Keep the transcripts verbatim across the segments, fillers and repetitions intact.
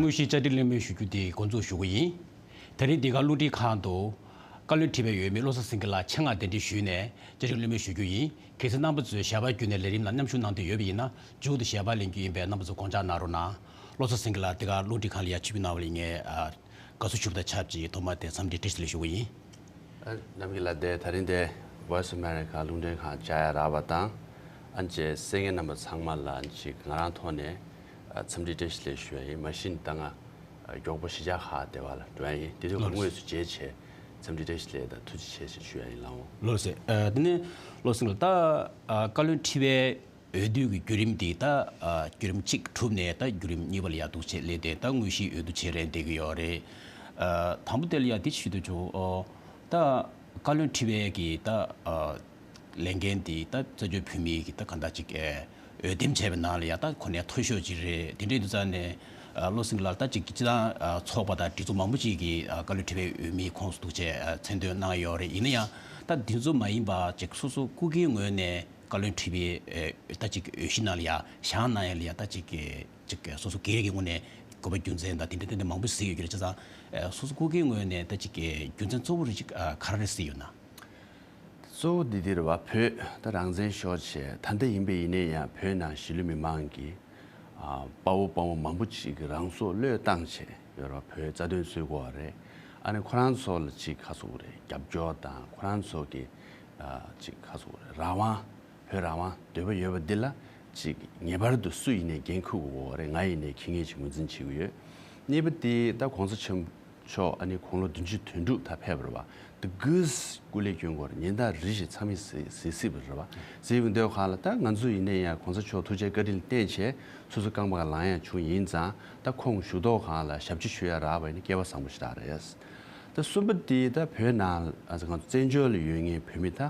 དངོས་གཞིའི་བཅར་འདྲི་གླེང་མོལ་ཞུ་རྒྱུ་དེ་འགོ་འཛུགས་ཞུ་གི་ཡིན། དེ་རིང་འདི་ག་རླུང་འཕྲིན་ཁང་དུ་བཀའ་བློན་ཁྲི་པའི་འོས་མི་བློ་བཟང་སེང་གེ་ལགས་ཆེད་མངགས་གདན་འདྲེན་ཞུས་ནས་བཅར་འདྲི་གླེང་མོལ་ཞུ་རྒྱུ་ཡིན། གལ་སྲིད་རྣམ་པ་ཚོས་ཞལ་པར་བརྒྱུད་ནས་ལས་རིམ་ནང་མཉམ་ཞུགས་གནང་འདོད་ཡོད་པ་ཡིན་ན་མཇུག་ཏུ་ཞལ་པར་ལེན་རྒྱུ་ཡིན་པས་རྣམ་པ་ཚོ་དགོངས་འཇགས་གནང་རོགས་གནང་། བློ་བཟང་སེང་གེ་ལགས་འདི་ག་རླུང་འཕྲིན་ཁང་ལ་ཡར་ཆིབས་བསྒྱུར་གནང་བ་ལ་ངས་ཨ། དགའ་བསུ་ཞུ་བ་དང་ཆབས་ཅིག་ཐོག་མར་དེ་འཚམས་འདྲི་བཀྲ་ཤིས་བདེ་ལེགས་ཞུ་གི་ཡིན། ཨ། ནམ་གྱི་ལ་དེ་ད་རིང་དེ་Voice of America་རླུང་འཕྲིན་ཁང་བཅར་ཡ་རག་པ་དང་། ཨ་ནི་ཅེ་གསན་མཁན་རྣམ་པ་ཚང་མ་ལ་ཅིག་ང་རང་ཐོག་ནས་ཨ། འཚམས་འདྲི་བཀྲ་ཤིས་བདེ་ལེགས་ཞུ་ཡ་ཡིན། མ་གཞི་ནས་ད་ང་ཨ། མགྱོགས་པོ་གཞིས་ཆགས་ཁག་དེ་བ་ལ་འགྲོ་ཡ་ཡིན། དེ་དུས་ལགས་སོ། དངོས་སུ་མཇལ་བྱས་འཚམས་འདྲི་བཀྲ་ཤིས་བདེ་ལེགས་དང་ཐུགས་རྗེ་ཆེ་ཞེས་ཞུ་ཡ་ཡིན་ལགས་འོང་། ལགས་སོ། ཨ། དེ་ནས་བློ་བཟང་ལགས་ད་ཨ། བཀའ་བློན་ཁྲི་པའི་འོས་བསྡུ་གི་བརྒྱུད་རིམ་འདི་ད་ཨ། བརྒྱུད་རིམ་གཅིག་གྲུབ་ནས་ད་བརྒྱུད་རིམ་གཉིས་པ་ལ་ཡར་འདུག་བྱས་སླེབས་ཏེ་ད་དངོས་གཞིའི་འོས་བསྡུ་བྱེད་རན་བསྡད་ཀྱི་ཡོད་རེད། ཨ། དང་པོ་དེ་ལ་ཡ་འདི་ཞུ་འདོད་བྱུང་། ཨོ། ད་བཀའ་བློན་ཁྲི་པའི་གི་ད་ཨ། ལས་འགན་འདི་ད་རྩ་བརྒྱུད་བོད་མིའི་གི་ད་གང་ལྟར་ཅིག་ཨེ། འོས་འདེམས་བྱས་པའི་ནང་ལ་ཡ་ད་གོ་གནས་མཐོ་ཤོས་ཅིག་རེད། དེ་འདྲའི་དུས་ཙང་ནས་ཨ། བློ་བཟང་ལགས་ད་ཅིག་སྤྱི་བཏང་ཨ། ཚོགས་པ་དང་སྒྲིག་འཛུགས་མང་པོ་ཅིག་གིས་ཨ། བཀའ་བློན་ཁྲི་པའི་འོས་མིའི་ཁོངས་སུ་འདུག་བྱས་ཨ། མཚན་འདོན་གནང་ཡོད་རེད། ཡིན་ན་ཡང་ད་འདི་ཚོ་མ་ཡིན་པ་ཅིག་སོ་སོ་སྐུ་སྒེར་ངོས་ནས་བཀའ་བློན་ཁྲི་པའི་ཨེ། ད་ཅིག་འོས་གཞི་ནང་ལ་ཡ་བཞེངས་གནང་ཡ་ལ་ཡ་ད་ཅིག་ཅིག་སོ་སོ་སྒེར་གྱི་ངོས་ནས་དགོས་པ་རྒྱུ་མཚན་དང་དེ་འདྲ་ཏན་ཏན་མང་པོ་གཟིགས་ཡོད་ཀྱི་རེད། བྱས་ཙང་སོ་སོ་སྐུ་སྒེར་ངོས་ནས་ད་ཅིག་རྒྱུ་མཚན་གཙོ་བོ་རེ་ཅིག་ག་རེ་རེད་གཟིགས་ཡོད་ན། གཙོ་བོ་འདི་འདིར་བ་བོད་ད་རང་བཙན་ཤོར་བྱས་ད་ལྟ་ཡིན་པ་ཡིན་ནའི་ཡང་བོད་ནང་གཞིས་ལུས་མི་མང་གི་ཨ། དཔའ་བོ་དཔའ་མོ་མང་པོ་ཅིག་གིས་རང་སྲོག་བློས་བཏང་བྱས་ཡོད་ར། བོད་རྩ་དོན་རྩོད་དགོས་པ་རེད། ཨ་ནི་ཁོ་རང་ཚོ་ལ་ཅིག་ག་རེ་ཟེར་དགོས་རེད། རྒྱབ་སྐྱོར་དང་ཁོ་རང་ཚོ་གི་ཨ། ཅིག་ག་རེ་ཟེར་དགོས་རེད། རང་དབང་། བོད་རང་དབང་འདོད་པ་ཡོད་པ་འདི་ལ་ཅིག་ངེས་པར་དུ་སུ་ཡིན་ནའི་འགན་འཁུར་དགོས་རེད། ང་ཡིན་ནའི་འཁྱེར་ངེས་ཅིག་ངོས་འཛིན་བྱེད་ཀྱི་ཡོད། གཉིས་པ་དེ་ད་གོང་ས་ཆེན་མཆོག་ཨ་ནི་དགུང་ལོ་བདུན་ཅུ་དོན་དྲུག་ད་ཕེབས་པ་རེད་བ། དེ་དགོས་སྐུ་ལས་བསྐྱོན་དགོས་རེད། ཉིན་ལྟར་རེ་བཞིན་ཚང་མས་གཟིགས་གཟིགས་སྲིད་པ་རེད་བ། གཟིགས་པའི་འདོད་ཁ་ལ་ད་ང་ཚོ་ཡིན་ནའི་ཡང་གོང་ས་མཆོག་ཐུགས་རྗེ་བཀའ་དྲིན་བརྟེན་བྱས་སོ་སོ་རྐང་པ་ལངས་ཡ་བྱུང་ཡིན་ཙང་། ད་ཁོང་བཞུགས་ཐོག་ཁང་ལ་ཞབས་ཕྱི་ཞུ་ཡ་རག་པ་ཡིན་ན་སྐལ་བ་བཟང་པོ་ཞེ་དྲག་རེད། ད་གསུམ་པ་དེ་ད་བོད་ནང་ང་ཚོ་བཙན་བྱོལ་ལ་ཡོད་མཁན་བོད་མི་ད་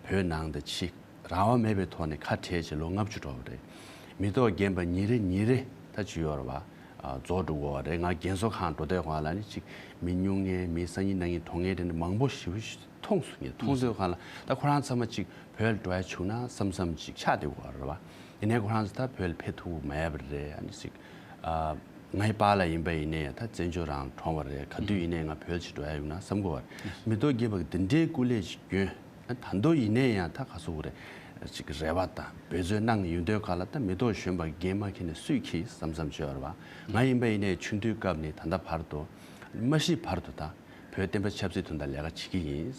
བོད་ནང་དང་ཕྱི་རང་དབང་མེད་པའི་ཐོག་ནས་ཁ་བྲལ་བྱས་ལོ་ལྔ་བཅུ་འགྲོ་བ་རེད། མི་ཐོག་རྒན་པ་ཉིན་རེ་ཉིན་རེ་ད་ཅི་ཡོད་རེད་བ། རྫོགས་འགྲོ་གི་ཡོད་རེད། ང་རྒན་གསོ་ཁང་འགྲོ་དུས་སྒང་ལ་ནི་ཅིག་མི་སྨྱུང་མཁན་མི་སང་ཉིན་གནངས་ཉིན་མཐོང་མཁན་དེ་འདྲ་མང་པོ་ཞེ་པོ་ཞིག་མཐོང་སོང་། ངས་མཐོང་དུས་སྒང་ལ་ད་ཁོ་རང་ཚང་མ་ཅིག་བོད་ལ་འགྲོ་ཡ་བྱུང་ན་བསམ་བསམ་ཅིག་ཆགས་བསྡད་ཡོད་རེད་བ། ཡིན་ནའི་ཁོ་རང་ཚོ་ད་བོད་ལ་ཕེབས་ཐུབ་ཀྱི་མེད་པ་རེད། ཨ་ནི་ཅིག་ཨ། ངའི་པཱ་ལགས་ཡིན་པ་ཡིན་ནའི་ད་བཙན་བྱོལ་རང་གྲོངས་པ་རེད། ག་དུས་ཡིན་ནའི་ང་བོད་ཕྱིར་འགྲོ་ཡ་ཡོང་ན་བསམ་གྱི་ཡོད་རེད། མི་ཐོག་རྒན་པ་གི་འདི་འདྲའི་སྐུ་ལས་ཞིག་བསྐྱོན། ད་དུང་ཡིན་ནའི་ཡང་ད་ག་རེ་ཟེར་དགོས་རེད། ཅིག་རེ་བ་དང་འབད་བརྩོན་གནང་ཡོང་དུས་སྒང་ལ་ད་མི་ཐོག་གཞོན་པ་རྒན་མ་འཁྱེར་ནས་སུས་འཁྱེར་བསམ་བསམ་བྱས་ཡོད་རེད་བ། ང་ཡིན་པ་ཡིན་ནའི་ཆུང་དུས་སྐབས་ནས་ད་ལྟ་བར་དུ་མ་ཤི་བར་དུ་ད་བོད་བསྟན་པ་ཆབ་སྲིད་དོན་དག་ལས་ཀ་བྱེད་ཀྱི་ཡིན།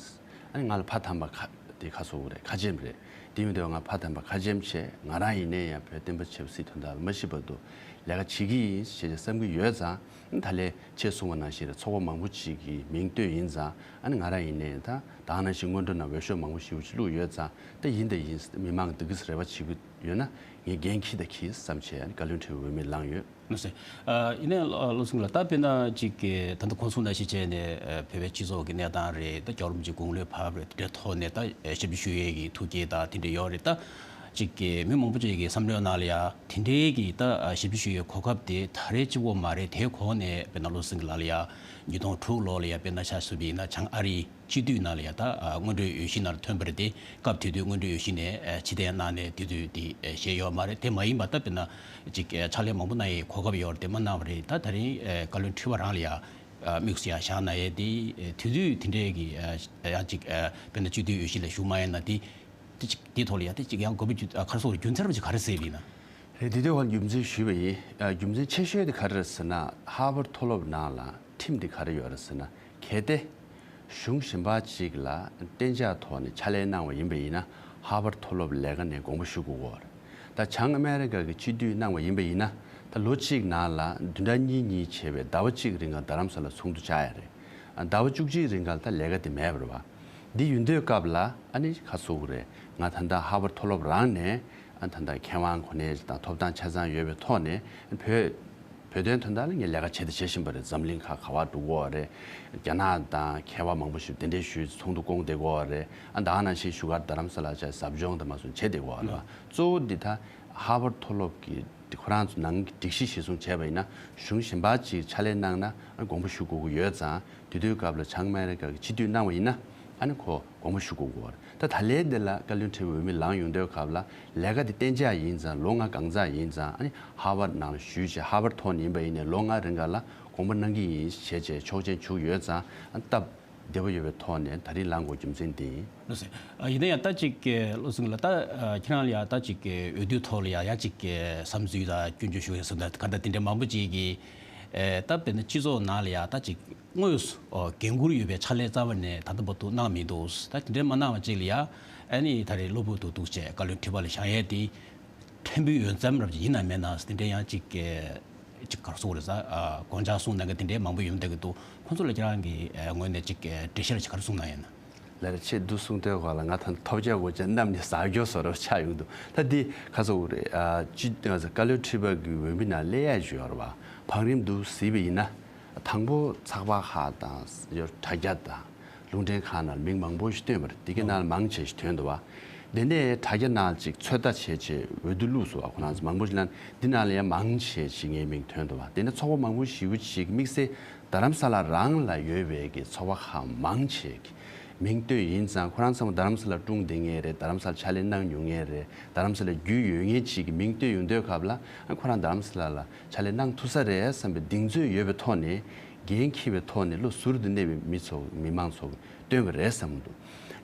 ཨ་ནི་ང་ལ་ཕ་དམ་པ་ཁ་དེ་ག་རེ་ཟེར་དགོས་རེད། ཁ་ཆེམས་རེད། དེ་ཡིན་དུས་ང་ཕ་དམ་པ་ཁ་ཆེམས་བྱས། ང་རང་ཡིན་ནའི་ཡང་བོད་བསྟན་པ་ཆབ་སྲིད་དོན་དག་ལ་མ་ཤི་བར་དུ་ལས་ཀ་བྱེད་ཀྱི་ཡིན་ཞེས་བསམ་གྱི་ཡོད་ཙང་། ད་ལན་ཁྱེད་གསུངས་པ་ནང་བཞིན་རེད། ཚོགས་པ་མང་པོ་ཅིག་གི་མིང་བཏོན་ཡིན་ཙང་། ཨ་ནི་ང་རང་ཡིན་ནའི་ད་ད་ག་ནང་བཞིན་སྔོན་འགྲོ་ནང་འོས་ཤོག་མང་པོ་ཞེ་པོ་ཅིག་བླུགས་ཡོད་ཙང་། ད་ཡིན་ད་ཡིན། མི་མང་གི་འདི་གིས་རེ་བ་བྱེད་ཀྱི་ཡོད་ན་ངས་འགན་འཁྱེར་ད་འཁྱེར་བསམ་བྱས། ཨ་ནི་བཀའ་བློན་ཁྲི་པའི་འོས་མི་ལངས་ཡོད། ལགས་སོ། ཨ། ཡིན་ནའི་བློ་བཟང་ལགས་ད་དཔེར་ན་ཅིག་གི་ད་ལྟ་གོང་གསུངས་ནང་བཞིན་བྱས་ནས་ཨ། བོད་པའི་སྤྱི་ཚོགས་ཀྱི་གནས་སྟངས་རེད། ད་རྒྱལ་བ་རིན་པོ་ཆེའི་དགུང་ལོའི་བབས་རེད། དེ་འདྲའི་ཐོག་ནས་ད་ཞབས་ཕྱི་ཞུ་ཡས་ཀྱི་ཐུགས་བསྐྱེད་དང་དེ་འདྲ་ཡོད་རེད། ད་ཅིག་གི་མི་མང་པོ་ཅིག་གི་བསམ་བློའི་ནང་ལ་ཡ་དེ་འདྲའི་གི་ད་ཞབས་ཕྱི་ཞུ་ཡས་གོ་སྐབས་དེ་ད་རེས་གཅིག་པོ་མ་རེད། དེའི་གོང་ནས་དཔེར་ན་བློ་བཟང་ལགས་ལ་ཡ་ཉིས་སྟོང་དྲུག་ལོ་ལ་ཡ་དཔེར་ན་ཆ་བཞག་པ་ཡིན་ན་བྱང་ཨ་རིའི་སྤྱི་འཐུས་ནང་ལ་ཡ་ད་ཨ། སྔོན་འགྲོའི་འོས་གཞི་ནང་ལ་ཐོན་པ་རེད་དེ། སྐབས་དེ་དུས་སྔོན་འགྲོའི་འོས་གཞི་ནས་ཨ། ཕྱིར་འཐེན་གནང་ནས་དེ་དུས་དེ་ཨ། བཞེས་ཡོད་མ་རེད། དེ་མ་ཡིན་པ་ད་དཔེར་ན་ཅིག་ཨ། ཕྱག་ལས་མང་པོ་གནང་ཡའི་གོ་སྐབས་ཡོད་རེད་དེ་མ་གནང་བ་རེད། ད་ད་རིང་ཨ། བཀའ་བློན་ཁྲི་པ་རང་ལ་ཡ་ཨ། དམིགས་སུ་ཡ་བཞག་གནང་ཡས་དེ་ཨ། དེ་དུས་དེ་འདྲའི་གི་ཨ། ཡང་ཅིག་ཨ། དཔེར་ན་སྤྱི་འཐུས་འོས་གཞི་ལ་ཞུགས་མ་ཡས་ན་དེ་དེ་ཅིག་དེའི་ཐོག་ལ་ཡ་དེ་ཅིག་ཡང་དགོས་པ་རྒྱུ་ཨ། ག་རེ་ཟེར་དགོས་རེད། རྒྱུ་མཚན་རེད་པ་ཅིག་ག་རེ་གཟིགས་པ་ཡིན་ན། རེད། དེ་དུས་ཁོང་རྒྱུ་མཚན་ཞུས་པ་ཡིན། ཨ། རྒྱུ་མཚན་ཆེ་ཤོས་དེ་ག་རེ་རེད་ཟེར་ན། ཧར་ཝརཌ་མཐོ་སློབ་ནང་ལ་ཁྲིམས་དེ་ག་རེ་ཡོད་རེད་ཟེར་ན། གལ་ཏེ་གཞུང་གཞན་པ་ཅིག་ལ་གཏན་འཇགས་ཐོག་ནས་ཕྱག་ལས་གནང་བ་ཡིན་པ་ཡིན་ན། ཧར་ཝརཌ་མཐོ་སློབ་ལས་ཀ་ནས་དགོངས་པ་ཞུ་དགོས་ཀྱི་ཡོད་རེད། ད་བྱང་ཨ་མེ་རི་ཀ་གི་སྤྱི་འཐུས་གནང་བ་ཡིན་པ་ཡིན་ན། ད་ལོ་གཅིག་ནང་ལ་བདུན་ཕྲག་གཉིས་གཉིས་བྱས་པའི་ཟླ་བ་གཅིག་རིང་ལ་རྡ་རམ་ས་ལ་ཚོགས་འདུ་བཅར་ཡ་རེད། ཨ། ཟླ་བ་བཅུ་གཅིག་རིང་ལ་ད་ལས་ཀ་དེ་མེད་པ་རེད་བ། འདི་ཡིན་དུས་སྐབས་ལ་ཨ་ནི་ག་རེ་ཟེར་དགོས་རེད། ང་ད་ལྟ་ཧར་ཝརཌ་མཐོ་སློབ་རང་ནས་ཨ། ད་ལྟ་མཁས་དབང་གོ་གནས་དང་ཐོབ་ཐང་ཆ་ཚང་ཡོད་པའི་ཐོག་ནས་བོད་བོད་དོན་དོན་དག་ལ་ངས་ལས་ཀ་བྱེད་དང་བྱེད་བཞིན་པ་རེད། འཛམ་གླིང་ཁག་ག་པར་འགྲོ་གི་ཡོད་རེད། རྒྱ་ནག་དང་མཁས་པ་མང་པོ་ཞིག་གདན་འདྲེན་ཞུས་ཚོགས་འདུ་བསྐོང་བསྡད་ཀྱི་ཡོད་རེད། ཨ། ད་ག་ནང་བཞིན་བཞུགས་སྒར་རྡ་རམ་ས་ལ་བཅར་ཟབ་སྦྱོང་དང་མ་སོང་བྱེད་བསྡད་ཀྱི་ཡོད་རེད་བ། གཙོ་བོ་འདི་ད་ཧར་ཝརཌ་མཐོ་སློབ་ཀྱི་འདི་ཁོ་རང་ཚོ་ནང་གི་སྒྲིག་གཞི་གཞིར་བཟུང་བྱས་པ་ཡིན་ན། གཞུང་གཞན་པ་ཅིག་ཕྱག་ལས་གནང་ན་ཨ། དགོངས་པ་ཞུ་དགོས་ཀྱི་ཡོད་ཙང་། དེ་དུས་སྐབས་ལ་བྱང་ཨ་མེ་རི་ཀ་གི་སྤྱི་འཐུས་གནང་བ་ཡིན་ན། ཨ་ནི་ཁོ་དགོངས་པ་ཞུ་དགོས་ཀྱི་ཡོད་རེད། ད་ད་ལན་འདི་ལ་བཀའ་བློན་ཁྲི་པའི་འོས་མི་ལངས་ཡོང་དུས་སྐབས་ལ་ལས་ཀ་དེ་གཏན་འཇགས་ཡིན་ཙང་ལོ་ལྔ་གང་ཙམ་ཡིན་ཙང་ཨ་ནི་ཧར་ཝརཌ་ནང་ལ་ཞུས་བྱས་ཧར་ཝརཌ་ཐོག་ནས་ཡིན་པ་ཡིན་ནའི་ལོ་ལྔ་རིང་ག་ལ་དགོངས་པ་གནང་གི་ཡིན་བྱས་བྱས་ཆོག་མཆན་བྱུགས་ཡོད་ཙང་ཨ་ནི་སྟབས་བདེ་པོ་ཡོད་པའི་ཐོག་ནས་ད་རིང་ལངས་དགོས་རྒྱུ་མཚན་འདི་ཡིན། ལགས་སོ། ཨ་ཡིན་ན་ཡང་ད་ཅིག་གི་བློ་སེང་ལགས་ད་ཨ་ཁྱེད་རང་ལ་ཡང་ད་ཅིག་གི་འོས་བསྡུའི་ཐོག་ལ་ཡང་ཡང་ཅིག་གི་བསམ་ཚུལ་དང་སྐྱོན་བརྗོད་ཞུ་ཡ་སོགས་ད་ག་འདྲ་དེ་འདྲ་མང་པོ་ཅིག་གིས་ཨེ་ད་དཔེར་ན་སྤྱི་ཚོགས་ནང་ལ་ཡང་ད་ཅིག་དངོས་སུ་འགན་འཁུར་ཡོད་པའི་ཕྱག་ལས་རྩ་བ་ནས་ད་ལྟ་བར་དུ་གནང་མི་འདུག་ད་དེ་འདྲ་མ་གནང་བ་ཅིག་ལ་ཡང་ཨ་ནི་ད་རེས་གློ་བུར་དུ་འདུག་བྱས་བཀའ་བློན་ཁྲི་པ་ལ་བཞེངས་ཡས་དེ། ཕྲན་བུའི་འོས་འཚམ་རབ་ཅིག་ཡིན་ན་མེད་ན་དེ་འདྲའི་ཡང་ཅིག་གི་ཅིག་ག་རེ་ཟེར་དགོས་རེད་ཟེར། ཨ་དགོངས་འཆར་གསུངས་གནང་མཁན་དེ་འདྲའི་མང་པོ་ཡོང་བསྡད་ཀྱི་འདུག་ཁོང་ཚོ་ལ་ཁྱེད་རང་གི་ཨ་ངོས་ནས་ཅིག་གི་འགྲེལ་བཤད་ཅིག་ག་རེ་གསུངས་གནང་ཡོད་ན། ལགས་རེད། ཁྱེད་འདུག་གསུངས་དུས་སྐབས་ལ་ང་ད་ཐོལ་རྒྱག་དགོས་ཆ་གནམ་ནས་ཟག་རྒྱུ་བཟོ་འདྲ་ཆགས་ཡོང་འདུག་ད་འདི་ག་ཟེར་དགོས་རེད། ཨ་སྤྱི་བཀའ་བློན་ཁྲི་པ་གི་འོས་མི་ནང་སླེབས་ཡ་ཅིག་ཡོད་རེད་བ། བང་རིམ་འདུག་གཟིགས་པ་ཡིན་ན། དང་པོ་ཚགས་པར་ཁག་དང་ཡོད་དྲ་རྒྱ་དང་། རླུང་འཕྲིན་ཁང་ནང་མིང་མང་པོ་ཞིག་བཏོན་པ་རེད། དེ་གའི་ནང་ལ་མང་ཆེ་ཞིག་ཐོན་འདུག་བ། དེ་ནས་དྲ་རྒྱ་ནང་ཅིག་ཚོད་ལྟ་བྱས་བྱས་འོས་བསྡུ་བླུགས་སོང་བ། ཁོ་རང་ཚོ་མང་པོ་ཞིག་ལ་འདི་ནང་ལ་ཡང་མང་ཆེ་ཞིག་ངའི་མིང་ཐོན་འདུག་བ། དེ་ནས་ཚོགས་པ་མང་པོ་ཞེ་པོ་ཅིག་དམིགས་བསལ་རྡ་རམ་ས་ལ་རང་ལ་ཡོད་པའི་གི་ཚོགས་པ་ཁག་མང་ཆེ་གི་མིང་བཏོན་ཡིན་ཙང་། ཁོ་རང་ཚང་མ་རྡ་རམ་ས་ལ་སྲུང་བསྡད་མཁན་རེད། རྡ་རམ་ས་ལ་ཕྱག་ལས་གནང་མྱོང་མཁན་རེད། རྡ་རམ་ས་ལ་རྒྱུས་ཡོད་མཁན་ཅིག་གི་མིང་བཏོན་ཡོང་དུས་སྐབས་ལ་ཁོ་རང་རྡ་རམ་ས་ལ་ལ་ཕྱག་ལས་གནང་ཐུབ་ས་རེད་བསམ་པའི་གདེང་ཚོད་ཡོད་པའི་ཐོག་ནས། འགན་འཁྱེར་བའི་ཐོག་ནས་བློ་ཟུར་དུ་གནས་པའི་མི་ཚོ་མི་མང་ཚོ་བཏོན་པ་རེད་བསམ་གྱི་འདུག་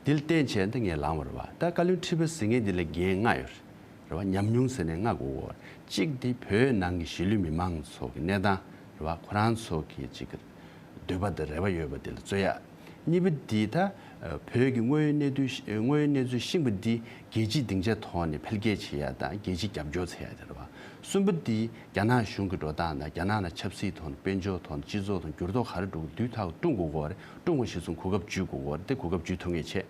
དེ་ལ་བརྟེན་བྱས་ད་ངས་ལངས་པ་རེད་བ། ད་བཀའ་བློན་ཁྲི་པ་ཟེར་མཁན་འདི་ལ་འགན་ལྔ་ཡོད་རེད་བ། ཉམས་མྱོང་ཟེར་ནས་ལྔ་དགོས་ཀྱི་ཡོད་རེད། གཅིག་དེ་བོད་ནང་གི་གཞིས་ལུས་མི་མང་ཚོ་གི་གནས་སྟངས་རེད་བ། ཁོ་རང་ཚོ་གི་གཅིག་གི་འདོད་པ་དང་རེ་བ་ཡོད་པ་དེ་ལ་རྩོད་ཡ། གཉིས་པ་འདི་ད་བོད་ཀྱི་དངོས་ཡོད་གནས་ཚུལ་དངོས་ཡོད་གནས་ཚུལ་ཤེས་པ་འདི་རྒྱལ་སྤྱིའི་སྡིངས་ཆ་ཐོག་ནས་འཕེལ་རྒྱས་བྱེད་ཡ་དང་རྒྱལ་སྤྱིའི་རྒྱབ་སྐྱོར་བྱེད་ཡ་དེ་རེད་བ། གསུམ་པ་འདི་རྒྱ་ནག་གཞུང་གི་འགྲོ་སྟངས་དང་རྒྱ་ནག་ནང་ཆབ་སྲིད་ཐོག་ནས་དཔལ་འབྱོར་ཐོག་ནས་སྤྱི་ཚོགས་ཐོག་ནས་འགྱུར་ལྡོག་ག་རེ་འགྲོ་གི་འདུག་ཐག་བཀྲུང་དགོས་ཀྱི་ཡོད་རེད། བཀྲུང་བ་གཞིར་བཟུང་གོ་སྐབས་འཇུས་དགོས་ཀྱི་ཡོད་རེད། དེ་གོ་སྐབས་འཇུས་ཐུབ་ངེས་བྱས།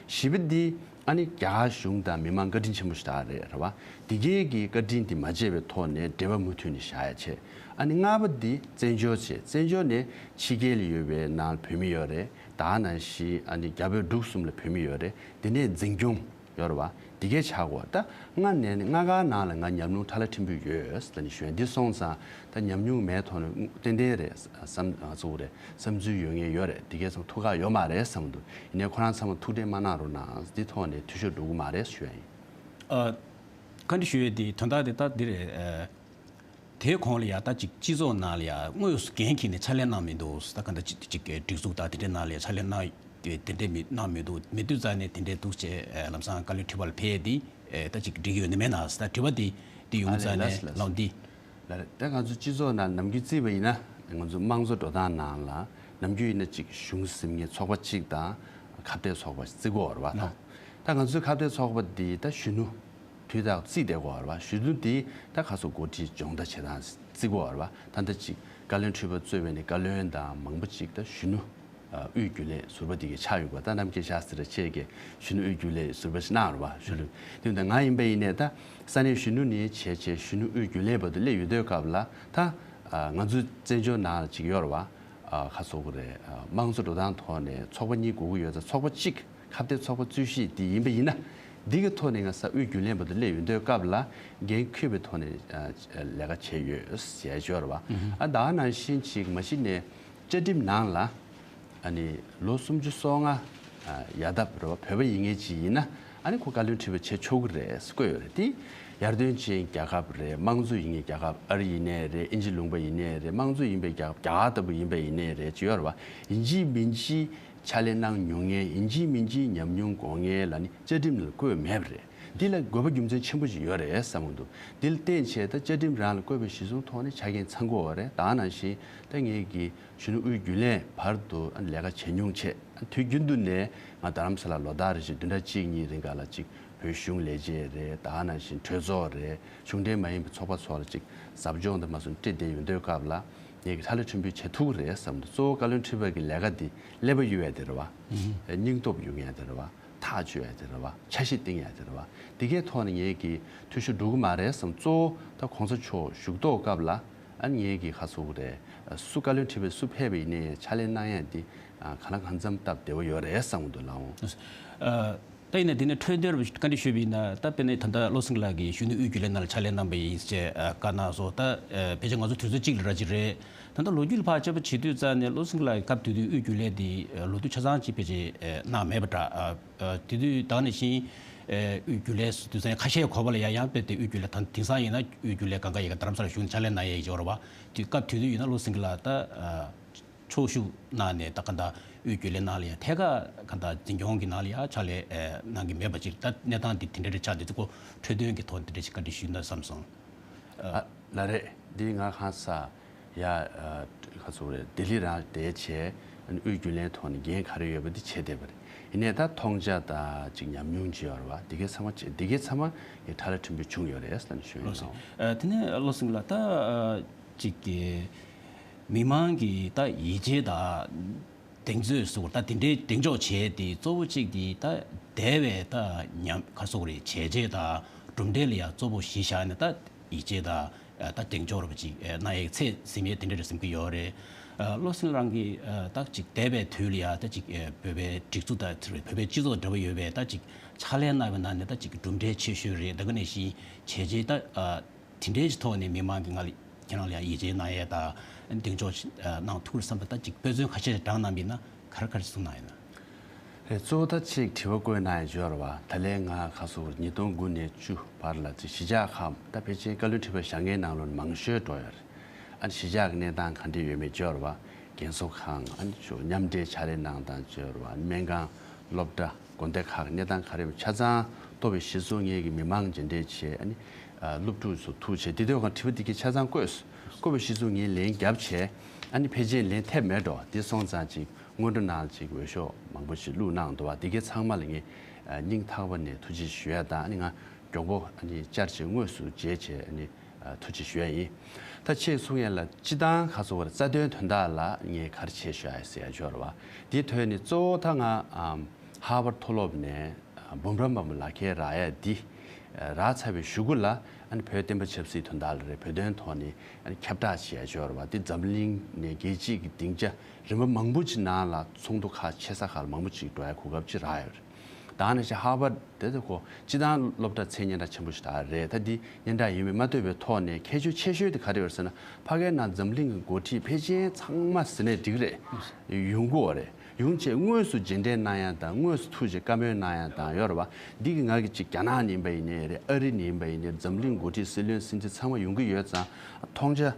བཞི་པ་འདི་ཨ་ནི་རྒྱ་གར་གཞུང་དང་མི་མང་བཀའ་དྲིན་ཆེན་པོ་ཞིག་རེད་བ། འདི་གའི་གི་བཀའ་དྲིན་འདི་མ་བརྗེད་པའི་ཐོག་ནས་འབྲེལ་བ་མུ་མཐུད་ནས་བཞག་ཡ་བྱས། ཨ་ནི་ལྔ་པ་འདི་བཙན་བྱོལ་བྱས། བཙན་བྱོལ་ནས་ཕྱི་རྒྱལ་ལ་ཡོད་པའི་ནང་བོད་མི་ཡོད་རེད། ད་ནང་བཞིན་ཨ་ནི་རྒྱ་བོད་འབྲུག་གསུམ་ལ་བོད་མི་ཡོད་རེད། འདི་ནས་འཛིན་སྐྱོང་ཡོད་རེད་བ། འདི་གའི་ཆག་གོ། ད་སྔ་ནས་ནི་སྔ་ག་ནང་ལ་ང་ཉམས་མྱོང་ཁྲ་ལ་ཕྲན་བུ་ཡོད་ཟེར་ནས་ཞུ་ཡ། འདི་སོང་ཙང་ད་ཉམས་མྱོང་མེད་ཐོག་ནས་ཏན་ཏན་རེད་བསམ་ཚུགས་རེད། བསམ་ཚུལ་ཡོད་ངེས་ཡོད་རེད། འདི་གའི་ཚང་ཐུགས་ཁག་ཡོད་མ་རེད་བསམ་འདུག་ཡིན་ནའི་ཁོ་རང་ཚང་མ་ཐུགས་ཁྲལ་མ་གནང་རོགས་གནང་། འདི་ཐོག་ནས་འཐུས་ཤོར་འགྲོ་གི་མ་རེད་ཞུ་ཡ་ཡིན། ཨ། བཀའ་འདྲི་ཞུ་ཡས་དེ་དོན་དག་དེ་ད་འདི་རེད། ཨ། དེའི་གོང་ལ་ཡ་ད་ཅིག་སྤྱི་ཚོགས་ནང་ལ་ཡ་དངོས་སུ་འགན་འཁྱེར་ནས་ཕྱག་ལས་གནང་མི་འདུག་ད་ག་འདྲ་ཅིག་ཅིག་གི་སྒྲིག་འཛུགས་དང་དེ་འདྲའི་ནང་ལ་ཡ་ཕྱག་ལས་གནང་དེ་དེ་འདྲའི་མི་གནང་མི་འདུག་མི་འདུག་རྩ་ནས་དེ་འདྲའི་འདུག་ཅེས་ལམ་སང་བཀའ་བློན་ཁྲི་པ་ལ་ཕེབས་ཏེ་ད་ཅིག་འགྲིག་གི་ཡོད་ན་མེད་ན་ད་དྲི་བ་དེ་དེ་ཡོང་རྩ་ནས་ལགས་འདི། ལགས་རེད། ད་ང་ཚོ་སྤྱི་ཚོགས་ནང་ནམ་རྒྱུན་བརྩིས་པ་ཡིན་ན། ང་ཚོ་དམངས་གཙོ་འགྲོ་སྟངས་ནང་ལ་ནམ་རྒྱུན་ཡིན་ན་ཅིག་གཞུང་ཟེར་མཁན་ཚོགས་པ་གཅིག་དང་ཁ་གཏད་ཚོགས་པ་བརྩི་གི་ཡོད་རེད་བ། ད་ད་ང་ཚོའི་ཁ་གཏད་ཚོགས་པ་འདི་ད་གཞོན་ནུ་དུས་དང་རྩིས་བསྡད་ཀྱི་ཡོད་རེད་བ། གཞོན་ནུ་འདི་ད་ག་ཚོད་འགོ་ཁྲིད་སྦྱོང་བརྡར་བྱེད་སྟངས་བརྩི་གི་ཡོད་རེད་བ། ད་ལྟ་ཅིག་བཀའ་བློན་ཁྲི་པ་གཙོས་པའི་ནི་བཀའ་བློན་དང་མང་པོ་ཅིག་ད་གཞོན་ནུ་དབུས་རྒྱུན་ལས་ཟུར་པ་འདི་གའི་ཆགས་ཡོད་པ། ད་རྣམ་རྒྱལ་ཤཱ་སྟྲི་ཁྱེད་ཀྱིས་གཞོན་ནུ་དབུས་རྒྱུན་ལས་ཟུར་པ་ཞིག་གནང་རེད་བ། གཞོན་ནུ་དེ་འདྲ་ང་ཡིན་པ་ཡིན་ནའི་ད་ས་གནས་གཞོན་ནུ་ནས་བྱས་བྱས་གཞོན་ནུ་དབུས་རྒྱུན་ལས་བར་དུ་སླེབས་ཡོང་དུས་སྐབས་ལ་ད་ང་ཚོའི་བཙན་བྱོལ་ནང་ལ་ཅིག་ཡོད་རེད་བ། ཁ་སོག་གི་རེད། དམངས་གཙོ་འགྲོ་སྟངས་ཐོག་ནས་ཚོགས་པ་གཉིས་དགོས་ཀྱི་ཡོད་ཙང་། ཚོགས་པ་གཅིག་ཁ་གཏད་ཚོགས་པ་རྩོད་གཞི་འདི་ཡིན་པ་ཡིན་ན། འདི་གི་ཐོག་ནས་ང་ས་དབུས་རྒྱུན་ལས་བར་དུ་སླེབས་ཡོང་དུས་སྐབས་ལ་འགན་འཁུར་བའི་ཐོག་ནས་ལས་ཀ་བྱས་ཡོད་ཟེར་ཡ་ཅིག་ཡོད་རེད་བ། ཨ་ད་ནང་བཞིན་ཅིག་མ་གཞི་ནས་བཅའ་ཁྲིམས་ནང་ལ་ཨ་ནི་ལོ་སུམ་ཅུ་སོ་ལྔ་ཡར་ལྡབ་རེད་བ། བོད་པ་ཡིན་མཁན་ཅིག་ཡིན་ན་ཨ་ནི་ཁོ་བཀའ་བློན་ཁྲི་པ་བྱེད་ཆོག་གི་རེད་བཀོད་ཡོད་རེད། དེ་ཡར་ཐོན་ཅན་རྒྱལ་ཁབ་རེད། དམངས་གཙོ་ཡིན་མཁན་རྒྱལ་ཁབ། ཨ་རི་ཡིན་ནའི་རེད། ཨིན་ཇི་ལུང་པ་ཡིན་ནའི་རེད། དམངས་གཙོ་ཡིན་པའི་རྒྱལ་ཁབ། རྒྱ་གར་ལྟ་བུ་ཡིན་པ་ཡིན་ནའི་རེད་ཅིག་ཡོད་རེད་བ། ཡིན་གཅིག་མིན་གཅིག་ཕྱག་ལས་གནང་མྱོང་མཁན། ཡིན་གཅིག་མིན་གཅིག་ཉམས་མྱོང་དགོས་མཁན་ལ་ནི་བཅའ་ཁྲིམས་ལ་བཀོད་མེད་པ་རེད། འདི་ལ་དགོས་པ་རྒྱུ་མཚན་ཆེན་པོ་ཞིག་ཡོད་རེད་བསམ་གྱི་འདུག་འདི་ལ་བརྟེན་བྱས་ད་བཅའ་ཁྲིམས་རང་ལ་བཀོད་པའི་གཞི་བཟུང་ཐོག་ནས་ཆ་རྐྱེན་ཚང་དགོས་པ་རེད། ད་ནང་བཞིན་ད་ངེད་ཀྱི་གཞོན་ནུ་དབུས་རྒྱུན་ལས་བར་དུ་ལས་ཀ་བྱེད་མྱོང་བྱས། དུས་རྒྱུན་དུ་ནས་ང་རྡ་རམ་ས་ལ་ལོ་ལྟར་རེ་བཞིན་བདུན་ཕྲག་གཅིག་གཉིས་རིང་ག་ལ་ཅིག་བོད་གཞུང་ལས་བྱེད་རེད། ད་ནང་བཞིན་གྲོས་ཚོགས་རེད། གཞུང་འབྲེལ་མ་ཡིན་པའི་ཚོགས་པ་ཚོ་ལ་ཅིག་ཟབ་སྦྱོང་དང་མ་སོང་སྤྲད་བསྡད་ཡོང་དུས་སྐབས་ལ་ངེད་ཀྱི་ཧྲ་ལ་ཁྲིམས་དཔོན་བྱེད་ཐུབ་ཀྱི་རེད་བསམ་འདུག་གཙོ་བོ་བཀའ་བློན་ཁྲི་པ་གི་ལས་ཀ་འདི་ཀླད་པ་གཡུག་ཡ་དེ་རེད་བ། སྙིང་སྟོབས་ཡོང་ཡ་དེ་རེད་བ། ཐག་གཅོད་ཡ་དེ་རེད་བ། འཆར་གཞི་བཏིང་ཡ་དེ་རེད་བ། འདི་གའི་ཐོག་ནས་ངེད་ཀྱི་འཐུས་ཤོར་འགྲོ་གི་མ་རེད་བསམ། གཙོ་བོ་ད་གོང་ས་མཆོག་བཞུགས་ཐོག་སྐབས་ལ་ཨ་ནི་ངེད་ཀྱི་ཁ་སོ་གི་རེད། སུ་བཀའ་བློན་ཁྲི་པ་སུ་ཕེབས་པ་ཡིན་ནའི་ཕྱག་ལས་གནང་ཡ་འདི་གང་ལ་གང་འཚམ་སྟབས་བདེ་བོ་ཡོད་རེད་བསམ་གི་འདུག་ལགས་འོང་། ད་ཡིན་ན་དེ་ནས་འཕྲོས་དོན་རུ་བཀའ་འདྲི་ཞུས་པ་ཡིན་ན། ད་དཔེར་ན་ད་ལྟ་བློ་སེང་ལགས་ཀྱིས་གཞོན་ནུ་དབུས་རྒྱུན་ལས་ནང་ལ་ཕྱག་ལས་གནང་པ་ཡིན་ཅེས་བཀའ་གནང་སོང་། ད་ཕལ་ཆེར་ང་ཚོ་དུས་ཚོད་གཅིག་ལ་རག་གི་རེད། ད་ལྟ་ལོ་རྒྱུས་ལ་ཕར་དཔྱད་པ་བྱེད་དུས་ཙང་ནས་བློ་སེང་ལགས་ཀྱིས་སྐབས་དེ་དུས་དབུས་རྒྱུན་ལས་དེ་ལོ་དུས་ཆ་ཚང་ཅིག་ཕལ་ཆེར་གནང་མེད་པ་འདྲ། དེ་དུས་ད་ག་ནང་བཞིན་དབུས་རྒྱུན་ལས་སུ་དུས་ཚོད་ཁ་ཤས་འགོར་བ་ལ་ཡང་ཡང་དཔེ་དེ་དབུས་རྒྱུན་ལས་ད་དེང་སང་ཡིན་ན་དབུས་རྒྱུན་ལས་གང་ག་ཡི་ག་རྡ་རམ་ས་ལ་བཞུགས་ནས་ཕྱག་ལས་གནང་ཡས་ཡོད་རེད་བ། དུས་སྐབས་དེ་དུས་ཡིན་ན་བློ་སེང་ལགས་ད་ཕྱོགས་བཞུགས་གནང་ནས་ད་ག་ད་དབུས་རྒྱུན་ལས་ནང་ལ་ཡང་ཐད་ཀར་ག་ད་འཛིན་སྐྱོང་གི་ནང་ལ་ཡང་ཕྱག་ལས་གནང་གི་མེད་པ་ཅིག་ད་གནས་སྟངས་འདི་དེ་འདྲ་རེ་ཆགས་འདུག་ཚེ་ཁོ་འཕྲོས་དོན་གྱི་ཐོག་འདི་འདྲ་ཞིག་བཀའ་འདྲི་ཞུས་ན་བསམ་སོང་། ཨ། ལགས་རེད། འདི་ང་ཧང་སང་ཡ། ཨ། ག་ཚོད་རེད། ལྡི་ལི་རང་བསྡད་བྱས་དབུས་རྒྱུན་ལས་ཐོག་ནས་འགན་ག་རེ་ཡོད་པ་འདི་བྱས་བསྡད་པ་རེད། ཡིན་ནའི་ད་མཐོང་རྒྱ་དང་ཅིག་ཉམས་མྱོང་ཅིག་ཡོད་རེད་བ། འདི་གའི་ཚང་མ་བྱས་འདི་གའི་ཚང་མ་ངས་ཁྲ་ལ་ཕྲན་བུ་བྱུང་ཡོད་རེད་ལབ་ནས་ཞུ་ཡིན་ལགས་སོ། ནའང་། ཨ། དེ་ནས་བློ་སེང་ལགས་ད་ཅིག་གི་མི་མང་གི་ད་ཡིད་ཆེས་དང་གདེང་ཚོད་སོགས་ད་དེ་འདྲའི་གདེང་འཇོག་བྱས་ཏེ་གཙོ་བོ་གཅིག་དེ་ད་འདས་པའི་ད་ཉམས་ག་སོགས་རེད་བྱས་རྗེས་དང་གྲུབ་འབྲས་ལ་ཡང་གཙོ་བོ་གཞི་བཞག་ནས་ད་ཡིད་ཆེས་དང་ད་གདེང་འཇོག་རོགས་པ་ཅིག་གནང་ཡས་ཚད་ཟིན་ཡས་དེ་འདྲ་རེད་བསམ་གྱི་ཡོད་རེད། བློ་སེང་རང་གིས་ད་ཅིག་འདས་པའི་དུས་ལ་ཡང་ད་ཅིག་བོད་པའི་སྒྲིག་འཛུགས་དང་བོད་པའི་སྤྱི་ཚོགས་འབྲེལ་བ་ཡོད་པའི་ད་ཅིག་ཕྱག་ལས་གནང་བའི་ནང་ནས་ད་ཅིག་གྲུབ་འབྲས་ཆེ་ཤོས་རེད། ད་ག་ནང་བཞིན་བྱས་རྗེས་ད། དེ་འདྲའི་ཐོག་ནས་མི་མང་གིས་ང་ལ་ཁྱེད་རང་ལ་ཡང་ཡིད་ཆེས་གནང་ཡས་དང་གདེང་འཇོག་གནང་ཐུབ་རེད་བསམ་པ་ད་ཅིག་དཔེ་མཚོན་ཁ་ཤས་དྲངས་གནང་པ་ཡིན་ན་ག་རེ་ག་རེ་གསུངས་གནང་ཡོད་ན། རེད། གཙོ་བོ་ད་ཅིག་དྲི་བ་བཀོད་གནང་ཡས་འབྱོར་བ་ད་ལན་ང་ཁ་སོ་ཉིས་སྟོང་དགུ་ནས་བཅུ་བར་ལ་ཅིག་གཞིས་ཆགས་ཁག་ད་ཕལ་ཆེར་བཀའ་བློན་ཁྲི་པ་བཞེངས་མཁན་ནང་ལོགས་ནས་མང་ཤོས་འགྲོ་ཡོད་རེད། ཨ་ནི་གཞིས་ཆགས་ཀྱི་གནས་སྟངས་ག་འདྲ་ཡོད་མེད་འབྱོར་བ། རྒན་གསོ་ཁང་ཨ་ནི་ཅིག་མཉམ་འབྲེལ་ཕྱག་ལས་གནང་སྟངས་འབྱོར་བ། སྨན་ཁང་། སློབ་གྲྭ། དགོན་སྡེ་ཁག་གི་གནས་སྟངས་ག་རེ་ཡོད་ཆ་ཚང་ལྟོ་བའི་གཞི་བཟུང་ངེད་ཀྱི་མི་མང་མཇལ་འཕྲད་བྱས། ཨ་ནི་ཨ་སློབ་ཕྲུག་ཚོ་ཐུག་བྱས་དེ་དུས་ཁོང་དྲི་བ་འདི་གའི་ཆ་ཚང་བཀོད་སོང་། བཀོད་པའི་གཞི་བཟུང་ངས་ལན་བརྒྱབ་བྱས། ཨ་ནི་ཕལ་ཆེར་ལན་ཐེབས་མེད་འགྲོ། དེ་སོང་ཙང་ཅིག་སྔོན་འགྲོ་ནང་ཅིག་འོས་ཤོག་མང་པོ་ཞིག་བླུགས་གནང་འདུག་བ། དེ་གའི་ཚང་མ་ལ་ངས་ཨ་སྙིང་ཐག་པ་ནས་ཐུགས་རྗེ་ཞུ་ཡ་དང་། ཨ་ནི་ང་མགྱོགས་པོ་ཨ་ནི་བཅར་བྱས་དངོས་སུ་མཇལ་བྱས་ཨ་ནི་ཨ་ཐུགས་རྗེ་ཞུ་ཡ་ཡིན། ད་ཅིག་གསུང་ཡ་ལ་སྤྱི་བཏང་ཁ་སོ་བར་རྩ་དོན་དོན་དག་ལ་ངས་ག་རེ་བྱས་ཤག་ཟེར་ཡ་འབྱོར་བ། དེའི་ཐོག་ནས་གཙོ་བོ་ད་ང་ཨམ་ཧར་བར་མཐོ་སློབ་ནས་འབུམ་རམས་པ་མོ་ལག་ཁྱེར་རག་ཡ་འདི་རག་ཚར་བའི་གཞུག་གུ་ལ་ཨ་ནི་བོད་བསྟན་པ་ཆབ་སྲིད་དོན་དག་ལ་རེད། བོད་དོན་ཐོག་ནས་ཨ་ནི་ཁྱབ་བསྒྲགས་བྱེད་ཡ་འབྱོར་བ། འདི་འཛམ་གླིང་ནས་རྒྱལ་སྤྱིའི་གི་སྡིངས་ཆ་རིམ་པ་མང་པོ་ཅིག་ནང་ལ་ཚོགས་འདུ་ཁག་ཆེ་ས་ཁག་ལ་མང་པོ་ཅིག་འགྲོ་ཡ་གོ་སྐབས་ཅིག་རག་ཡོད་རེད། ད་ནང་བཞིན་ཧར་བར་དེ་ཚོ་ཁོ་སྤྱི་བཏང་སློབ་གྲྭ་ཚད་སྙན་གྲགས་ཆེན་པོ་ཞིག་ད་རེད། ད་འདི་སྙན་གྲགས་ཡིན་པས་མ་ལྟོས་པའི་ཐོག་ནས་ཁྱད་ཆོས་ཆེ་ཤོས་དེ་ག་རེ་ཡོད་ཟེར་ན། ཕ་གའི་ནང་འཛམ་གླིང་གི་འགོ་ཁྲིད་ཕལ་ཆེར་ཚང་མ་ཟེར་ནས་འགྲིག་རེད། ཡོང་གི་ཡོད་རེད། ཡོང་བྱས་དངོས་སུ་མཇལ་འཕྲད་གནང་ཡ་དང་དངོས་སུ་ཐུག་བྱས་བཀའ་མོལ་གནང་ཡ་དང་ཡོད་རེད་བ། འདི་གི་ང་གི་ཅིག་རྒྱ་ནག་ནས་ཡིན་པ་ཡིན་ནའི་རེད། ཨ་རི་ནས་ཡིན་པ་ཡིན་ནའི་རེད། འཛམ་གླིང་འགོ་ཁྲིད་སྲིད་བློན་སྲིད་འཛིན་ཚང་མ་ཡོང་གི་ཡོད་ཙང་མཐོང་རྒྱ།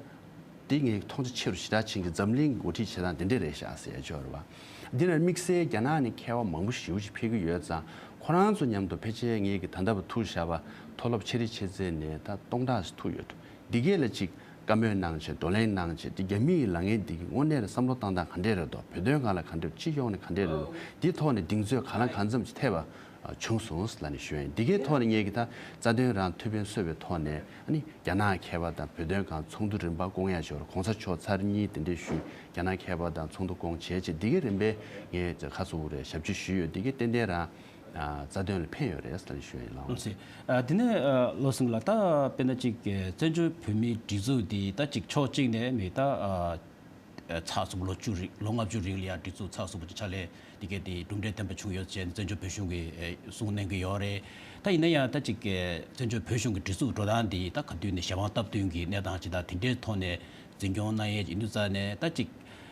འདི་ངས་མཐོང་ཆ་ཆེ་རུ་ཞེ་དྲག་ཕྱིན་གྱི། འཛམ་གླིང་གི་འགོ་ཁྲིད་བྱེད་སྟངས་དེ་འདྲས་རེད་ཤག་ཟེར་ཡ་ཅིག་ཡོད་རེད་བ། འདི་ནས་དམིགས་བསལ་རྒྱ་ནག་ནས་མཁས་པ་མང་པོ་ཞེ་པོ་ཅིག་ཕེབས་ཀྱི་ཡོད་ཙང་ཁོ་རང་ཚོ་མཉམ་དུ་ཕལ་ཆེར་ངེད་ཀྱི་ད་ལྟ་བར་ཐུག་བཞག་པ་མཐོ་སློབ་ཆེ་རིགས་ཆེ་ཚད་ནས་ད་སྟོང་ཕྲག་ཞིག་ཐུག་ཡོད་འགྲོ། འདི་གས་ལ་ཅིག་བཀའ་མོལ་གནང་བྱས་བགྲོ་གླེང་གནང་བྱས་འདི་རྒྱ་མི་ཡི་ལངས་ངན་འདི་གི་དངོས་གནས་ལ་བསམ་བློ་བཏང་སྟངས་ག་འདྲས་རེད་དོ། བོད་དོན་སྒང་ལ་ག་འདྲས། སྤྱི་ཡོངས་ནས་ག་འདྲས་རེད་དོ། འདིའི་ཐོག་ནས་གདེང་ཚོད་གང་ལ་གང་འཚམ་ཅིག་ཐེབས་པ། བྱུང་སོང་ལབ་ནས་ཞུ་ཡིན། འདི་གའི་ཐོག་ནས་ངེད་ཀྱི་ད་རྩ་དོན་རང་ཐུགས་ཕན་གསོས་པའི་ཐོག་ནས་ཨ་ནི་རྒྱ་ནག་མཁས་པ་དང་བོད་དོན་སྒང་ཚོགས་འདུ་རིམ་པ་སྐོང་ཡ་ཞོར་གོང་ས་མཆོག་ཚར་གཉིས་དེ་འདྲས་ཞུས། རྒྱ་ནག་མཁས་པ་དང་ཚོགས་འདུ་སྐོང་བྱས་བྱས་འདི་གའི་རིམ་པས་ངས་ཁ་གསོ་བོ་རེ་ཞབས་ཕྱི་ཞུས་ཡོད། འདི་གའི་ཏན་ཏན་རང་རྩ་དོན་ལ་ཕན་ཡོད་རེད་ལབ་ནས་ཞུ་ཡིན་ལགས། ལགས་སེ། ཨ་དེ་ནས་ཨ་བློ་སེང་ལགས། ད་དཔེར་ན་ཅིག་བཙན་བྱོལ་བོད་མིའི་སྒྲིག་འཛུགས་འདི་ད་ཅིག་ཕྱོགས་གཅིག་ནས་མི་ད་ཨ། ཚགས་ཚུད་པོ་ལོ་བཅུ་རིང་ལོ་ལྔ་བཅུ་རིང་ལ་ཡང་སྒྲིག་འཛུགས་ཚགས་ཚུད་པོ་ཅིག་ཕྱག་ལས་འདི་གའི་དེ་གྲུབ་འབྲས་ལྡན་པ་བྱུང་ཡོད་ཅེས་བཙན་བྱོལ་བོད་གཞུང་གིས་གསུངས་གནང་གི་ཡོད་རེད། ད་ཡིན་ན་ཡང་ད་ཅིག་བཙན་བྱོལ་བོད་གཞུང་གི་སྒྲིག་འཛུགས་འགྲོ་སྟངས་འདི་ད་ག་དུས་ནས་ཞལ་དབང་སྟབས་བསྟུན་གྱི་གནས་སྟངས་ཅིག་དང་དེ་འདྲའི་ཐོག་ནས་འཛིན་སྐྱོང་གནང་ཡས་ཡིན་དུས་ཙང་ནས་ད་ཅིག་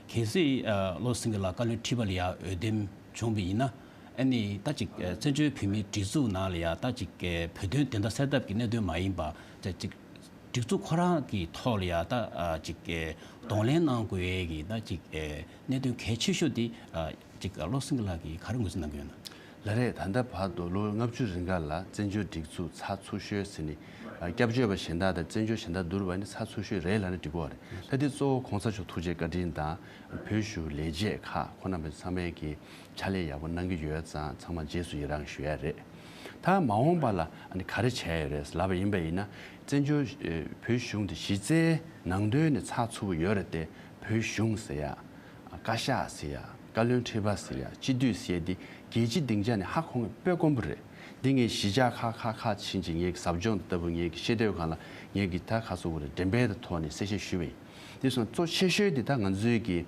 གལ་སྲིད་བློ་སེང་གེ་ལགས་བཀའ་བློན་ཁྲི་པ་ལ་ཡང་འོས་འདེམས་བྱུང་བ་ཡིན་ན། ཨ་ནི་ད་ཅིག་བཙན་བྱོལ་བོད་མིའི་སྒྲིག་འཛུགས་ནང་ལ་ཡང་ད་ཅིག་བོད་དོན་བདེན་མཐའ་གསལ་ཐབས་ཀྱི་གནད་དོན་མ་ཡིན་པ་ད་ཅིག་སྒྲིག་འཛུགས་ཁོ་རང་གི་ཐོག་ལ་ཡང་ད་ཨ་ཅིག་གདོང་ལེན་གནང་དགོས་ཡས་ཀྱི་ད་ཅིག་གནད་དོན་གལ་ཆེ་ཤོས་དེ་ཨ་ཅིག་བློ་སེང་གེ་ལགས་ཀྱིས་ག་རེ་ངོས་འཛིན་གནང་གི་ཡོད་ན། ལགས་རེད། ད་ལྟ་བར་དུ་ལོ་ལྔ་བཅུ་རིང་ག་ལ་བཙན་བྱོལ་སྒྲིག་འཛུགས་ཚགས་ཚུད་ཤོས་ཟེར་ནས་ཨ་སྐྱབས་བཅོལ་བ་གཞན་དག་དང་བཙན་བྱོལ་གཞན་དག་བསྡུར་བ་ནི་ཚགས་ཚུད་ཤོས་རེད་ལབ་ན་འགྲིག་གི་རེད། ད་དེ་གཙོ་བོ་གོང་ས་མཆོག་ཐུགས་རྗེ་བཀའ་དྲིན་དང་བོད་གཞུང་ལས་བྱེད་ཁག་ཁོང་རྣམ་པ་ཚང་མས་ཀྱི་ཕྱག་ལས་ཡག་པོ་གནང་གི་ཡོད་ཙང་ཚང་མ་རྗེས་སུ་ཡི་རང་ཞུ་ཡ་རེད། ད་མ་འོངས་པ་ལ་ཨ་ནི་ག་རེ་བྱས་ཡོད་རེད་ལབ་པ་ཡིན་པ་ཡིན་ན། བཙན་བྱོལ་ཨེ་བོད་གཞུང་དེ་གཞི་རྩའི་ནང་དོན་ནས་ཚགས་ཚུད་པོ་ཡོད་རེད་དེ། བོད་གཞུང་ཟེར་ཡ། བཀའ་ཤག་ཟེར་ཡ། བཀའ་བློན་ཁྲི་པ་ཟེར་ཡ། སྤྱི་འཐུས་ཟེར་ཡ་འདི་རྒྱལ་སྤྱིའི་སྡིངས་ཆ་ནས་ཧ་གོ་མཁན་དཔེ་དཀོན་པོ་རེད། འདི་ངས་གཞིས་ཆགས་ཁག་ཁག་ཁག་ཕྱིན་ཅིག་ངས་ཀྱི་ཟབ་སྦྱོང་ལྟ་བུ་ངས་ཀྱི་ཤེས་འདོད་སྒང་ལ་ངས་ཀྱི་ད་ག་སོ་གོ་རེ་འགྲེམས་སྤེལ་དུ་ཐོག་ནས་གསལ་བཤད་ཞུས་པ་ཡིན། དེ་སོང་གཙོ་ཆེ་ཤོས་དེ་ད་ང་ཚོའི་གི་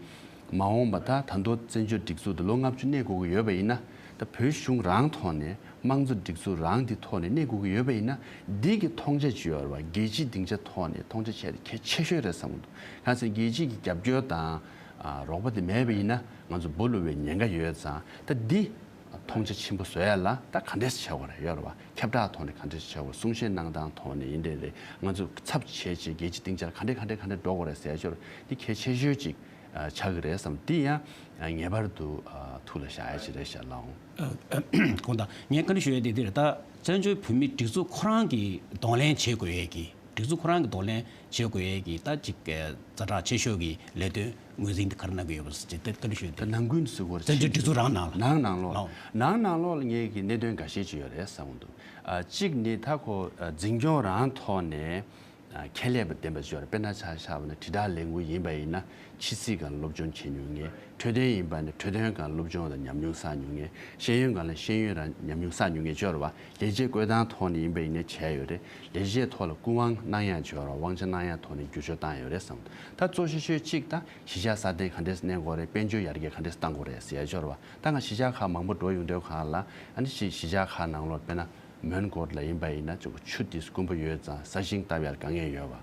མ་འོངས་པ་ད་ད་མདོ་བཙན་བྱོལ་སྒྲིག་འཛུགས་དེ་ལོ་ལྔ་བཅུ་གནས་དགོས་ཀྱི་ཡོད་པ་ཡིན་ན། ད་བོད་གཞུང་རང་ཐོག་ནས་དམངས་གཙོ་སྒྲིག་འཛུགས་རང་འདི་ཐོག་ནས་གནས་དགོས་ཀྱི་ཡོད་པ་ཡིན་ན། འདི་གི་མཐོང་ཆ་ཅིག་ཡོད་རེད་བ། རྒྱལ་སྤྱིའི་སྡིངས་ཆ་ཐོག་ནས་མཐོང་ཆ་བྱས་ཏེ་གལ་ཆེ་ཤོས་རེད་བསམ་གྱི་འདུག་གང་ཟེར་རྒྱལ་སྤྱིའི་གི་རྒྱབ་སྐྱོར་དང་ཨ་རོགས་པ་དེ་མེད་པ་ཡིན་ན་ང་ཚོ་སྦུག་ལུག་པའི་ཉེན་ཁ་ཡོད་ཙང་། ད་འདི་མཐོང་ཆ་ཆེན་པོ་བཟོ་ཡ་ལ་ད་ག་འདྲས་བྱེད་དགོས་རེད། ཡོད་རེད་བ། ཁྱབ་བསྒྲགས་ཐོག་ནས་ག་འདྲས་བྱེད་དགོས། གསུང་བཤད་གནང་སྟངས་ཐོག་ནས་ཡིན་འདྲ་རེད། ང་ཚོ་ཚབ་བྱས་བྱས་རྒྱལ་སྤྱིའི་སྡིངས་ཆ་ལ་ག་འདྲས་ག་འདྲས་ག་འདྲས་འགྲོ་དགོས་རེད་ཟེར་ཡ་ཅིག་ཡོད་རེད། འདི་གལ་ཆེ་ཤོས་ཅིག་ཨ་ཆགས་ཀྱི་རེད་བསམ། འདི་ཡང་ཨ་ངེས་པར་དུ་ཨ་ཐུགས་ལ་བཞག་ཡ་ཅིག་རེད་ཤག་ལགས། ཨ་དགོངས་དག་ངས་བཀའ་འདྲི་ཞུ་ཡ་དེ་འདི་རེད། ད་བཙན་བྱོལ་བོད་མིའི་སྒྲིག་འཛུགས་ཁོ་རང་གིས་གདོང་ལེན་བྱེད་དགོས་ཡས་ཀྱི། སྒྲིག་འཛུགས་ཁོ་རང་གིས་གདོང་ལེན་བྱེད་དགོས་ཡས་ཀྱི་ད་ཅིག་ཨ་ཛ་དྲག་ཆེ་ཤོས་ཀྱི་ལས་དོན་ངོས་འཛིན་དེ་ག་རེ་གནང་གི་ཡོད་པ་ཅིག་དེ་བཀའ་འདྲི་ཞུ་ཡ་དེ། ད་ནང་ཁུལ་ཟེར་དགོས་རེད། བཙན་བྱོལ་སྒྲིག་འཛུགས་རང་ནང་ལ། ནང་ནང་ལོགས། ལགས། ནང་ནང་ལོགས་ལ་ངས་ཀྱི་གནད་དོན་འགའ་ཤས་ཅིག་ཡོད་རེད་བསམ་གྱི་འདུག་ཨ་གཅིག་ནི་ད་ཁོ་ཨ་འཛིན་སྐྱོང་རང་ཐོག་ནས་ཨ་ཁྱད་ལས་པ་ལྡན་པ་ཅིག་ཡོད་རེད། དཔེར་ན་ཆ་བཞག་པ་ན་དྲིལ་བསྒྲགས་ལས་འགུལ་ཡིན་པ་ཡིན་ན་ཕྱི་སྲིད་སྒང་ལ་སློབ་སྦྱོང་བྱེད་མྱོང་མཁན། འཕྲོད་བསྟེན་ཡིན་པ་ན་འཕྲོད་བསྟེན་སྒང་ལ་སློབ་སྦྱོང་དང་ཉམས་མྱོང་བསགས་མྱོང་མཁན། ཤེས་ཡོན་སྒང་ལ་ཤེས་ཡོན་རང་ཉམས་མྱོང་བསགས་མྱོང་མཁན་ཅིག་ཡོད་རེད་བ། ལས་བྱེད་བསྐོས་སྟངས་ཐོག་ནས་ཡིན་པ་ཡིན་ན་བྱས་ཡོད་རེད། ལས་བྱེད་ཐོག་ལ་སྐུ་དབང་གནང་ཡག་ཅིག་ཡོད་རེད་བ། དབང་ཆ་གནང་ཡག་ཐོག་ནས་བསྒྱུར་བཅོས་བཏང་ཡོད་རེད་བསམ། ད་གཙོ་ཆེ་ཤོས་གཅིག་ད་གཞིས་ཆགས་སྲ་བརྟན་ག་འདྲས་གནས་དགོས་རེད། དཔལ་འབྱོར་ཡར་རྒྱས་ག་འདྲས་བཏང་དགོས་རེད་ཟེར་ཡ་ཅིག་ཡོད་རེད་བ། ད་ང་གཞིས་ཆགས་ཁག་མང་པོ་འགྲོ་ཡོང་དུས་སྒང་ལ་ཨ་ནི་གཞིས་གཞིས་ཆགས་ཁག་ནང་ལོགས་དཔེར་ན་མོན་གྷོ་ལ་ཡིན་པ་ཡིན་ན་ཅིག་ཆུ་དེ་དཀོན་པོ་ཡོད་ཙང་ས་ཞིང་བཏབ་ཡར་དཀའ་ངལ་ཡོད་པ།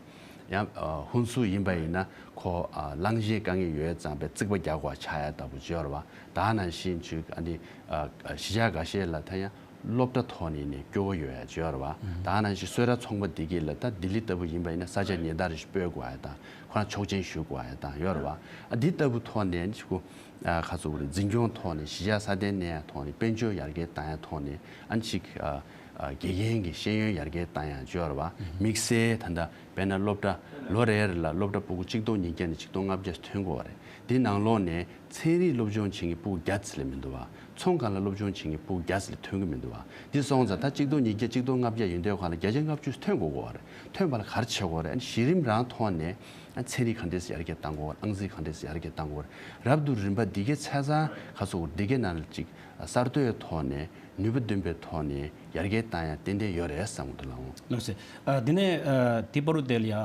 ཡང་ཨ་ཧུན་སུར་ཡིན་པ་ཡིན་ན་ཁོ་ཨ་གླང་ཆེན་དཀའ་ངལ་ཡོད་ཙང་པའི་རྩིག་པ་རྒྱག་དགོས་ཆགས་ཡ་ལྟ་བུ་ཅིག་ཡོད་རེད་བ། ད་ནང་བཞིན་ཅིག་ཨ་ནི་ཨ་གཞིས་ཆགས་འགའ་ཤས་ལ་ད་ཡང་སློབ་གྲྭ་ཐོག་ནས་ནས་སྐྱོ་བོ་ཡོད་ཡ་ཅིག་ཡོད་རེད་བ། ད་ནང་བཞིན་གསོལ་ར་ཚོང་པ་འདི་གས་ལ་ད་ལྡི་ལི་ལྟ་བུ་ཡིན་པ་ཡིན་ན་ས་ཆ་ཉིན་ལྟར་རེ་སྤོས་དགོས་ཡ་དང་ཁོ་རང་ཆོག་མཆན་ཞུ་དགོས་ཡ་དང་ཡོད་རེད་བ། ཨ་འདི་ལྟ་བུ་ཐོག་ནས་ཅིག་གོ་ཨ་ཁ་ཚུགས་རེད། འཛིན་སྐྱོང་ཐོག་ནས་གཞིས་ཆགས་སྲ་བརྟན་གནས་ཡ་ཐོག་ནས་དཔལ་འབྱོར་ཡར་རྒྱས་བཏང་ཡ་ཐོག་ནས་ཨ་ནི་ཅིག་ཨ་ཨ་དགེ་རྒན་གྱི་ཤེས་ཡོན་ཡར་རྒྱས་བཏང་ཡ་ཅིག་ཡོད་རེད་བ། དམིགས་བསལ་ད་ལྟ་དཔེར་ན་སློབ་གྲྭ་ལོ་རེ་རེ་ལ་སློབ་གྲྭ་ཕྲུ་གུ་གཅིག་སྟོང་ཉིས་བརྒྱ་ནས་གཅིག་སྟོང་ལྔ་བརྒྱ་ཐོན་དགོས་པ་རེད། འདི་ནང་ལོགས་ནས་ཚན་རིག་སློབ་སྦྱོང་བྱེད་མཁན་ཕྲུ་གུ་བརྒྱ་ཙམ་ལས་མི་འདུག་བ། ཚོང་སྒང་ལ་སློབ་སྦྱོང་བྱེད་མཁན་ཕྲུ་གུ་བརྒྱ་ཙམ་ལས་ཐོན་གྱི་མི་འདུག་བ། འདི་སོང་ཙང་ད་གཅིག་སྟོང་ཉིས་བརྒྱ་གཅིག་སྟོང་ལྔ་བརྒྱ་ཡོད་དུས་སྒང་ལ་བརྒྱ་ཆ་ལྔ་བཅུ་ཐོན་དགོས་ཀྱི་ཡོད་རེད། ཐོན་པ་ལ་ག་རེ་བྱེད་དགོས་རེད། ཨ་ནི་གཞི་རིམ་རང་ཐོག་ནས་ཨ་ཚན་རིག་ག་འདྲས་ཡར་རྒྱས་གཏང་དགོས་རེད། ཨང་རྩིས་ག་འདྲས་ཡར་རྒྱས་གཏང་དགོས་རེད། རབ་ཏུ་རིམ་པ་འདི་གའི་ཚན་ཚང་ཁ་སོགས་འདི་གའི་ནང་ལ་ཅིག་གསར་གཏོད་ཐོག་ནས་ནུས་པ་འདོན་པའི་ཐོག་ནས་ཡར་རྒྱས་གཏང་ཡ་ཏན་ཏན་ཡོད་རེད་བསམ་གྱི་འདུག་ལགས། ལགས་སེ། ཨ་དེ་ནས་ཨ་དེ་བར་དུ་དེ་ལ་ཡ་ཨ་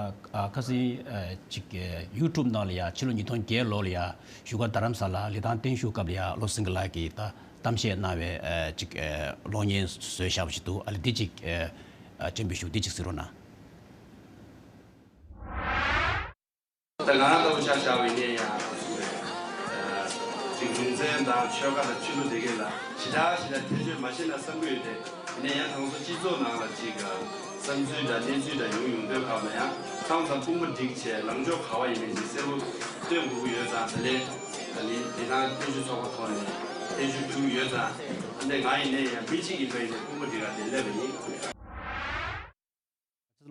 ཁ་སང་ཨ་ཅིག་ཡུ་ཊུབ་ནང་ལ་ཡ་ཕྱི་ལོ་ཉིས་སྟོང་བརྒྱད་ལོ་ལ་ཡ་བཞུགས་སྒར་རྡ་རམ་ས་ལ་ལི་ཐང་བརྟན་བཞུགས་སྐབས་ལ་ཡ་བློ་སེང་གི་ལགས་ཀྱིས་ད་གཏམ་བཤད་གནང་བའི་ཨ་ཅིག་ཨ་གློག་བརྙན་བཟོས་བཞག་པ་ཞིག་འདུག། ཨ་ལས་འདི་ཅིག་ཨ་ཨ་སྤྱན་འབུལ་ཞུ། འདི་ཅིག་གཟིགས་རོགས་གནང་། ད་ང་རང་ལྟ་བུ་ཆ་བཞག་པ་ཡིན་ན་ཡང་ཨ་སུ་རེད། ཅིག་ལུང་ཚན་དང་ཆོལ་ཁ་དང་ཆོས་ལུགས་དེ་གས་ལ་ཞེ་དྲག་ཞེ་དྲག་ཐེ་བྱུས་མ་བྱེད་ན་བསམ་གྱི་ཡོད་དེ། ཡིན་ན་ཡང་གང་ཟག་སྤྱི་ཚོགས་ནང་ལ་ཅིག་བསམ་ཚུལ་དང་གནས་ཚུལ་དང་ཡོང་ཡོང་དུས་སྐབས་ལ་ཡང་མཚམས་མཚམས་དཔུང་པ་སྒྲིག་བྱས་ལངས་ཕྱོགས་ག་བ་ཡིན་མིན་ཅིག་གསལ་པོ་སྟོན་དགོས་ཀྱི་ཡོད་ཙང་། ད་ལན་ད་ལན་དེ་དང་བརྟན་བཞུགས་ཚོགས་པ་ཐོག་ནས་བརྟན་བཞུགས་ཞུ་གི་ཡོད་ཙང་། ད་ལན་ང་ཡིན་ན་ཡང་མི་གཅིག་ཡིན་པ་ཡིན་ན་དཔུང་པ་སྒྲིག་ག་དེ་སླེབས་པ་ཡིན།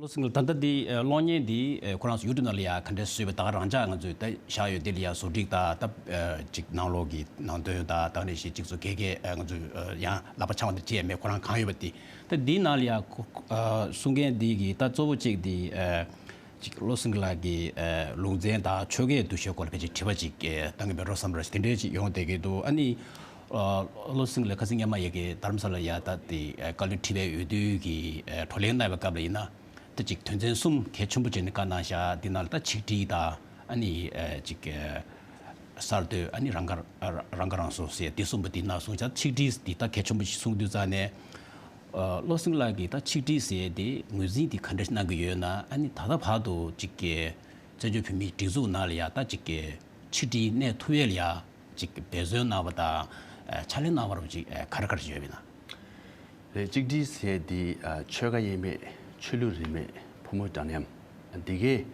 བློ་སེང་ལགས། ད་ལྟ་འདི་ཨ་གློག་བརྙན་འདི་ཨ་ཁོ་རང་ཚོ་ཡུ་ཊུབ་ནང་ལ་ཡ་ག་འདྲས་བཟོས་པ་ད་ག་རང་འཇགས་ང་ཚོས་ད་བཞག་ཡོད། འདི་ལ་ཡ་བཟོ་སྒྲིག་དང་ད་ཨ་ཅིག་ནང་ལོགས་ཀྱི་ནང་དོན་དང་ད་ག་ནང་བཞིན་ཅིག་ཚོ་ག་ག་ཨ་ང་ཚོས་ཨ་ཡང་ལག་པ་འཆང་བ་འདི་བྱས་མེད། ཁོ་རང་གང་ཡོད་པ་འདི་ད་འདི་ནང་ལ་ཡ་ཁོ་ཨ་གསུང་མཁན་འདི་གི་ད་གཙོ་བོ་གཅིག་འདི་ཨ་ཅིག་བློ་སེང་ལགས་ཀྱི་ཨ་ལུང་ཚན་དང་ཆོལ་ཁའི་འདུ་ཤེས་སྐོར་ལ་ཕལ་ཆེར་དྲི་བ་ཅིག་ཨ་བཏང་གི་མེད་འགྲོ་བསམ་ར་ཞིག་དེ་འདྲས་ཅིག་ཡོང་བསྡད་ཀྱི་འདུག། ཨ་ནི། ཨ་བློ་སེང་ལགས་ཁ་སང་སྔོན་མ་ཡ་གི་རྡ་རམ་ས་ལ་ཡ་ད་དེ་ཨ་བཀའ་བློན་ཁྲི་པའི་འོས་བསྡུ་གི་ཨ་བགྲོ་གླེང་གནང་བའི་སྐབས་ལ་ཡིན་ན། ད་ཅིག་དོན་ཚན་གསུམ་གལ་ཆེན་པོ་བྱས་ནས་བཀའ་གནང་བཞག། འདི་ནང་ལ་ད་ཆིག་སྒྲིལ་དང་ཨ་ནི་ཨ་ཅིག་ཨ་གསར་གཏོད། ཨ་ནི་རང་ཁ་རང་ཁ་རང་གསོ་ཟེར་དེ་གསུམ་པོ་འདི་ནང་གསུངས་བཞག། ཆིག་སྒྲིལ་འདི་ད་གལ་ཆེན་པོ་ཞིག་གསུངས་དུས་ཙང་ནས། ཨ་བློ་སེང་ལགས་ཀྱིས་ད་ཆིག་སྒྲིལ་ཟེར་དེ་ངོས་འཛིན་འདི་ག་འདྲ་གནང་གི་ཡོད་ན། ཨ་ནི་ད་ལྟ་བར་དུ་ཅིག་གི་བཙན་བྱོལ་བོད་མིའི་སྒྲིག་འཛུགས་ནང་ལ་ཡ་ད་ཅིག་གི་ཆིག་སྒྲིལ་གནས་ཐུབ་ཡས་ལ་ཡ། ཅིག་འབད་བརྩོན་གནང་བ་དང་ཨ་ཕྱག་ལས་གནང་བ་རུ་ཅིག་ཨ་ག་རེ་ག་རེ་ཡོད་མེད་ན། རེད། གཅིག་སྒྲིལ་ཟེར་འདི་ཨ་ཆོལ་ཁ་དབྱེ་མེད། ཆོས་ལུགས་རིས་མེད། ཕོ་མོ་འདྲ་མཉམ་འདི་གས་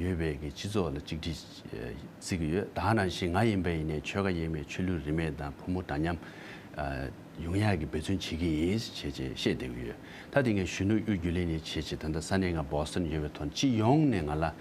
ཡོད་པའི་གི་སྤྱི་ཚོགས་ལ་གཅིག་སྒྲིལ་ཨ་བརྩི་གི་ཡོད། ད་ནང་བཞིན་ང་ཡིན་པ་ཡིན་ནའི་ཆོལ་ཁ་དབྱེ་མེད། ཆོས་ལུགས་རིས་མེད་དང་ཕོ་མོ་འདྲ་མཉམ་ཨ་ཡོང་ཡག་གི་འབད་བརྩོན་བྱེད་ཀྱི་ཡིན་ཞེས་བྱས་བཤད་བསྡད་ཀྱི་ཡོད། ད་དེ་ངས་གཞོན་ནུ་གཡུ་རྒྱུ་ལེན་ནས་བྱས་བྱས་ད་ལྟ་ས་གནས་ང་བོ་སི་ཊོན་ཡོད་པའི་ཐོག་སྤྱི་ཡོངས་ནས་ང་ལ་ཨ་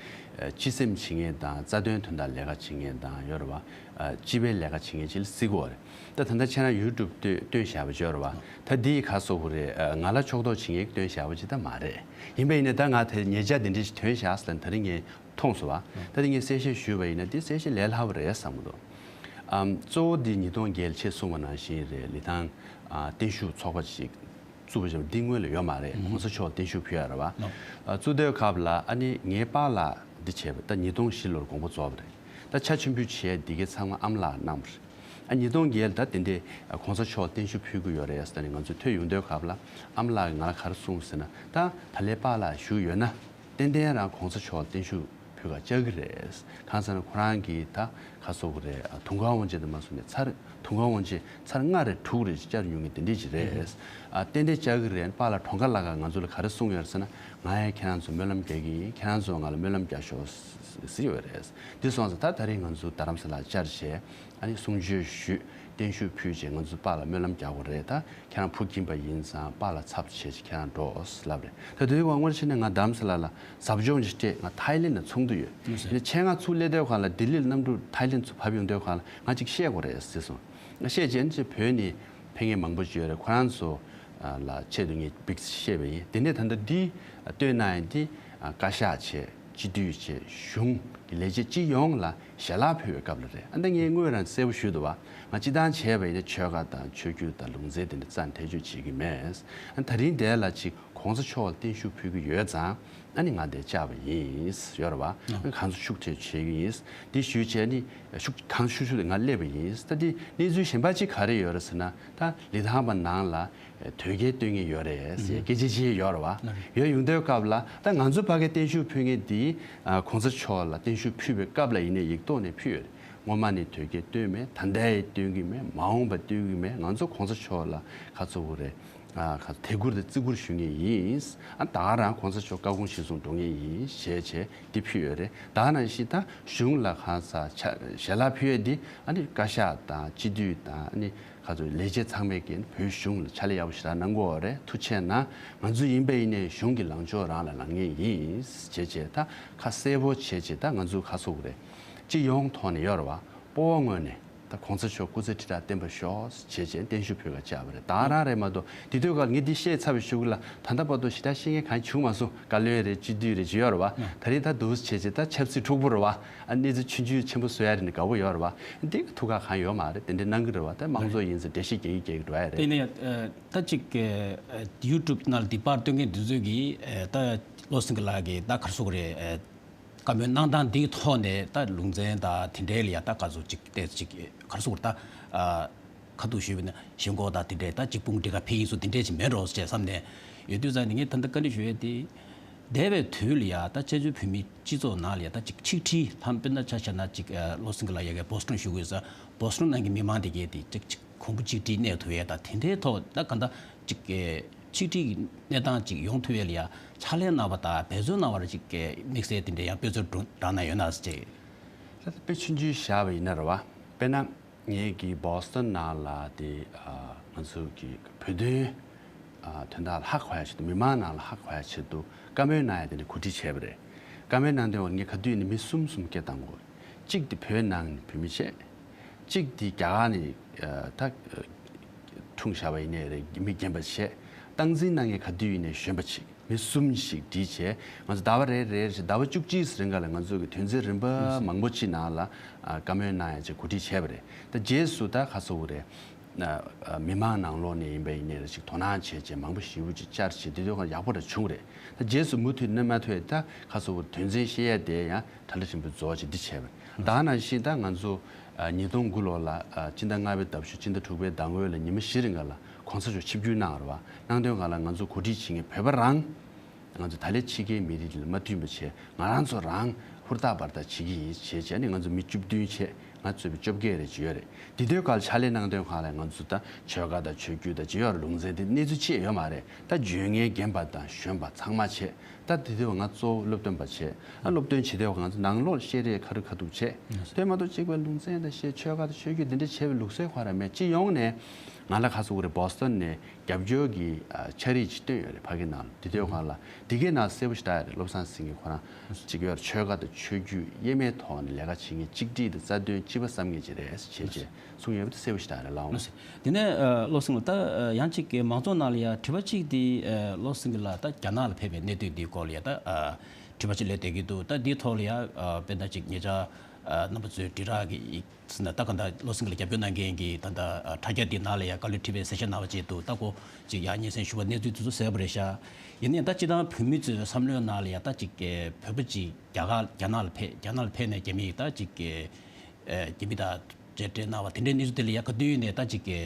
སྤྱི་སེམས་བྱེད་མཁན་དང་རྩ་དོན་དོན་དག་ལས་ཀ་བྱེད་མཁན་དང་ཡོད་རེད་བ། ཨ་སྤྱི་པའི་ལས་ཀ་བྱེད་མཁན་ཅིག་ལ་བརྩི་གི་ཡོད་རེད། ད་ད་ལྟ་ཁྱེད་རང་ཡུ་ཊུབ་སྟོན་སྟོན་བཞག་པ་ཅིག་ཡོད་རེད་བ། ད་འདི་ཡི་ཁ་གསོ་གི་རེད། ཨ་ང་ལ་ཕྱོགས་གཏོགས་བྱེད་མཁན་སྟོན་བཞག་པ་ཅིག་ད་མ་རེད། ཡིན་པ་ཡིན་ན་ད་ང་དེ་ཉེ་ཆར་འདི་འདྲ་ཞིག་ཐོན་བཞག་ཟེར་ལ་ད་རིང་ངས་མཐོང་སོང་བ། ད་རིང་ངས་གསལ་བཤད་ཞུས་པ་ཡིན་ན་འདི་གསལ་བཤད་ལས་སླ་པོ་རེད་བསམ་གྱི་འདུག། ཨམ་གཙོ་བོ་འདི་ཉིས་སྟོང་བརྒྱད་ལ་ཁྱེད་གསུངས་པ་ནང་བཞིན་རེད། ལི་ཐང་ཨ་བརྟན་བཞུགས་ཚོགས་པ་ཞིག་བཙུགས་པ་བྱས་པ་འདི་སྔོན་ལ་ཡོད་མ་རེད། ཨུ་ཧུམ། གོང་ས་མཆོག་བརྟན་བཞུགས་ཕུལ་ཡ་རེད་བ། ཨོ། ཨ་བཙུགས་དུས་སྐབས་ལ་ཨ་ནི་ངའི་པཱ་ལགས་འདི་བྱས་པ་ད་ཉིས་སྟོང་བཞི་ལོར་དགོངས་པ་རྫོགས་པ་རེད། ད་ཕྱག་མཆོད་འབུལ་བྱས་འདི་གའི་ཚང་མ་ཨ་མ་ལགས་གནང་བ་རེད། ཨ་ཉིས་སྟོང་བརྒྱད་ལ་ད་དེ་འདྲའི་ཨ་གོང་ས་མཆོག་ལ་བརྟན་བཞུགས་ཕུལ་གྱི་ཡོད་རེད་ཟེར་ནས་ང་ཚོས་ཐོས་ཡོང་དུས་སྐབས་ལ་ཨ་མ་ལགས་ཀྱིས་ང་ལ་ག་རེ་གསུངས་ཟེར་ན། ད་ད་ལས་པཱ་ལགས་བཞུགས་ཡོད་ན་ཏན་ཏན་རང་གོང་ས་མཆོག་ལ་བརྟན་བཞུགས་ཕུལ་ག་བཅར་གྱི་རེད། གང་ཟེར་ན་ཁོ་རང་གིས་ད་ག་ཟེར་དགོས་རེད། ཨ་དུང་དཀར་དབང་ཆེན་དུ་མ་སོང་ནས་ཚར་དུང་དཀར་དབང་ཆེན་ཚར་ལྔ་རེ་དྲུག་རེ་བཅར་མྱོང་མཁན་དེ་འདྲས་ཅིག་རེད། ཨ་ཏན་ཏན་བཅར་གྱི་རེད། པཱ་ལགས་གྲོངས་ཁ་ལ་ཁ་ང་ཚོ་ལ་ག་རེ་གསུངས་ཡོད་ཟེར་ན། ང་ཡང་ཁྱེད་རང་ཚོ་སྨོན་ལམ་རྒྱག་གི་ཡིན། ཁྱེད་རང་ཚོ་ང་ལ་སྨོན་ལམ་རྒྱག་ཤོག་ཟེར་ཡོད་རེད། འདི་སོང་ཙང་ད་ད་རེས་ང་ཚོ་རྡ་རམ་ས་ལ་བཅར་བྱས་ཨ་ནི་གསུང་ཆོས་ཞུས། བརྟན་བཞུགས་ཕུལ་བྱས་ང་ཚོ་པཱ་ལགས་སྨོན་ལམ་རྒྱག་དགོས་རེད། ད་ཁྱེད་རང་བུ་འཁྱིམ་པ་ཡིན་ཙང་པཱ་ལགས་ཚབ་བྱས་བྱས་ཁྱེད་རང་འགྲོ་ཟེར་ལབ་རེད། ད་དུས་དབང་བར་ཕྱིན་ནས་ང་རྡ་རམ་ས་ལ་ལ་ཟབ་སྦྱོང་ཞིག་སྤྲད། ང་ཐའི་ལེན་ལ་ཚོགས་འདུ་ཡོད། ཡིན་ཟེར། ཡིན་ཆད་ང་ཚུར་སླེབས་དུས་སྒང་ལ་ལྡི་ལི་ལ་གནམ་གྲུ་ཐའི་ལེན་ཚུར་བབས་ཡོང་དུས་སྒང་ལ་ང་ཅིག་བཤད་དགོས་རེད་ཟེར་སོང་། ང་བཤད་རྗེས་ནས་བོད་ནས་ཕེབས་མཁན་མང་པོ་ཅིག་ཡོད་རེད། ཁོ་རང་ཚོ་ལ་ཆེད་དུ་ངས་འབིགས་བཤད་པ་ཡིན། དེ་ནས་ད་ལྟ་འདི་སྟོན་གནང་ཡིན། འདི་བཀའ་ཤག་བྱས། སྤྱི་འཐུས་བྱས། གཞུང་གི་ལས་བྱེད་སྤྱི་ཡོངས་ལ་ཞལ་ལག་ཕུལ་བའི་སྐབས་ལ་རེད། ཨ་ད་ངས་སྔོན་རང་གསལ་པོ་ཞུས་འདུག་བ། ང་སྤྱི་བཏང་བྱས་པ་ཡིན་ན་ཆོལ་ཁ་དང་ཆོས་བརྒྱུད་དང་ལུང་ཚན་དེ་འདྲ་རྩ་ནས་ཐེ་བྱུས་བྱེད་ཀྱི་མེད། ཨ་ད་རིང་དེ་ལ་ཅིག་གོང་ས་མཆོག་ལ་བརྟན་བཞུགས་ཕུལ་གྱི་ཡོད་ཙང་ཨ་ནི་ང་འདིར་བཅར་བ་ཡིན། ཡོད་རེད་བ། ཨ་གང་ཚོ་ཤུགས་ཆེ་བྱེད་ཀྱི་ཡིན། འདི་ཞུས་བྱས་ནི་ཤུགས་གང་ཤུགས་ཤུགས་དེ་ང་སླེབས་པ་ཡིན། ད་འདི་གནས་ཚུལ་གཞན་པ་ཅིག་ག་རེ་ཡོད་རེད་ཟེར་ན། ད་ལི་ཐང་པ་ནང་ལ་དོལ་རྒྱལ་སྟོན་མཁན་ཡོད་རེད་ཟེར་སྐད་ཆ་ཅིག་ཡོད་རེད་བ། ཡོད་ཡོང་དུས་སྐབས་ལ་ད་ང་ཚོ་ཕ་གིར་བརྟན་བཞུགས་ཕུལ་མཁན་འདི་ཨ་གོང་ས་མཆོག་ལ་བརྟན་བཞུགས་ཕུལ་བའི་སྐབས་ལ་ཡིན་ནའི་ཡིག་ཐོག་ནས་ཕུལ་ཡོད་རེད། སྔོན་མ་ནས་དོལ་རྒྱལ་སྟོན་མེད། ད་ལྟ་ཡང་སྟོན་གྱི་མེད། མ་འོངས་པ་སྟོན་གྱི་མེད། ང་ཚོ་གོང་ས་མཆོག་ལ་ག་ཚོད་དགོས་རེད། ཨ་ག་ཚོད་དད་བཀུར་དང་བརྩི་བཀུར་ཞུ་མཁན་ཡིན། ཨ་ད་ག་རང་གོང་ས་མཆོག་བཀའ་དགོངས་གཞིར་བཟུང་འགྲོ་མཁན་ཡིན་ཞེས་བྱས་འདི་ཕུལ་ཡོད་རེད། ད་ག་ནང་བཞིན་ད་གཞུང་ལ་གང་ཟག་ཆ་ཞལ་ལག་ཕུལ་ཡས་འདི་ཨ་ནི་བཀའ་ཤག་དང་སྤྱི་འཐུས་དང་ཨ་ནི་ག་ཚོད་ལས་བྱེད་ཚང་མས་ཀྱིས་བོད་གཞུང་ལ་ཕྱག་ལས་ཡག་པོ་ཞེ་དྲག་གནང་གི་ཡོད་རེད། ཐུགས་རྗེ་གནང་། ང་ཚོ་ཡིན་པ་ཡིན་ནའི་གཞུང་གི་ལངས་ཕྱོགས་རང་ལ་ལངས་མཁན་ཡིན་ཞེས་བྱས་ད་ཁ་གསལ་པོ་བྱས་བྱས་ད་ང་ཚོ་ག་ཚོད་དགོས་རེད། སྤྱི་ཡོངས་ཐོག་ནས་ཡོད་རེད་བ། སྤོབས་པ་ངོས་ནས་ད་གོང་ས་མཆོག་སྐུ་ཚེ་ཁྲི་ཕྲག་བརྟན་པར་ཤོག་ཅེས་བྱས་བརྟན་བཞུགས་ཕུལ་ག་བཅར་བ་རེད། ད་རང་རེད་མ་གཏོགས་དེ་དུས་ཀ་ངས་འདི་བཤད་ཚར་བའི་གཞུག་ལ་ད་ལྟ་བར་དུ་ཞེ་དྲག་བཤད་མཁན་གང་བྱུང་མ་སོང་། བཀའ་བློན་རེད། སྤྱི་འཐུས་རེད་ཅིག་ཡོད་རེད་བ། ད་རེས་ད་འདུག་བྱས་བྱས་ད་ཆབ་སྲིད་འཁྲུག་པོ་རེད་བ། ཨ་གནས་ཚུལ་ཆུང་ཆུང་ཆེན་པོ་བཟོ་ཡ་རེད་ནས་དགའ་པོ་ཡོད་རེད་བ། འདི་ག་ཐུགས་ཁག་གང་ཡོད་མ་རེད། དེ་འདྲ་གནང་གི་རེད་བ། ད་དམངས་གཙོ་ཡིན་ཟེར་འགྲེལ་བཤད་རྒྱག་གི་རྒྱག་གི་འགྲོ་ཡ་རེད། དེ་ནས་ད་ཅིག་ཡུ་ཊུབ་ནང་ལ་འདི་པར་སྟོན་མཁན་འདི་ཚོས་ཀྱིས་ད་བློ་སེང་གི་ལགས་ཀྱིས་ད་ག་རེ་ཟེར་དགོས་རེད། བཀའ་མོལ་གནང་སྟངས་འདིའི་ཐོག་ནས་ད་ལུང་ཚན་དང་དེ་འདྲའི་ལ་ཡ་ད་ག་ཚོད་ཅིག་ཏོག་ཙམ་ཅིག་ག་རེ་ཟེར་དགོས་རེད། ད་ཨ་ཁ་ཐུག་ཞུས་པ་ཡིན་ན་ཞེན་ཁོག་དང་དེ་འདྲའི་ད་ཅིག་དཔུང་སྒྲིག་ག་ཕེབས་ཡིན་སོགས་དེ་འདྲའི་ཅིག་མེད་འགྲོ་ཟེར་བསམ་ནས་ཡོད་དུས་ཙང་ནས་ངས་ད་ལྟ་བཀའ་འདྲི་ཞུ་ཡས་དེ། འདས་པའི་དུས་ལ་ཡ་ད་བཙན་བྱོལ་བོད་མིའི་སྤྱི་ཚོགས་ནང་ལ་ཡ་ད་ཅིག་ཆིག་སྒྲིལ་ལྷམ་དཔེར་ན་ཆ་བཞག་ན་ཅིག་ཨ་བློ་སེང་གི་ལགས་ཡ་གི་བོ་སི་ཊོན་བཞུགས་ཡོད་ས་བོ་སི་ཊོན་ནང་གི་མི་མང་དེ་གས་དེ་ཅིག་ཅིག་གོང་བུ་གཅིག་སྒྲིལ་གནས་ཐུབ་ཡས་ད་དེ་འདྲའི་ཐོག་ད་ག་འདྲ་ཅིག་ཆིག་སྒྲིལ་གྱི་གནས་སྟངས་ཅིག་ཡོང་ཐུབ་ཡས་ལ་ཡ་ཕྱག་ལས་གནང་བ་དང་འབད་བརྩོན་གནང་བར་ཅིག་དམིགས་བསལ་དེ་འདྲའི་ཡང་དཔེ་མཚོན་བགྲང་ན་ཡོད་ན་ཟེར་ཅིག་ད་དཔེ་ཆུང་ཆུང་བཞག་པ་ཡིན་ན་རེད་བ། དཔེར་ན་ངེད་ཀྱི་བོ་སི་ཊོན་ནང་ལ་དེ་ཨ་ང་ཚོ་གི་བོད་དོན་ཨ་དོན་དག་ལ་ཧ་གོ་ཡ་ཆེད་དུ་མི་མང་ནང་ལ་ཧ་གོ་ཡ་ཆེད་དུ་བཀའ་མོལ་གནང་ཡ་དེ་ནི་གོ་སྒྲིག་བྱས་པ་རེད། བཀའ་མོལ་གནང་དོན་ངས་ག་དུས་ནི་མི་གསུམ་གསུམ་སྐད་བཏང་དགོས། གཅིག་དེ་བོད་ནང་ནས་བོད་མི་བྱས། གཅིག་དེ་རྒྱ་གར་ནས་ཨ་ད་འཁྲུངས་བཞག་པ་ཡིན་ནའི་རེད། མི་རྒན་པ་བྱས། སྟངས་འཛིན་གནང་མཁན་ག་དུས་ཡིན་ནའི་གཞོན་པ་ཅིག་མི་གསུམ་ཞིག་བསྒྲིགས་བྱས་ང་ཚོ་ཟླ་བ་རེ་རེ་བཞིན་ཟླ་བ་བཅུ་གཅིག་རིང་ག་ལ་ང་ཚོ་གི་དོན་ཚན་རིམ་པ་མང་པོ་ཅིག་ནང་ལ་ཨ་བཀའ་མོལ་གནང་ཡ་ཅིག་གོ་སྒྲིག་བྱས་པ་རེད། ད་རྗེས་སུ་ད་ག་ཟེར་དགོས་རེད། ཨ་མི་མང་ནང་ལོགས་ནས་ཡིན་པ་ཡིན་ནའི་རེ་ཅིག་དོ་སྣང་བྱས་བྱས་མང་པོ་ཞེ་པོ་ཅིག་བཅར་བྱས་དེ་དུས་ཁོང་ཡག་པོ་རེ་བྱུང་རེད། ད་རྗེས་སུ་མུ་མཐུད་གནས་མ་ཐུབ་ཡ་ད་ག་ཟེར་དགོས་རེད། དོན་ཚན་བཤད་ཡ་དེ་ཡང་གྲ་སྒྲིག་ཆེན་པོ་རྫོགས་བྱས་འདི་བྱས་པ་རེད། ད་ནང་བཞིན་ད་ང་ཚོ་ཨ་ཉིས་སྟོང་དགུ་ལོ་ལ་ཨ་སྤྱི་ཟླ་ལྔ་པའི་ཟླ་བཞི་སྤྱི་ཟླ་དྲུག་པའི་ཟླ་སྔོན་ལ་ཉི་མ་བཞི་རིང་ག་ལ་གོང་ས་མཆོག་ཆིབས་བསྒྱུར་གནང་བ་རེད་བ། གནང་དོན་ག་ལ་ང་ཚོ་གོ་སྒྲིག་བྱེད་མཁན་བོད་པ་རང་ང་ཚོ་ད་ལས་ཕྱི་རྒྱལ་མི་རིགས་ལ་མ་མཐུན་པ་བྱས་ང་རང་ཚོ་རང་ཧུར་ཐག་འབད་ཐག་བྱེད་ཀྱི་ཡིན་བྱས་བྱས་ནས་ང་ཚོ་མི་བཅུ་བདུན་བྱས་ང་གཙོས་པའི་བཅོ་བརྒྱད་རེ་ཅིག་ཡོད་རེད། དེ་དུས་ག་ལ་ཕྱག་ལས་གནང་དོན་ག་ལ་ང་ཚོ་ད་ཆོལ་ཁ་དང་ཆོས་བརྒྱུད་དང་ཅི་ཡོད་རེད། ལུང་ཚན་དེ་གནས་ཚུལ་ཅི་ཡོད་མ་རེད། ད་བརྗོད་མཁན་རྒན་པ་དང་གཞོན་པ་ཚང་མ་བྱས། ད་དེ་དུས་ང་གཙོ་བོ་སློབ་སྟོན་པ་བྱས། ཨ་སློབ་སྟོན་བྱེད་དུས་ང་ཚོ་ནང་ལོགས་བཤད་རེས་ཁ་རུ་ཁ་ཐུག་བྱས། དེ་མ་གཏོགས་གཅིག་པའི་ལུང་ཚན་དང་བཤད་ཆོལ་ཁ་དང་ཆོས་བརྒྱུད་འདི་འདྲ་བྱས་པའི་ལུགས་སྲོལ་ཁོ་རང་མེད། སྤྱི་ཡོངས་ནས་ང་ལ་ག་ཟེར་དགོས་རེད། བོ་སི་ཊོན་ནས་རྒྱབ་སྐྱོར་གྱི་ཨ་ཕྱག་རིས་ཅིག་བཏོན་ཡོད་རེད། ཕ་གི་ནང་ལ་དེ་དུས་ཁོ་རང་ལ་དེ་གའི་ནང་གསལ་པོ་ཞིག་བྲིས་ཡོད་རེད། བློ་བཟང་སེང་གེ་ཁོ་རང་ཅིག་ཡོད་རེད། ཆོལ་ཁ་དང་ཆོས་བརྒྱུད་དབྱེར་མེད་ཐོག་ནས་ལས་ཀ་བྱེད་མཁན་གཅིག་སྒྲིལ་དང་རྩ་དོན་གཅིག་པ་བསམ་མཁན་ཅིག་རེད་བྱས་བྱས། གསུངས་ཡོད་པ་དེ་གསལ་པོ་ཞིག་རེད་ལགས། འོང་། དེ་ནས་ཨ་བློ་སེང་ལགས་ད་ཨ་ཡང་གཅིག་གི་མང་ཚོགས་ནང་ལ་ཡ་དྲི་བ་གཅིག་དེ་ཨ་བློ་སེང་གི་ལགས་ད་རྒྱ་ནག་ལ་ཕེབས་པའི་གནད་དོན་འདིའི་སྐོར་ལ་ཡ་ད་ཨ་དྲི་བ་གཅིག་སླེབས་བསྡད་ཀྱི་འདུག་ད་འདིའི་ཐོག་ལ་ཡ་ཨ་དཔེར་ན་གཅིག་ཉེ་ཆར་ཨ་རྣམ་པ་ཚོའི་དྲིལ་བསྒྲགས་ཀྱི་ཡིག་ཟེར་ན་ད་ག་ད་བློ་སེང་གི་ལགས་རྒྱབ་སྐྱོར་གནང་མཁན་གྱི་ད་ད་ཨ་དྲ་རྒྱ་འདི་ནང་ལ་ཡ་བཀའ་བློན་ཁྲི་པའི་གསལ་བཤད་གནང་བ་བཅས་འདུག་ད་ཁོ་གཅིག་ཡ་སྙན་སེང་ཞུ་བ་གནས་ཚུལ་དེ་ཚོ་གསལ་པོ་རེད་ཤག་ཡིན་ནའི་ད་སྤྱིར་བཏང་བོད་མི་ཚོའི་བསམ་བློའི་ནང་ལ་ཡ་ད་གཅིག་བོད་པ་གཅིག་རྒྱ་གར་རྒྱ་ནག་ལ་ཕེབས་རྒྱ་ནག་ལ་ཕེབས་ནས་རྒྱ་མི་ད་གཅིག་གི་ཨེ་རྒྱ་མི་དང་ མཇལ་འཕྲད་གནང་བ་དེ་འདྲའི་གནས་ཚུལ་དེ་ལ་ཡ་ག་དུས་ནས་ད་ཅིག་གི་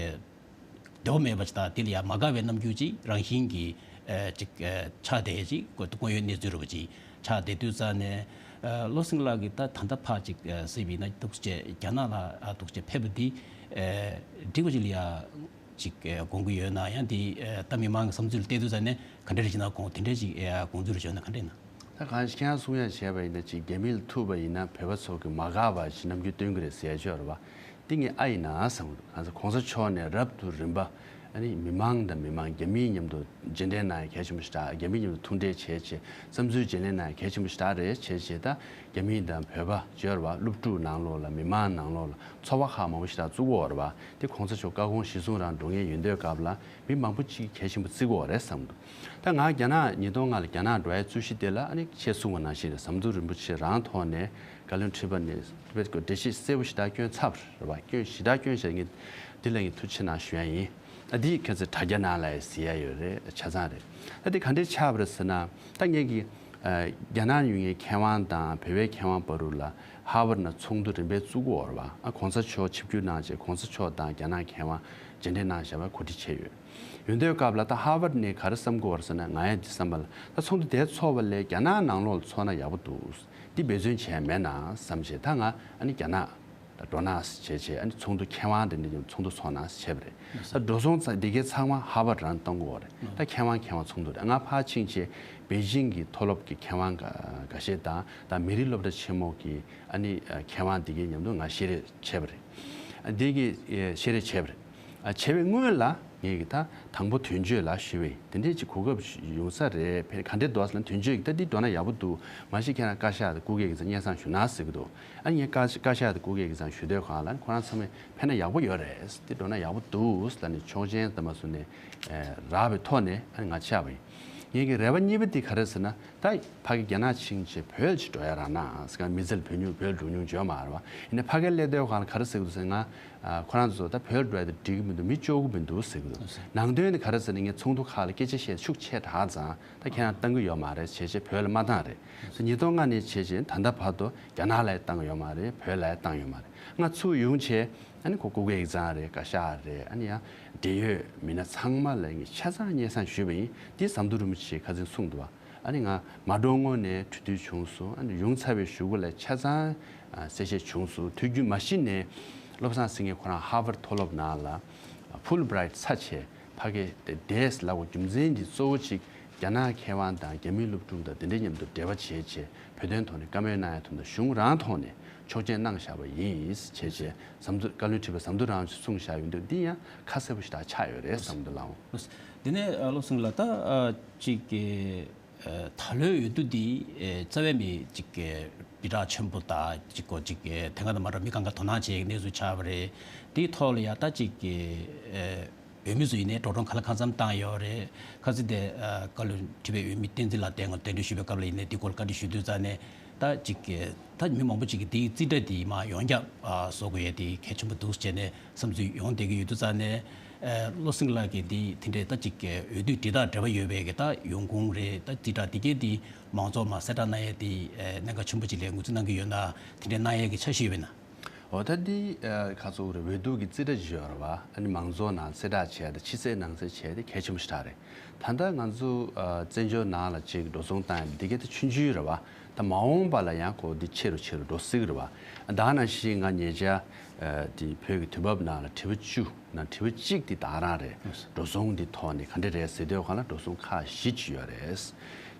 འདོད་པ་མེད་པ་ཅིག་དང་དེ་ལ་ཡ་མ་དགའ་བའི་རྣམ་འགྱུར་ཅིག་རང་བཞིན་གྱིས་ཨ་ཅིག་ཨ་ཆགས་བསྡད་ཅིག་སྐུ་སྐུ་ཡོད་གནས་ཚུལ་རེད་པ་ཅིག་ཆགས་བསྡད་དུས་ཙང་ནས་ཨ་བློ་སེང་ལགས་ཀྱིས་ད་ད་ལྟ་ཕར་ཅིག་ཨ་གཟིགས་པ་ཡིན་ན་འདུག་སེ་རྒྱ་ནག་ལ་ཨ་འདུག་སེ་ཕེབས་པ་འདི་ཨ་འགྲིག་པ་ཅིག་ལ་ཡ་ཅིག་ཨ་དགོངས་ཀྱི་ཡོད་ན་ཡང་འདི་ཨ་ད་མི་མང་གི་བསམ་ཚུལ་ལ་བལྟས་དུས་ཙང་ནས་ག་འདྲ་རེད་ཅེ་ན་དགོངས་དེ་འདྲ་ཅིག་ཨ་དགོངས་ཚུལ་རེ་བྱུང་ན་ག་འདྲ་ཡིན་ན། ད་གང་ཞིག་ཁྱེད་རང་གསུང་ཡ་བྱས་པ་ཡིན་ན་ཅིག་རྒྱ་མི་ལ་ཐུག་པ་ཡིན་ན་བོད་པ་ཚོ་གི་མ་དགའ་བ་ཞིག་རྣམ་འགྱུར་སྟོན་གི་རེད་ཟེར་ཡ་ཅིག་ཡོད་རེད་པ། འདི་ངས་ཨ་ཡིན་ན་བསམ་གི་འདུག་གང་ཟེར་གོང་ས་མཆོག་ནས་རབ་ཏུ་རིམ་པ་ཨ་ནི་མི་མང་དང་མི་མང་རྒྱ་མིའི་མཉམ་དུ་མཇལ་འཕྲད་གནང་ཡ་གལ་ཆེན་པོ་ཞིག་རེད། རྒྱ་མིའི་མཉམ་དུ་ཐུག་འཕྲད་བྱས་བྱས་བསམ་ཚུལ་བརྗེ་ལེན་གནང་ཡ་གལ་ཆེན་པོ་ཞིག་རེད་བྱས་བྱས་ད་རྒྱ་མི་དང་བོད་པ་ཅིག་ཡོད་རེད་པ། སློབ་ཕྲུག་ནང་ལོགས་ལ་མི་མང་ནང་ལོགས་ལ་ཚོར་བ་ཁག་མང་པོ་ཞིག་རང་བཙུགས་ཀྱི་ཡོད་རེད་པ། དེ་གོང་ས་མཆོག་བཀའ་དགོངས་གཞིར་བཟུང་རང་འགྲོ་མཁན་ཡིན་དུས་སྐབས་ལ་མི་མང་པོ་ཅིག་གལ་ཆེན་པོ་བརྩི་གི་ཡོད་རེད་བསམ་གི་འདུག་ད་ང་རྒྱ་ནག་ཉིས་སྟོང་ལྔ་ལ་རྒྱ་ནག་འགྲོ་ཡའི་རྩོད་གཞི་དེ་ལ་ཨ་ནི་ཁྱེད་གསུངས་པ་ནང་བཞིན་རེད། ཟམ་གདོང་རིན་པོ་ཆེ་རང་ཐོག་ནས་བཀའ་བློན་ཁྲི་པ་ནས་འགྲེལ་བཤད་གསལ་པོ་ཞིག་ད་སྐྱོན་ཚར་བ་རེད་པ། སྐྱོན་ཞེ་དྲག་སྐྱོན་བཞག་ངས་འདི་ལ་ངས་ཐུགས་རྗེ་ཆེ་གནང་ཞུ་ཡ་ཡིན། ཨ་འདི་གལ་སྲིད་དྲ་རྒྱ་ནང་ལ་ཡང་གཟིགས་ཡ་ཡོད་རེད། ཆ་ཚང་རེད། ད་འདི་ག་འདྲས་ཆགས་པ་རེད་ཟེར་ན་ད་ངས་ཀྱི་ཨ་རྒྱ་ནག་ཡོད་མཁན་མཁས་དབང་དང་བོད་པའི་མཁས་དབང་བར་དུ་ལ་ཧར་ཝར་ནང་ཚོགས་འདུ་རིམ་པས་བཙུགས་ཀྱི་ཡོད་རེད་པ། ཨ་གོང་ས་མཆོག་ཆིབས་བསྒྱུར་གནང་བྱས་གོང་ས་མཆོག་དང་རྒྱ་ནག་མཁས་དབང་མཇལ་འཕྲད་གནང་བཞག་པ་གོ་སྒྲིག་བྱས་ཡོད། ཡོད་དུས་སྐབས་ལ་ད་ཧར་ཝར་ནས་ག་རེ་བསམ་གྱི་ཡོད་རེད་ཟེར་ན། ང་ཡང་འདི་བསམ་པ་ལ་ད་ཚོགས་འདུ་དེ་ཚོགས་པ་ལས་རྒྱ་ནག་ནང་ལོགས་ལ་ཚོགས་ན་ཡག་པོ་འདུག་འདི་འབད་བརྩོན་བྱས་མེད་ན་བསམ་བྱས་ད་ང་ཨ་ནི་རྒྱ་ནག་ད་འགྲོ་ན་བྱས་བྱས་ཨ་ནི་ཚོགས་འདུ་མཁས་དབང་དེ་འདྲ་ཚོགས་འདུ་ཚོགས་ན་བྱས་པ་རེད། ད་འགྲོ་སོང་ཙང་འདི་གའི་ཚང་མ་ཧར་ཝར་རང་གཏོང་གི་ཡོད་རེད། ད་མཁས་དབང་མཁས་དབང་ཚོགས་འདུ་རེད། ང་ཕར་ཕྱིན་བྱས་པེ་ཅིང་གི་མཐོ་སློབ་ཀྱི་མཁས་དབང་འགའ་ཤས་དང་ད་མི་རིགས་སློབ་གྲྭ་ཆེན་མོ་གི་ཨ་ནི་མཁས་དབང་འདི་གའི་མཉམ་དུ་ང་བཤད་རེས་བྱས་པ་རེད། འདི་གི་བཤད་རེས་བྱས་པ་རེད། ཨ་བྱས་པའི་སྔོན་ལ་ངས་ཀྱི་ད་དང་པོ་དོན་གཅོད་ལ་ཞུ་བའི་དེ་འདྲས་ཅིག་གོ་སྐབས་ཡོང་ས་རེད། ཕན་ག་འདྲས་འདུག་ཟེར་ན་དོན་གཅོད་ཀྱི་ད་འདི་འགྲོ་ན་ཡག་པོ་འདུག་མ་གཞི་ཁྱེད་རང་བཀའ་ཤག་དང་སྐུ་སྒེར་གྱི་ཚང་སྙན་སེང་ཞུ་ན་ཟེར་གི་འདུག་ཨ་ངས་བཀའ་བཀའ་ཤག་དང་སྐུ་སྒེར་གྱི་ཚང་ཞུ་དུས་སྒང་ལ་ཁོ་རང་ཚང་མས་ཕན་ན་ཡག་པོ་ཡོད་རེད། འདི་འགྲོ་ན་ཡག་པོ་འདུག་ལབ་ནས་ཆོག་མཆན་དང་མ་སུ་ནས་རག་པའི་ཐོག་ནས་ཨ་ང་ཆགས་པ་ཡིན། ངས་ཀྱི་རེ་བ་གཉིས་པ་འདི་ག་རེ་ཟེར་ན། ད་ཕ་གི་རྒྱ་ནག་ཕྱིན་བྱས་བོད་ཅིག་འགྲོ་ཡ་རག་ན་ཟེར། ག་མི་ཚེ་ལ་བོད་སྙིང་བོད་འགྲོ་མྱོང་བྱོས་མ་རེད་པ། ཡིན་ནའི་ཕ་གིར་སླེབས་དུས་སྒང་ལ་ག་རེ་ཟེར་གི་འདུག་ཟེར་ན། ཨ་ཁོ་རང་ཚོ་ད་བོད་འགྲོ་ཡ་དེ་འགྲིག་གི་མི་འདུག་མི་སྐྱོ་གི་མི་འདུག་ཟེར་གི་འདུག་ནང་དོན་དེ་ག་རེ་ཟེར་ན་ངས་ཚོགས་འདུ་ཁག་ལ་སྐད་ཆ་བཤད་ཤུགས་ཆེ་དྲགས་ཙང་ད་ཁྱེད་རང་བཏང་གི་ཡོད་མ་རེད། བྱས་བྱས་བོད་ལ་མ་བཏང་རེད། ཉིས་སྟོང་ལྔ་ནས་བྱས་བྱས་ད་ལྟ་བར་དུ་རྒྱ་ནག་ལ་ཡང་བཏང་ཡོད་མ་རེད། བོད་ལ་ཡང་བཏང་ཡོད་མ་རེད། ང་ཚུར་ཡོང་བྱས་ཨ་ནི་ཁོ་སྐུ་སྒེར་ཡིག་ཚང་རེད། བཀའ་ཤག་རེད། ཨ་ནི་ཡང་འབྲེལ་ཡོད་མི་སྣ་ཚང་མ་ལ་ངས་ཆ་ཚང་སྙན་སེང་ཞུས་པ་ཡིན། འདི་ཟམ་གདོང་རིན་པོ་ཆེས་ཁ་སང་གསུངས་འདུག་བ། ཨ་ནི་ང་མ་འགྲོ་སྔོན་ནས་གྲོས་བསྡུར་བྱུང་སོང་། ཨ་ནི་ཡོང་ཚར་བའི་གཞུག་གུ་ལ་ཆ་ཚང་ཨ་གསལ་བཤད་བྱུང་སོང་། དུས་རྒྱུན་མ་གཞི་ནས་བློ་བཟང་སེང་གེ་ཁོ་རང་ཧར་ཝར་མཐོ་སློབ་ནང་ལ་ཕུལ་བྷི་རའེ་ཊི་ཚར་བྱས་ཕ་གི་བསྡད་ལབ་པའི་རྒྱུ་མཚན་གྱི་གཙོ་བོ་གཅིག་རྒྱ་ནག་མཁས་དབང་དང་རྒྱ་མིའི་སློབ་ཕྲུག་དང་དེ་འདྲའི་མཉམ་དུ་འབྲེལ་བ་བྱས་བྱས་བོད་དོན་ཐོག་ནས་བཀའ་མོལ་གནང་ཡ་དོན་དུ་གཞུང་རང་ཐོག་ནས་ཆོག་མཆན་གནང་བཞག་པ་ཡིན་བྱས་བྱས་ཟམ་གདོང་བཀའ་བློན་ཁྲི་པ་ཟམ་གདོང་རིན་པོ་ཆེས་གསུངས་བཞག་ཡོད་འདུག་འདི་ཡང་ཁ་གསལ་པོ་ཞིག་ད་ཆགས་ཡོད་རེད་བསམ་འདུག་ལགས། འདི་ནས་ཨ་བློ་སེང་ལགས་ད་ཨ་ཅིག་གི་ཨ་ད་ལོའི་འོས་བསྡུ་འདི་ཨ་རྩ་བའི་མི་ཅིག་གི་སྦི་རག་ཆེན་པོ་དང་ཅིག་གོ་ཅིག་གི་དེ་ག་དང་མ་འགྲོ་མི་གང་ག་དོ་སྣང་བྱེད་ཀྱི་གནས་ཚུལ་ཆགས་པ་རེད། དེའི་ཐོག་ལ་ཡ་ད་ཅིག་གི་ཨ་འོས་མི་ཚོ་ཡིན་ནའི་འགྲོ་གྲོན་གང་ལ་གང་འཚམ་བཏང་ཡོད་རེད། ཁ་སང་དེ་ཨ་བཀའ་བློན་ཁྲི་པའི་འོས་མི་བསྟན་འཛིན་ལགས་དེ་སྔོན་གདན་འདྲེན་ཞུས་པའི་སྐབས་ལ་ཡིན་ནའི་དེ་སྐོར་བཀའ་འདྲི་ཞུ་དུས་ཙང་ནས་ད་ཅིག་གི་ད་མི་མང་པོ་ཅིག་གིས་དེའི་རྩིས་ཁྲ་དེ་མར་ཡོངས་ཁྱབ་ཨ་བཟོ་དགོས་ཡ་དེ་གལ་ཆེན་པོ་འདུག་ཟེར་ནས་བསམ་ཚུལ་ཡོང་བསྡད་ཀྱི་ཡོད་དུས་ཙང་ནས། ཨ་བློ་སེང་ལགས་ཀྱིས་འདི་དེ་འདྲའི་ད་ཅིག་གི་འོས་བསྡུ་དེ་དང་འབྲེལ་བ་ཡོད་པའི་གི་ད་ཡོང་ཁུངས་རེད། ད་རྩིས་ཁྲ་དེ་གའི་དེ་མང་ཚོགས་མར་གསལ་བསྒྲགས་གནང་ཡ་དེ་ཨ་གནད་འགག་ཆེན་པོ་ཅིག་ལ་ངོས་འཛིན་གནང་གི་ཡོད་ན་དེ་འདྲའི་གནང་ཡ་གི་འཆར་གཞི་ཡོད་པས་ན། འོ་ད་འདི་ཨ་ཁ་ཚུགས་རེད། འོས་བསྡུ་གི་རྩིས་ཁྲ་ཅིག་ཡོད་རེད་བ། ཨ་ནི་མང་ཚོགས་ནང་གསལ་བསྒྲགས་བྱས་ཏེ་ཕྱི་གསལ་ནང་གསལ་བྱས་ཏེ་གལ་ཆེན་པོ་ཞེ་དྲག་རེད། ད་ལྟ་ང་ཚོ་ཨ་བཙན་བྱོལ་ནང་ལ་ཅིག་འགྲོ་སོང་བཏང་ཡ་འདི་གའི་ད་ཆུང་ཆུང་རེད་བ། ད་མ་འོངས་པ་ལ་ཡང་ཁོ་འདི་ཆེ་རུ་ཆེ་རུ་འགྲོ་སྲིད་ཀྱི་རེད་བ། ད་ནང་བཞིན་ང་ཉེ་ཆར་ཨ་དེ་བོད་ཀྱི་དུས་བབ་ནང་ལ་དྲི་བ་བཅུ་ནང་དྲི་བ་གཅིག་དེ་ད་རང་རེད། འགྲོ་སོང་འདི་ཐོག་ནས་ག་འདྲ་རེད་ཟེར་དུས་སྒང་ལ་འགྲོ་སོང་ཁག་བཞི་ཅིག་ཡོད་རེད།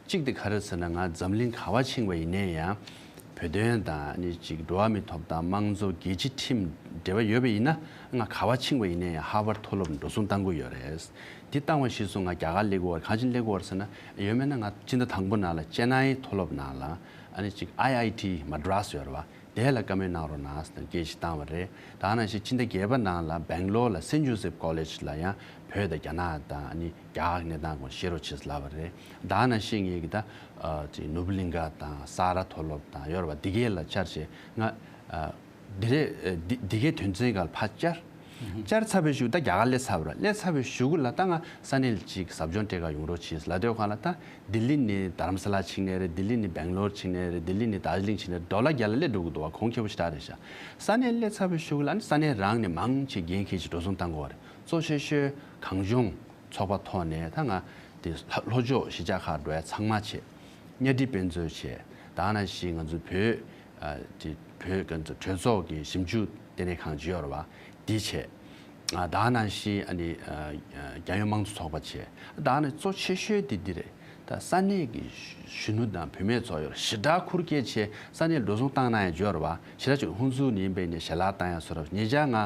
གཅིག་དེ་ག་རེ་ཟེར་ན་ང་འཛམ་གླིང་ག་བ་ཕྱིན་པ་ཡིན་ནའི་ཡང་བོད་དོན་དང་ཨ་ནི་ཅིག་འགྲོ་བ་མིའི་ཐོབ་ཐང་དམངས་གཙོ་རྒྱལ་སྤྱི་ཁྲིམས་འབྲེལ་བ་ཡོད་པ་ཡིན་ན་ང་ག་བ་ཕྱིན་པ་ཡིན་ནའི་ཡང་ཧར་ཝར་མཐོ་སློབ་འགྲོ་སོང་བཏང་གི་ཡོད་རེད། འདི་བཏང་བ་གཞིར་བཟུང་ང་རྒྱ་གར་སླེབས་ཀྱི་ཡོད་རེད། གང་ཕྱིར་སླེབས་ཀྱི་ཡོད་རེད་ཟེར་ན་ཡོད་མེད་ན་ང་སྤྱི་ཟླ་དང་པོ་ནང་ལ་ཅེ་ནའི་མཐོ་སློབ་ནང་ལ་ཨ་ནི་ཅིག་ཨའི་ཨའི་ཊི་མ་ཌི་རཱས་ཡོད་རེད་བ། དེ་ལ་བཀའ་མོལ་གནང་རོགས་གནང་ཟེར་ནས་སྐད་ཅིག་བཏང་བ་རེད། ད་ནང་བཞིན་ཕྱི་ཟླ་བརྒྱད་པ་ནང་ལ་སྦེང་ལོར་ལ་སེན་ཇོ་སེབ་ཀོ་ལེཇ་ལ་ཡང་བོད་དང་རྒྱ་ནག་དང་ཨ་ནི་རྒྱ་གར་གྱི་གནས་སྟངས་སྐོར་བཤད་རོགས་བྱེད་ཟེར་ལབ་པ་རེད། ད་ནང་བཞིན་ངེད་ཀྱི་ད་ཨ་ཅིག་ནུབ་གླིང་ག་དང་ས་རཱ་མཐོ་སློབ་དང་ཡོད་རེད་བ། འདི་གའི་ལ་བཅར་བྱས་ང་ཨ་འདི་རེད། འདི་འདི་གའི་དོན་ཚན་སྒང་ལ་ཕར་བཅར། བཅར་ཚར་བའི་གཞུག་ད་རྒྱ་གར་སླེབས་ཚར་བ་རེད། སླེབས་ཚར་བའི་གཞུག་གུ་ལ་ད་ང་ས་གནས་ལ་ཅིག་ཟབ་སྦྱོང་སྤྲད་ག་ཡོང་རོགས་བྱེད་ལབ་དུས་སྒང་ལ། ད་ལྡི་ལི་ནས་དྷ་རམ་ས་ལ་ཕྱིན་ནའི་རེད། ལྡི་ལི་ནས་སྦེང་ལོར་ཕྱིན་ནའི་རེད། ལྡི་ལི་ནས་དར་ཇི་ལིང་ཕྱིན་ནའི་ཌོ་ལར་རྒྱ་ལ་སླེབས་འགྲོ་གི་འདུག་བ། གོང་ཁེ་པོ་ཞེ་དྲག་རེད་ཤག་ས་གནས་སླེབས་ཚར་བའི་གཞུག་གུ་ལ་ནི་ས་གནས་རང་ནས་མང་ཆེ་འགན་འཁྱེར་ཅིག་འགྲོ་སོང་བཏང་དགོས་བ་རེད། གཙོ་ཆེ་ཤོས་གངས་ལྗོངས་ཚོགས་པ་ཐོག་ནས་ད་ང་དེ་ལྷོ་ལྷོ་ཕྱོགས་གཞིས་ཆགས་ཁག་འགྲོ་ཡ་ཚང་མ་བྱས། གཉའ་ཁྲི་དཔེ་མཛོད་བྱས། ད་ནང་བཞིན་ང་ཚོའི་བོད་ཨ་དེ་བོད་ཀྱི་གྲོས་ཚོགས་ཀྱི་ཞིབ་འཇུག་ལྟེ་གནས་ཁང་ཅིག་ཡོད་རེད་བ། འདི་བྱས། ཨ་ད་ནང་བཞིན་ཨ་ནི་ཨ་ཨ་རྒྱལ་ཡོངས་དམངས་གཙོ་ཚོགས་པ་བྱས། ད་ནི་གཙོ་ཆེ་ཤོས་དེ་འདི་རེད། ད་ས་གནས་ཀྱི་གཞོན་ནུ་དང་བུད་མེད་ཚོ་ཡོད་རེད། ཞེ་དྲག་ཁུར་སྐྱེལ་བྱས། ས་གནས་འགྲོ་སོང་བཏང་གནང་ཡ་ཅིག་ཡོད་རེད་བ། ཞེ་དྲག་ཅིག་ཧུན་སུར་ནས་ཡིན་པ་ཡིན་ནའི་ཞལ་ལག་བཏང་ཡ་སོགས་རེད། ཉེ་ཆར་ང་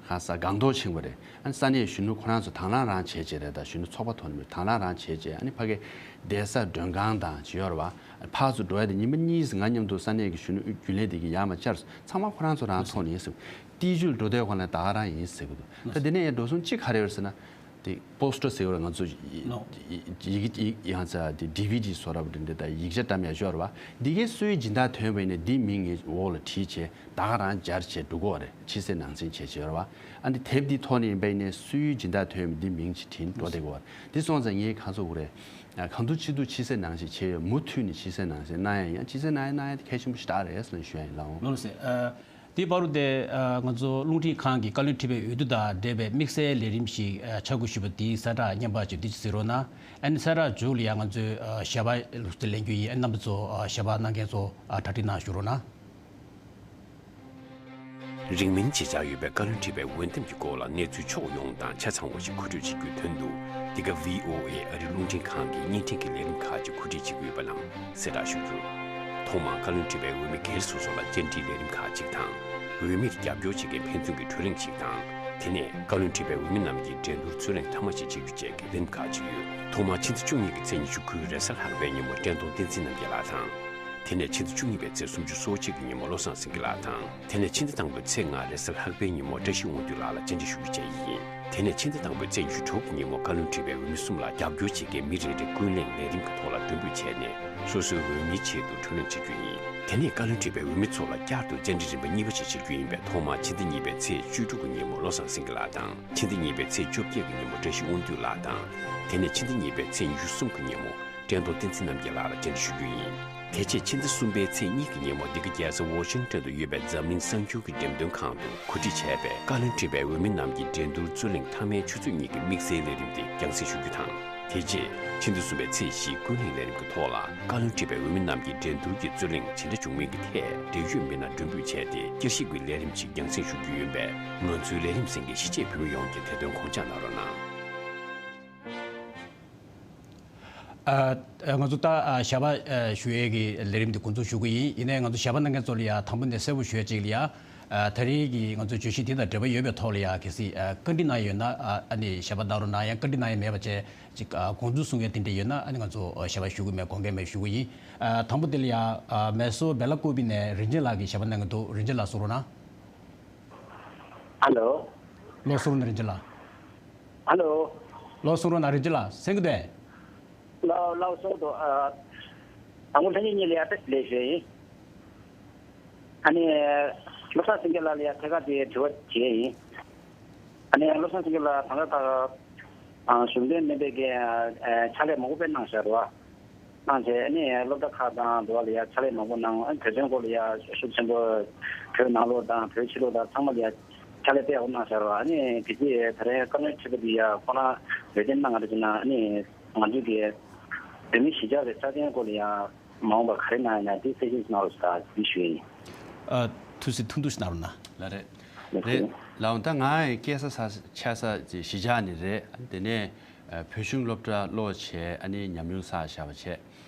ཁ་ས་སྒང་ཏོག་ཕྱིན་པ་རེད། ཨ་ནི་ས་གནས་གཞོན་ནུ་ཁོ་རང་ཚོ་དང་བླངས་རང་བྱས་བྱས་རེད། ད་གཞོན་ནུ་ཚོགས་པ་ཐོག་ནས་དང་བླངས་རང་བྱས་བྱས། ཨ་ནི་ཕ་གི་བསྡད་ས་མགྲོན་ཁང་དང་ཅིག་ཡོད་རེད་བ། ཕར་ཚུར་འགྲོ་ཡ་དེ་ཉི་མ་གཉིས་ང་མཉམ་དུ་ས་གནས་ཀྱི་གཞོན་ནུ་རྒྱུན་ལས་དེ་གི་ཡར་མར་བཅར་སོང་། ཚང་མ་ཁོ་རང་ཚོ་རང་ཐོག་ནས་ཡིན་ཟེར། ཏི་ཇུ་ལ་འགྲོ་དུས་སྒང་ལ་ད་ག་རང་ཡིན་ཟེར་གི་འདུག་ད་དེ་ནས་ཡང་འགྲོ་སོང་གཅིག་ག་རེ་ཡོད་ཟེར་ན། དེ་པོ་སི་ཊར་ཟེར་བ་ང་ཚོ་ཡི་ནོ། ཡི་ཡི་ཡི་ཡང་ཚ་དེ་ཌི་ཝི་ཌི་བཟོ་འདྲ་པོ་དེ་འདྲ་དང་ཡིག་ཆ་བཀྲམ་ཡ་ཅིག་ཡོད་རེད་བ། འདི་གའི་སུའི་སྦྱིན་བདག་ཐོན་པ་ཡིན་ན་འདི་མིང་ངའི་འོག་ལ་བྲིས་བྱས། ད་ག་རང་སྦྱར་བྱས་འགྲོ་དགོས་རེད། ཕྱི་གསལ་ནང་གསལ་བྱས་བྱས་ཡོད་རེད་བ། ཨ་འདི་དེབ་འདི་ཐོག་ནས་ཡིན་པ་ཡིན་ནའི་སུའི་སྦྱིན་བདག་ཐོན་པ་འདི་མིང་ཅིག་བྲིས་འགྲོ་བསྡད་དགོས་རེད། འདི་སོང་ཙང་ངས་གང་ཟེར་དགོས་རེད། ཨ་གང་ཐུབ་ཅི་ཐུབ་ཕྱི་གསལ་ནང་གསལ་བྱས་ཡོད། མུ་མཐུད་ནས་ཕྱི་གསལ་ནང་གསལ་གནང་ཡ་ཡིན། ཕྱི་གསལ་ནང་གསལ་གནང་ཡ་དེ་གལ་ཆེན་པོ་ཞེ་དྲག་རེད་ཟེར་ནས་ཞུ་ཡ་ཡིན། ལགས་འོང་། ལགས་སོ། ཨ་དེའི་བར་དུ་དེ་ཨ་ང་ཚོ་རླུང་འཕྲིན་ཁང་གི་བཀའ་བློན་ཁྲི་པའི་འོས་བསྡུ་དང་འབྲེལ་བའི་དམིགས་བསལ་ལས་རིམ་ཞིག་ཨ་ཆ་བགོས་ཞུས་པ་དེའི་གསལ་བསྒྲགས་སྙན་པ་ཅིག་འདི་ཅིག་གཟིགས་རོགས་གནང་། ཨ་ནི་གསལ་བསྒྲགས་མཇུག་ལ་ཡང་ང་ཚོས་ཨ་ཞལ་པར་ལུགས་སྲོལ་ལེན་རྒྱུ་ཡིན། ཨ་རྣམ་པ་ཚོ་ཨ་ཞལ་པར་གནང་མཁན་ཚོ་ཨ་གྲ་སྒྲིག་གནང་ཞུ་རོགས་གནང་། རིང་མིན་བརྗེད་བྱར་ཡོད་པའི་བཀའ་བློན་ཁྲི་པའི་འོས་འདེམས་ཀྱི་སྐོར་ལ་གནས་ཚུལ་ཕྱོགས་ཡོངས་དང་ཆ་ཚང་བ་ཞིག་མཁོ་སྤྲོད་བྱེད་རྒྱུའི་དོན་དུ། འདི་ག་ཝི་ཨོ་ཨེ་ཨ་རིའི་རླུང་འཕྲིན་ཁང་གིས་བརྙན་འཕྲིན་གྱི་ལས་རིམ་ཁག་ཅིག་གོ་སྒྲིག་བྱེད་ཀྱི་ཡོད་པ་རྣམས་གསལ་བསྒྲགས་ཞུ་རྒྱུ། ཐོག་མར་བཀའ་བློན་ཁྲི་པའི་འོས་མི་སྒེར་སོ་སོ་ལ་བཅར་འདྲིའི་ལས་རིམ་ཁག་ཅིག་དང་། འོས་མིར་རྒྱབ་སྐྱོར་བྱེད་མཁན་ཕན་ཚུན་གྱི་གྲོས་གླེང་ཞིག་དང་། དེ་ནས་བཀའ་བློན་ཁྲི་པའི་འོས་མི་རྣམས་ཀྱི་འགྲན་བསྡུར་རྩོད་གླེང་མཐའ་མ་ཞིག་བྱེད་རྒྱུ་བཅས་ཀྱི་ལས་རིམ་ཁག་ཅིག་ཡོད། ཐོག་མར་ཕྱི་ཟླ་བཅུ་གཉིས་ཀྱི་ཚེས་ཉི་ཤུ་དགུའི་རེས་གཟའ་ལྷག་པའི་ཉིན་མོ་བཀྲས་མཐོང་བསྟན་འཛིན་རྣམ་རྒྱལ་ལགས་དང་། དེ་ནས་ཕྱི་ཟླ་བཅུ་གཉིས་པའི་ཚེས་སུམ་ཅུ་སོ་གཅིག་གི་ཉིན་མོ་བློ་བཟང་སེང་གེ་ལགས་དང་། དེ་ནས་ཕྱི་ཟླ་དང་པོའི་ཚེས་ལྔ་རེས་གཟའ་ལྷག་པའི་ཉིན་མོ་བཀྲ་ཤིས་དབང་འདུས་ལགས་ལ་བཅར་འདྲི་ཞུ་རྒྱུ་བཅས་ཡིན། དེ་ནས་ཕྱི་ཟླ་དང་པོའི་ཚེས་ཉི་ཤུ་དྲུག་གི་ཉིན་མོ་བཀའ་བློན་ཁྲི་པའི་འོས་མི་གསུམ་ལ་རྒྱབ་སྐྱོར་བྱེད་མཁན་མི་རེ་རེ་ཀུན་གླེང་ལས་རིམ་གྱི་ཐོག་ལ་མགྲོན་འབོད་བྱས་ནས། སོ་སོའི་འོས་མིའི་ཆེད་དུ་བགྲོ་གླེང་བྱེད་རྒྱུ་ཡིན། དེ་ནས་བཀའ་བློན་ཁྲི་པའི་འོས་མི་ཚོ་ལ་བསྐྱར་དུ་བཅར་འདྲི་རིམ་པ་གཉིས་པ་ཞིག་བྱེད་རྒྱུ་ཡིན་པས། ཐོག་མར་ཕྱི་ཟླ་གཉིས་པའི་ཚེས་བཅུ་དྲུག་གི་ཉིན་མོ་བློ་བཟང་སེང་གེ་ལགས་དང་། ཕྱི་ཟླ་གཉིས་པའི་ཚེས་བཅོ་བརྒྱད་ཀྱི་ཉིན་མོ་བཀྲ་ཤིས་དབང་འདུས་ལགས་དང་། དེ་ནས་ཕྱི་ཟླ་གཉིས་པའི་ཚེས་ཉི་ཤུ་གསུམ་གྱི་ཉིན་མོ་བཀྲས་མཐོང་བསྟན་འཛིན་རྣམ་རྒྱལ་ལགས་ལ་བཅར་འདྲི་ཞུ་རྒྱུ་ཡིན། དེ་རྗེས་ཕྱི་ཟླ་གསུམ་པའི་ཚེས་གཉིས་ཀྱི་ཉིན་མོ་འདི་ག་རྒྱལ་ས་ཝ་ཤིང་ཊོན་དུ་ཡོད་པའི་འཛམ་གླིང་གསར་འགྱུར་གྱི་འགྲེམས་སྟོན་ཁང་དུ་གོ་སྒྲིག་བྱས་པའི་བཀའ་བློན་ཁྲི་པའི་འོས་མི་རྣམས་ཀྱི་འགྲན་བསྡུར་རྩོད་གླེང་མཐའ་མའི་ཆུ་ཚོད་གཉིས་ཀྱི་དམིགས་བསལ་ལས་རིམ་དེ་རྒྱང་སྲིང་ཞུ་རྒྱུ་དང་། དེ་རྗེས་ཕྱི་ཟླ་གསུམ་པའི་ཚེས་བཞིའི་ཀུན་གླེང་ལས་རིམ་གྱི་ཐོག་ལ། བཀའ་བློན་ཁྲི་པའི་འོས་མི་རྣམས་ཀྱི་འགྲན་བསྡུར་གྱི་རྩོད་གླེང་ཇི་འདྲ་བྱུང་མིན་གྱི་ཐད་འབྲེལ་ཡོད་མི་སྣ་མགྲོན་འབོད་བྱས་ཏེ། བསྐྱར་ཞིབ་ཀྱི་ལས་རིམ་ཞིག་རྒྱང་སྲིང་ཞུ་རྒྱུ་ཡིན་པས། ང་ཚོའི་ལས་རིམ་གཟིགས་མཁན་གཞིས་བྱེས་བོད་མི་ཡོངས་ཀྱིས་དེ་དོན་དགོངས་འཇགས་གནང་རོགས་གནང་། ཨ་ཨ་ང་ཚོ་ད་ཨ་ཞལ་པར་ཨ་ཞུ་ཡས་ཀྱི་ལས་རིམ་འདི་འགོ་འཛུགས་ཞུ་གི་ཡིན། ཡིན་ནའི་ང་ཚོ་ཞལ་པར་གནང་མཁན་ཚོ་ལ་ཡ་དང་པོ་ནས་གསལ་པོ་ཞུ་ཡས་གཅིག་ལ་ཡ། ཨ་ད་རེས་ཀྱི་ང་ཚོའི་བརྗོད་གཞི་འདི་དང་འབྲེལ་བ་ཡོད་པའི་ཐོག་ལ་ཡ་གལ་སྲིད་ཨ་བཀའ་འདྲི་གནང་ཡས་ཡོད་ན། ཨ་ཨ་ནི་ཞལ་པར་གནང་རོགས་གནང་། ཡང་བཀའ་འདྲི་གནང་ཡས་མེད་པ་བྱས་ཅིག་ཨ་དགོངས་ཚུལ་གསུང་ཡས་དེ་འདྲ་ཡོད་ན། ཨ་ནི་ང་ཚོ་ཨ་ཞལ་པར་ཞུ་གི་མེད། དགོངས་འགལ་མེད་ཞུ་གི་ཡིན། ཨ་དང་པོ་དེ་ལ་ཡ་ཨ་མེ་སོར་སྦེ་ལ་ཀོ་པི་ནས་རིན་ཆེན་ལགས་ཀྱིས་ཞལ་པར་གནང་གི་འདུག་རིན་ཆེན་ལགས་གསུང་རོགས་གནང་། ཨ་ལོ། ལོ་གསུང་རོགས་གནང་རིན་ཆེན་ལགས། ཨ་ལོ། ལོ་གསུང་རོགས་གནང་རིན་ཆེན་ལགས། གསན་གྱི་འདུག་གས། ལགས་ལགས་སོ། དོ་ཨ་དང་པོ་ལྷན་རྒྱས་གཉིས་ལ་ཡ་བཀྲ་ཤིས་བདེ་ལེགས་ཞུ་ཡ་ཡིན། ཨ་ནི་བློ་བཟང་སེང་གེ་ལགས་ལ་ཡ་ཐད་ཀར་དེ་དྲི་བ་དྲི་ཡ་ཡིན། ཨ་ནི་བློ་བཟང་སེང་གེ་ལགས་ད་ལྟ་ད་ཨ་གཞུང་འབྲེལ་མིན་པའི་གི་ཨ་ཕྱག་ལས་མང་པོ་དཔེ་གནང་བཞག་རེད་བ། གནང་བྱས་ཨ་ནི་སློབ་གྲྭ་ཁག་དང་འདི་བ་ལ་ཡ་ཕྱག་ལས་མང་པོ་གནང་། ཨ་ནི་བོད་དོན་སྐོར་ལ་ཡ་ཤུགས་ཆེན་པོ་བོད་ནང་ལོགས་དང་བོད་ཕྱི་ལོགས་དང་ཚང་མ་ལ་ཡ་ཕྱག་ལས་དཔེ་ཡག་པོ་གནང་བཞག་རེད་བ། ཨ་ནི་དེ་རྗེས་ད་རེས་བཀའ་བློན་ཁྲི་པ་འདི་ཡ་ཁོ་རང་འོས་འདེམས་གནང་ག་རེ་བྱས་ན། ཨ་ནི་ང་ཚོའི་གི་བོད་མི་གཞིས་ཆགས་ཀྱི་རྩ་དོན་སྐོར་ལ་ཡ་མ་འོངས་པར་ག་རེ་གནང་ཡ་ན་དེ་གསལ་བཤད་གནང་རོགས་ཞུ་ད་འདི་ཞུ་ཡིན། ཨ་ཐུགས་སྲས་ཐུང་ཐུང་ཞིག་གནང་རོགས་གནང་། ལགས་རེད། ལགས་རེད། ལགས་འོང་། ད་ང་སྐྱེས་ས་ས་ཆགས་ས་གཞིས་ཆགས་ནས་རེད། དེ་ནས་ཨ་བོད་གཞུང་སློབ་གྲྭ་ཀློག་བྱས། ཨ་ནི་ཉམས་མྱོང་བསགས་བཞག་པ་བྱས།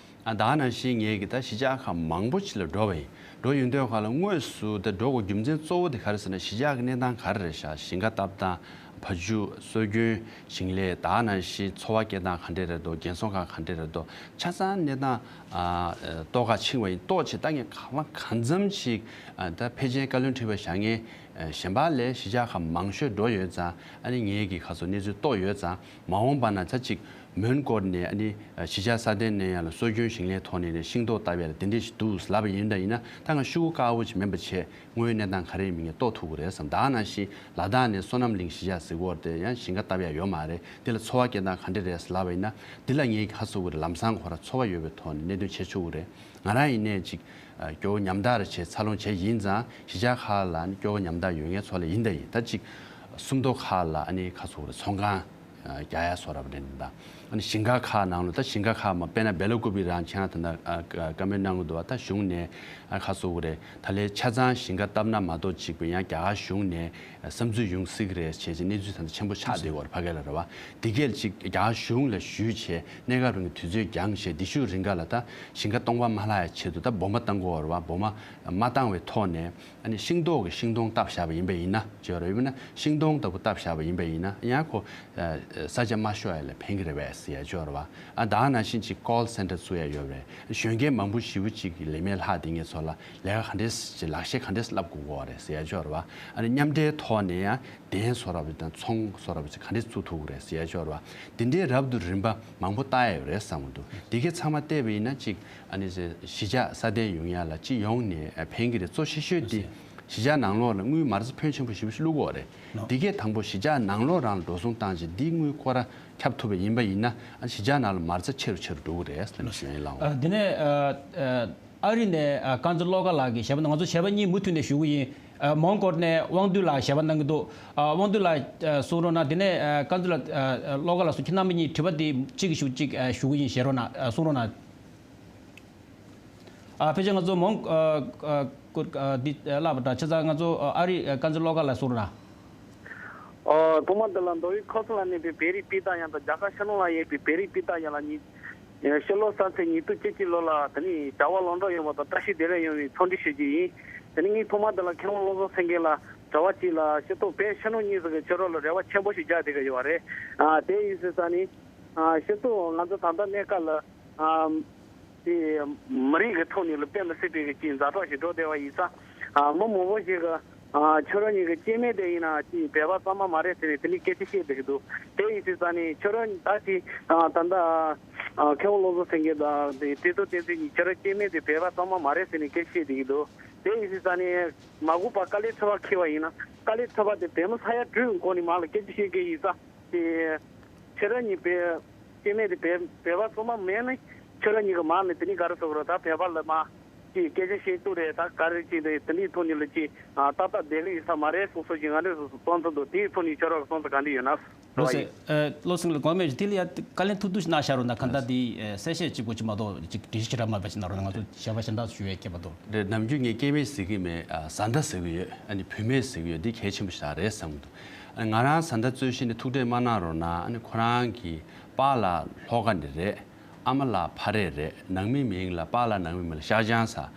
ཨ་ད་ནང་བཞིན་ངས་གི་ད་གཞིས་ཆགས་ཁག་མང་པོ་ཅིག་ལ་འགྲོ་བ་ཡིན། འགྲོ་ཡོང་དུས་སྒང་ལ་དངོས་སུ་ད་འགྲོ་དགོས་རྒྱུ་མཚན་གཙོ་བོ་དེ་ག་རེ་ཟེར་ན། གཞིས་ཆགས་ཀྱི་གནས་སྟངས་ག་རེ་རེད་ཤག་ཞིང་ཁ་བཏབ་སྟངས། བ་ཕྱུགས་སྲོལ་རྒྱུན་ཞིང་ལས། ད་ནང་བཞིན་འཚོ་བ་སྐྱེལ་སྟངས་ག་འདྲས་རེད་འདུག་རྒན་གསོ་ཁང་ག་འདྲས་རེད་འདུག་ཆ་ཚང་གནས་སྟངས་ཨ་རྟོགས་ག་ཕྱིན་པ་ཡིན། རྟོགས་བྱས་ད་ངས་གང་ལ་གང་འཚམ་ཞིག་ཨ་ད་ཕལ་ཆེར་བཀའ་བློན་ཁྲི་པ་བཞེངས་མཁན་ཨ་གཞན་པ་ལས་གཞིས་ཆགས་ཁག་མང་ཤོས་འགྲོ་ཡོད་ཙང་། ཨ་ནི་ངས་གི་ཁ་སོ་གནས་ཚུལ་རྟོགས་ཡོད་ཙང་། མ་འོངས་པ་ན་ད་ཅིག་ མོན་གྷོ་ནས་ཨ་ནི་གཞིས་ཆགས་སྲ་བརྟན་གནས་ཡག་ལ་སྲོལ་རྒྱུན་ཞིང་ལས་ཐོག་ནས་ནས་ཤིང་ཏོག་བཏབ་ཡག་ལ་དེ་འདྲས་ཞིག་འདུག་ལབ་པ་ཡིན་ད་ཡིན་ན། ད་ང་ཤོག་གུ་དཀར་པོ་ཅིག་མིན་པ་བྱས་དངོས་ཡོད་གནས་སྟངས་ག་རེ་ཡིན་མིན་ངས་རྟོགས་ཐུབ་ཀྱི་རེད་བསམ། ད་ག་ནང་བཞིན་ལ་དྭགས་ནས་བསོད་ནམས་གླིང་གཞིས་ཆགས་ཟེར་གྱི་ཡོད་རེད་དེ། ཡང་ཞིང་ཁ་བཏབ་ཡག་ཡོད་མ་རེད། འདི་ལ་འཚོ་བ་སྐྱེལ་སྟངས་ག་འདྲས་རེད་ལབ་པ་ཡིན་ན། འདི་ལ་ངས་ཧ་གོ་གི་རེད། ལམ་སང་ཁོ་རང་འཚོ་བ་ཡོད་པའི་ཐོག་ནས་གནད་དོན་བྱེད་ཆོག་གི་རེད། ང་རང་ཡིན་ནའི་ཅིག་སྐྱོ་བོ་ཉམ་ཐག་རེ་བྱས་འཚར་ལོངས་བྱས་ཡིན་ཙང་། གཞིས་ཆགས་ཁག་ལ་ནི་སྐྱོ་བོ་ཉམ་ཐག་ཡོད་མཁན་ཚོ་ལ་ཡིན་ད་ཡིན། ད་ཅིག་སུམ་མདོ་ཁག་ལ་ཨ་ནི་ཁ་ཚུགས་རེ་ཚོང་ཁང་རྒྱག་ཡ་སོགས་རབ་རེད་ད། ཨ་ནི་ཞིང་ཁ་ཁག་ནང་ལ་ད་ཞིང་ཁ་ཁག་མ་དཔེར་ན་སྦེ་ལ་ཀུ་པི་རང་ཁྱེད་རང་ད་ལྟ་བཀའ་མོལ་གནང་གི་འདུག་བ། ད་གཞུང་ནས་ཨ་ཁ་ཚུགས་རེ་ད་ལས་ཆ་ཚང་ཞིང་ཁ་བཏབ་ན་མ་གཏོགས་ཅིག་པ་ཡང་རྒྱ་གར་གཞུང་ནས་བསམ་ཚུལ་ཡོང་སྲིད་ཀྱི་རེད་བྱས་ཅིག་གནས་ཚུལ་ད་ལྟ་ཆེན་པོ་ཆགས་བསྡད་ཡོད་རེད་ཕ་གི་ལ་རེད་བ། འདི་གས་ཅིག་རྒྱ་གཞུང་ལ་ཞུས་བྱས་གནས་སྐབས་རིང་གི་དུས་ཚོད་འགྱངས་བྱས་འདི་ཤུགས་རིང་ག་ལ་ད་ཞིང་ཁ་སྟོང་པ་མ་ལྷག་ཡ་ཆེད་དུ་ད་སྦོམ་པ་བཏང་དགོས་རེད་བ། སྦོམ་པ་མ་བཏང་བའི་ཐོག་ནས་ཨ་ནི་ཤིང་ཏོག་གི་ཤིང་སྡོང་བཏབ་བཞག་པ་ཡིན་པ་ཡིན་ན་བརྗོད་རོགས་ཡིན་ན། ཤིང་སྡོང་ལྟ་བུ་བཏབ་བཞག་པ་ཡིན་པ་ཡིན་ན་ཡང་ཁོ་ས་ཆ་མ་ཤོར་ཡ་ལ་ཕན་གྱི་རེད་བས་ཟེར་ཡ་བརྗོད་རེད་བ། ཨ་ད་ནང་བཞིན་ཅིག་ཀོལ་སེན་ཊར་བཙུགས་ཡ་ཡོད་རེད། གཞོན་སྐྱེས་མང་པོ་ཞེ་པོ་ཅིག་གི་ལས་མེད་ལྷག་དེ་ངས་ཚོ་ལ་ལས་ཀ་ག་འདྲས་ལག་ཤེས་ག་འདྲས་བསླབ་དགོས་ཀྱི་རེད་ཟེར་ཡ་ཅིག་ཡོད་རེད་བ། ཨ་ནི་མཉམ་འབྲེལ་ཐོག་ནས་ཡང་གདན་བཟོ་འདྲ་པོ་དང་ཚོང་བཟོ་འདྲ་པོ་ཅིག་ག་འདྲས་བཙུགས་ཐུབ་ཀྱི་རེད་ཟེར་ཡ་ཅིག་ཡོད་རེད་བ། དེ་འདྲའི་རབ་ཏུ་རིམ་པ་མང་པོ་བཏང་ཡ་ཡོད་རེད་བསམ་གྱི་འདུག་དེ་གས་ཚང་མ་བལྟས་པ་ཡིན་ན་ཅིག་ཨ་ནི་གཞིས་ཆགས་སྲ་བརྟན་ཡོང་ཡ་ལ་སྤྱི་ཡོངས་ནས་ཕན་གྱི་རེད། གཙོ་ཆེ་ཤོས་དེ་གཞིས་ཆགས་ནང་ལོགས་ལ་དངུལ་མ་རྩ་ཕོན་ཆེན་པོ་ཞེ་པོ་ཞིག་བླུགས་ཀྱི་ཡོད་རེད། འདི་གས་དང་པོ་གཞིས་ཆགས་ནང་ལོགས་རང་ལ་འགྲོ་སོང་བཏང་བྱས་འདི་དངུལ་ཁོ་རང་ཁྱབ་ཐུབ་པ་ཡིན་པ་ཡིན་ན། ཨ་གཞིས་ཆགས་ནང་ལ་མ་རྩ་ཆེ་རུ་ཆེ་རུ་འགྲོ་གི་རེད་ཟེར་ནས་ཞུ་ཡིན་ལགས། ཨ་འདི་ནས་ཨ་ཨ་ཨ་རི་ནས་ཨ་དཀར་མཛེས་བློ་དགའ་ལགས་ཀྱིས་ཞལ་པར་ང་ཚོ་ཞལ་པར་གཉིས་མུ་མཐུད་ནས་ཞུ་གི་ཡིན། ཨ་མོན་གྷོ་ནས་དབང་འདུས་ལགས་ཞལ་པར་གནང་གི་འདུག་ཨ་དབང་འདུས་ལགས་ཨ་གསུང་རོགས་གནང་། དེ་ནས་ཨ་དཀར་མཛེས་ལགས་ཨ་བློ་དགའ་ལགས་སུ་ཁྱེད་རྣམ་པ་གཉིས་དྲི་བ་འདི་གཅིག་གིས་ཞུ་གཅིག་ཨ་ཞུ་གི་ཡིན། བཤད་རོགས་གནང་། ཨ་གསུང་རོགས་གནང་། ཨ་ཕལ་ཆེར་ང་ཚོ་མོན་ཨ་ཨ་ཀུར་ཨ་འདི་ཨ་བསླབ་པ་འདྲ་ཆ་ཚང་ང་ཚོ་ཨ་ཨ་རི་ཨ་དཀར་མཛེས་བློ་དགའ་ལགས་གསུང་རོགས་གནང་། ཨོ། ཐོག་མ་དེ་ལ་མདོ་དབུས་ཁམས་གསུམ་ལ་གནས་པའི་བོད་རིགས་སྤུན་ཟླ་ཡོངས་དང་། རྒྱ་གར་ཤར་ནུབ་ལ་ཡོད་པའི་བོད་རིགས་སྤུན་ཟླ་ཡོངས་ལ་ཉིད་ཕྱི་ལོ་གསར་ཚེས་ཉིས་སྟོང་བཅུ་གཅིག་ལོ་ལ་དེ་ནི་གྲྭ་པ་ལམ་འགྲོ་ཡོང་བ་དང་བཀྲ་ཤིས་བདེ་ལེགས་ཡོང་བའི་འཚམས་འདྲི་ཞུ་རྒྱུ་ཡིན། དེ་ནི་ངས་ཐོག་མ་དེ་ལ་མཁས་དབང་བློ་བཟང་སེང་གེ་ལ་དྲི་བ་གཅིག་ལ། སྤྱིར་བཏང་བོད་ཤར་ནུབ་གཉིས་ཟེར་གྱི་ཕྱི་རོལ་ལ་རེ་བ་ཆེན་པོ་ཞིག་རྒྱག་བསྡད་ཀྱི་ཡོད་རེད། ཨ་དེ་ཡིན་ཟེར་ས་ནི། ཨ་སྤྱིར་བཏང་ང་ཚོ་ད་ལྟ་གནས་སྐབས་ལ། ཨ། དེ་མི་རིགས་ཀྱི་ཐོག་ནས་ལ་དཔེ་མི་སྲིད་པའི་གི་ཅིག་ཛ་དྲག་ཞིག་འགྲོ་བསྡད་པ་ཡིན་ཙང་། ཨ་མི་མང་པོ་ཞིག་གི་ཨ་ཁྱོད་རང་གཉིས་ཀྱི་སྐྱེ་དམན་དེ་ཡིན་ན་ཅིག་བོད་པ་གཙང་མ་མ་རེད་ཟེར་ནས་དེ་འདྲའི་སྐད་ཆ་བཤད་བསྡད་ཀྱི་འདུག་དེ་ཡིན་དུས་ཙང་ནས་ཁྱོད་རང་ད་ཅིག་ཨ་ད་ལྟ་ཨ་མཁས་དབང་བློ་བཟང་སེང་གེ་དང་དེ་བཀྲས་མཐོང་བསྟན་འཛིན་གཉིས་ཁྱོད་རང་སྐྱེ་དམན་དེ་བོད་པ་གཙང་མ་མ་རེད་ཟེར་ནས་སྐད་ཆ་བཤད་བསྡད་ཀྱི་འདུག་དེ་ཡིན་དུས་ཙང་ནས་མ་གུས་པ་དཀའ་ལས་ཁྲི་པ་འཁྱེར་བ་ཡིན་ན། དཀའ་ལས་ཁྲི་པ་དེ་བོད་མི་ས་ཡ་དྲུག་གི་སྒོ་ནས་མར་ལ་སྐད་ཆ་བཤད་མཁན་ཡིན་ཙང་། དེ། ཁྱེད་རང་གཉིས་བོད། སྐྱེ་དམན་དེ་བོད་བོད་པ་གཙང་མ་མིན་ནི། ཁྱེད་རང་གཉིས་ཀྱི་མར་ནས་དེ་ནི་ག་རེ་ཟེར་དགོས་རེད། ད་བོད་པ་ལ་མར་ཅིག་སྐད་ཆ་བཤད་ཐུབ་རེད། ད་ག་རེ་ཅིག་དེ་དེ་འདྲའི་ཐོག་ནས་ལ་ཅིག་ཨ་ཏག་ཏག་བསྡད་ཀྱི་ཡོད་ས་མ་རེད་གསུངས་སོང་ཞིག་ང་འདྲ་སོང་སོང་བསམ་ཚུལ་འདུག་དེའི་ཐོག་ནས་ཁྱོད་རང་གི་བསམ་ཚུལ་ག་འདྲ་ཡོད་ན། བློ་བཟང་། ཨ་བློ་བཟང་ལགས་དགོངས་པ་མེད་ཅིག་དེ་ལ་ཡ་བཀའ་ལན་ཐུང་ཐུང་ཞིག་གནང་བཞག་རོགས་གནང་། གང་ལྟར་དེ་ཨ་གསལ་བཤད་གཅིག་པོ་ཅིག་མ་གཏོགས་ཅིག་འགྲེལ་བཤད་ཞེ་དྲག་མ་པ་ཅིག་གནང་རོགས་གནང་། ང་ཚོ་ཞལ་པར་གཞན་དག་ཞུ་ཡས་ཁྱད་པར་འདུག་རེད། ནམ་རྒྱུན་ངས་སྐྱེ་དམན་ཟེར་གྱི་མེད། ཨ་བཟའ་ཟླ་ཟེར་གྱི་ཡོད། ཨ་ནི་བུད་མེད་ཟེར་གྱི་ཡོད། འདི་གལ་ཆེན་པོ་ཞིག་རེད་བསམ་གྱི་འདུག་ཨ་ང་རང་བཟའ་ཟླ་གཙོས་གཞི་ནས་ཐུགས་ཁྲལ་མ་གནང་རོགས་གནང་། ཨ་ནི་ཁོ་རང་གི་པཱ་ལགས་ལྷོ་ཁ་ནས་རེད། ཨ་མ་ལགས་ཕ་རས་རེད། ནང་མི་མིང་ལ་པཱ་ལགས་ནང་མི་མིང་ལ་ཤར་བྱང་ཟེར།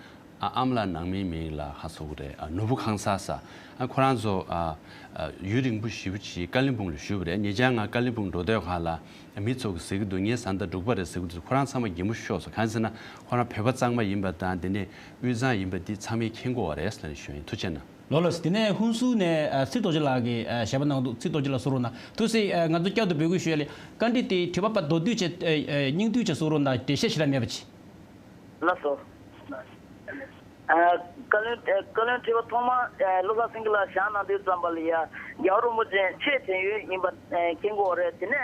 ཨ་ཨ་མ་ལགས་ནང་མི་མིང་ལ་ཧ་སོ་གི་རེད། ཨ་ནོར་བུ་ཁང་གསར་ཟེར། ཨ་ཁོ་རང་ཚོ་ཨ་ཨ་ཡུན་རིང་པོ་ཞེ་པོ་ཅིག་ཀ་ལིམ་པོང་ལ་བཞུགས་པ་རེད། ཉེ་ཆར་ང་ཀ་ལིམ་པོང་འགྲོ་དུས་སྒང་ལ་མི་ཚོ་གིས་ཟེར་གྱི་འདུག་ངའི་བཟའ་ཟླ་འབྲུག་པ་རེད་ཟེར་གྱི་འདུག་ཁོ་རང་ཚང་མ་གད་མོ་ཤོར་སོང་། གང་ཟེར་ན་ཁོ་རང་བོད་པ་གཙང་མ་ཡིན་པ་དང་དེ་ནས་དབུས་གཙང་ཡིན་པ་འདི་ཚང་མས་མཁྱེན་གྱི་ཡོད་རེད་ཟེར་ནས་ཞུ་ཡིན། ཐུགས་རྗེ་གནང་། ལགས་ལགས། དེ་ནས་ཧུན་སུར་ནས་ཨ་ཚེ་རྡོ་རྗེ་ལགས་ཀྱིས་ཨ་ཞལ་པར་གནང་འདུག་ཚེ་རྡོ་རྗེ་ལགས་གསུང་རོགས་གནང་། ཐུགས་རྗེ་ཆེ། ཨ་ང་ཚོ་བསྐྱར་དུ་འབོད་སྐུལ་ཞུ་ཡ་ལས། བཀའ་འདྲི་དེ་དྲི་བ་པ་མདོར་བསྡུས་བྱས་ཨ་ཨ་སྙིང་བསྡུས་བྱས་གསུང་རོགས་གནང་། འགྲེལ་བཤད་ཞེ་དྲག་མེད་པ་ཅིག་ལགས་སོ། ཨ་བཀའ་བློན་ཨ་བཀའ་བློན་ཁྲི་པ་ཐོག་མ་ཨ་བློ་བཟང་སེང་གེ་ལགས་བཞེངས་གནང་དུས་ཙམ་པ་ལ་ཡ་རྒྱལ་བ་རིན་པོ་ཆེ་ཆེས་དྲན་ཡོད་ཡིན་པ་ཨ་མཁྱེན་གྱི་ཡོད་རེད། དེ་ནས་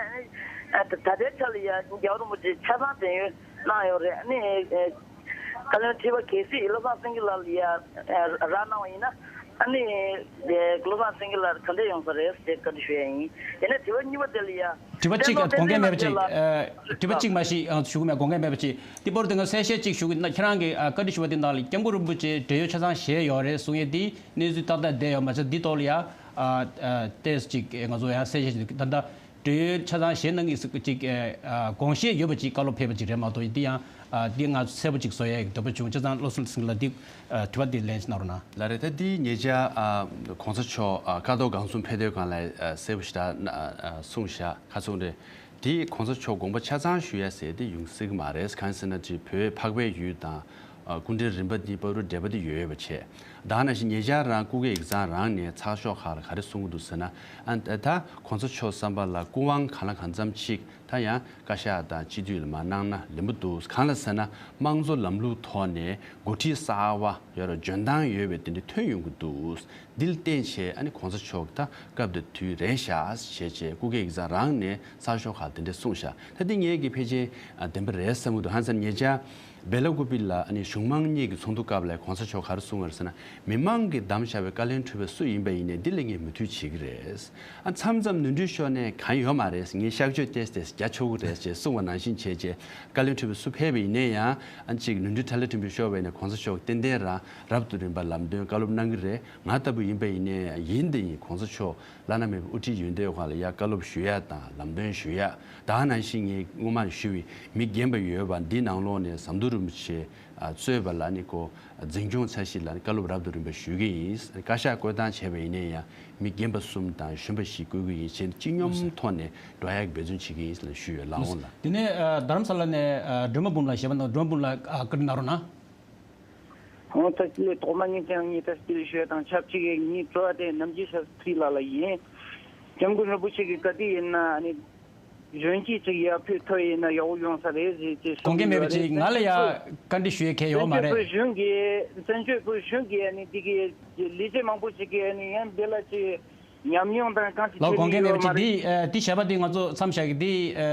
ཨ་ད་ད་ལྟའི་ཆ་ལ་ཡ་རྒྱལ་བ་རིན་པོ་ཆེ་ཆ་ཚང་དྲན་ཡོད་གནང་ཡོད་རེད། ཨ་ནི་ཨ་བཀའ་བློན་ཁྲི་པ་གལ་སྲིད་བློ་བཟང་སེང་གེ་ལགས་ལ་ཡ་ཨ་རག་གནང་བ་ཡིན་ན། ཨ་ནི་ཨ་བློ་བཟང་སེང་གེ་ལགས་ག་འདྲས་ཡོང་ས་རེད་ཟེར་བཀའ་འདྲི་ཞུ་ཡ་ཡིན། དེ་ནས་དྲི་བ་གཉིས་པ་དེ་ལ་ཡ། དྲི་བ་གཅིག་བསྟན་དགོངས་འགལ་མེད་པ་ཅིག་ཨ་དྲི་བ་གཅིག་མ་གཞི་ཨ་ཞུ་གི་མེད། དགོངས་འགལ་མེད་པ་ཅིག་དེ་བར་དུ་ང་གསལ་བཤད་གཅིག་ཞུ་གི་ན། ཁྱེད་རང་གི་ཨ་བཀའ་འདྲི་ཞུ་བ་དེ་ནང་ལ་སྐྱབས་མགོན་རིན་པོ་ཆེ་བགྲེས་ཡོལ་ཆ་ཚང་བཞེས་ཡོད་རེད་གསུང་ཡས་འདི་གནས་ཚུལ་ཏག་ཏག་བསྡད་ཡོད་མ་ཚད། འདི་ཐོག་ལ་ཡ་ཨ་ཨ་ཏོག་ཙམ་ཅིག་ང་ཚོ་ཡང་གསལ་བཤད་ཅིག་ད་ལྟ་བགྲེས་ཡོལ་ཆ་ཚང་བཞེས་གནང་གི་ཟེར་ཅིག་ཨ་དགོངས་བཞེས་ཡོད་པ་ཅིག་བཀའ་སློབ་ཕེབས་པ་ཅིག་རེད་མ་གཏོགས། འདི་ཡང་ཨ་འདི་ང་གསལ་པོ་ཅིག་བཟོ་ཡས་ཀྱི་འདོད་པ་བྱུང་། བྱས་ཙང་བློ་བཟང་སེང་གེ་ལགས་འདི་ཨ་དྲི་བ་འདི་ལན་ཅིག་གནང་རོགས་གནང་། ལགས་རེད། ད་འདི་ཉེ་ཆར་ཨ་གོང་ས་མཆོག་ཨ་ཀ་རྡོར་སྒང་གསུམ་ཕེབས་དུས་སྒང་ལ་ཨ་གསལ་པོ་ཞེ་དྲག་ཨ་གསུངས་བཞག་ཁ་ཚོན་རེད། དེ་གོང་ས་མཆོག་དགོངས་པ་ཆ་ཚང་ཞུ་ཡ་ཟེར་དེ་ཡོང་སྲིད་ཀྱི་མ་རེད། གང་ཟེར་ན་ཅིག་བོད་འཕགས་པའི་ཡུལ་དང་ སྐུ་ཕྲེང་རིམ་པ་འདི་བར་དུ་འབྲེལ་བ་འདི་ཡོད་པ་བྱས། ད་ནང་བཞིན་ཉེ་ཆར་རང་སྐུ་སྒེར་ཡིག་ཚང་རང་ནས་ཚགས་ཤོག་ཁག་ལ་ག་རེ་གསུང་གི་འདུག་ཟེར་ན། ཨ་ད་གོང་ས་མཆོག་བསམ་པ་ལ་སྐུ་དབང་གང་ལ་གང་འཚམ་ཅིག་ད་ཡང་བཀའ་ཤག་དང་སྤྱི་འཐུས་ལ་མར་གནང་ན་ལེགས་པོ་འདུག་གང་ལ་ཟེར་ན་དམངས་གཙོ་ལམ་ལུགས་ཐོག་ནས་འགོ་ཁྲིད་གསར་བ་ཡོད་ར་འཇོན་ཐང་ཡོད་པའི་དེ་འདྲ་ཐོན་ཡོང་གི་འདུག་འདི་ལ་བརྟེན་བྱས་ཨ་ནི་གོང་ས་མཆོག་ད་སྐབས་དེ་དུས་རན་ཤག་བྱས་བྱས་སྐུ་སྒེར་ཡིག་ཚང་རང་ནས་གསར་ཤོག་ཁག་དེ་འདྲ་གསུངས་ཤག་ད་འདི་ངས་ཀྱི་ཕལ་ཆེར་ཨ་བདེན་པ་རེད་བསམ་གྱི་འདུག་ཧང་སང་ཉེ་ཆར་སྦེ་ལ་ཀུ་པི་ལ་ཨ་ནི་གཞུང་མང་གཉིས་ཀྱི་ཚོགས་འདུ་སྐབས་ལ་གོང་ས་མཆོག་ག་རེ་གསུངས་པ་རེད་ཟེར་ན། མི་མང་གིས་བདམས་བཞག་པའི་བཀའ་བློན་ཁྲི་པ་སུ་ཡིན་པ་ཡིན་ནའི་འདི་ལ་ངས་མོས་མཐུན་བྱེད་ཀྱི་རེད། ཨ་མཚམས་མཚམས་ནོར་འཁྲུལ་ཤོར་ནའི་གང་ཡོད་མ་རེད། ངས་གཤག་བཅོས་ཏོག་ཙམ་རྒྱག་ཆོག་གི་རེད་ཅེས་གསུངས་པ་ནང་བཞིན་བྱས་རྗེས་བཀའ་བློན་ཁྲི་པ་སུ་ཕེབས་པ་ཡིན་ན་ཡང་ཨ་གཅིག་ནོར་འཁྲུལ་ཕྲ་ལ་ཕྲན་བུ་ཤོར་བ་ཡིན་ན་གོང་ས་མཆོག་ཏན་ཏན་རང་རབ་ཏུ་རིམ་པ་ལམ་སྟོན་བཀའ་སློབ་གནང་གི་རེད། ང་ལྟ་བུ་ཡིན་པ་ཡིན་ན་ཡང་ཡིན་དེ་ཡིན་གོང་ས་མཆོག་བླ་ན་མེད་པའི་དབུ་ཁྲིད་ཡོད་འདོད་ཁ་ལ་ཡ་བཀའ་སློབ་ཞུ་ཡ་དང་ལམ་སྟོན་ཞུ་ཡ། ད་ནང་བཞིན་ངས་སྔོན་མ་ཞུ་བའི་མི་རྒན་པ་ཡོད་པ་འདི་ནང་ལོགས་ནས་ཟམ་གདོང་རིན་པོ་ཆེ་གཙོས་པ་ལ་ནི་ཁོ་འཛིན་སྐྱོང་ཚད་གཞི་ལ་ནི་བཀའ་སློབ་རབ་ཏུ་རིམ་པ་ཞུ་གི་ཡིན། བཀའ་ཤག་བསྐོས་སྟངས་བྱས་པ་ཡིན་ན་ཡང་མི་རྒན་པ་གསུམ་དང་གཞོན་པ་བཞི་བསྐོ་གི་ཡིན་ཞེས་སྤྱི་སྙོམས་ཐོག་ནས་འགྲོ་ཡག་འབད་བརྩོན་བྱེད་ཀྱི་ཡིན་ལ་ཞུས་ཡོད་ལགས་འོང་ལ། དེ་ནས་ཨ་རྡ་རམ་ས་ལ་ནས་ཨ་སྒྲོལ་མ་འབུམ་ལགས་ཞེས་པ་ན་སྒྲོལ་མ་འབུམ་ལགས་ཨ་བཀའ་འདྲི་གནང་རོགས་གནང་། ཨོ་ད་ལས་ཐོག་མ་ཉིད་ཀྱང་ཉིད་ལྟར་སྤེལ་ཞུས་དང་ཆབས་ཅིག་ངེད་གྲོགས་དེ་ནམ་རྒྱུན་ཤར་ཕི་ལ་ལ་ཡིན། སྐྱབས་མགོན་རིན་པོ་ཆེ་གི་བཀའ་དྲིན་ཡིན་ན་ཨ་ནི་གཞོན་སྐྱེས་ཅིག་ཡར་ཕུད་ཐུབ་ཡིན་ན་ཡག་པོ་ཡོང་ས་རེད་ཟེར་ཅེས་དགོངས་གསུངས་འགལ་མེད་པ་ཡོད་ཅིག་རེད། ང་ལ་ཡ་བཀའ་འདྲི་ཞུ་ཡས་མཁན་ཡོད་མ་བཙན་བྱོལ་རེད། བོད་གཞུང་གི་བཙན་བྱོལ་བོད་གཞུང་གི་ཨ་ནི་འདི་གི་ལས་བྱེད་མང་པོ་ཞིག་གིས་ཨ་ནི་ཡང་འདི་ལ་ཅིག་ཉམས་མྱོང་དང་གང་ཅི་ལོ་དགོངས་འགལ་མེད་པ་ཅིག་འདི་ཨ་འདི་བྱས་པ་འདི་ང་ཚོ་མཚམས་བཞག་གི་འདི་ཨ་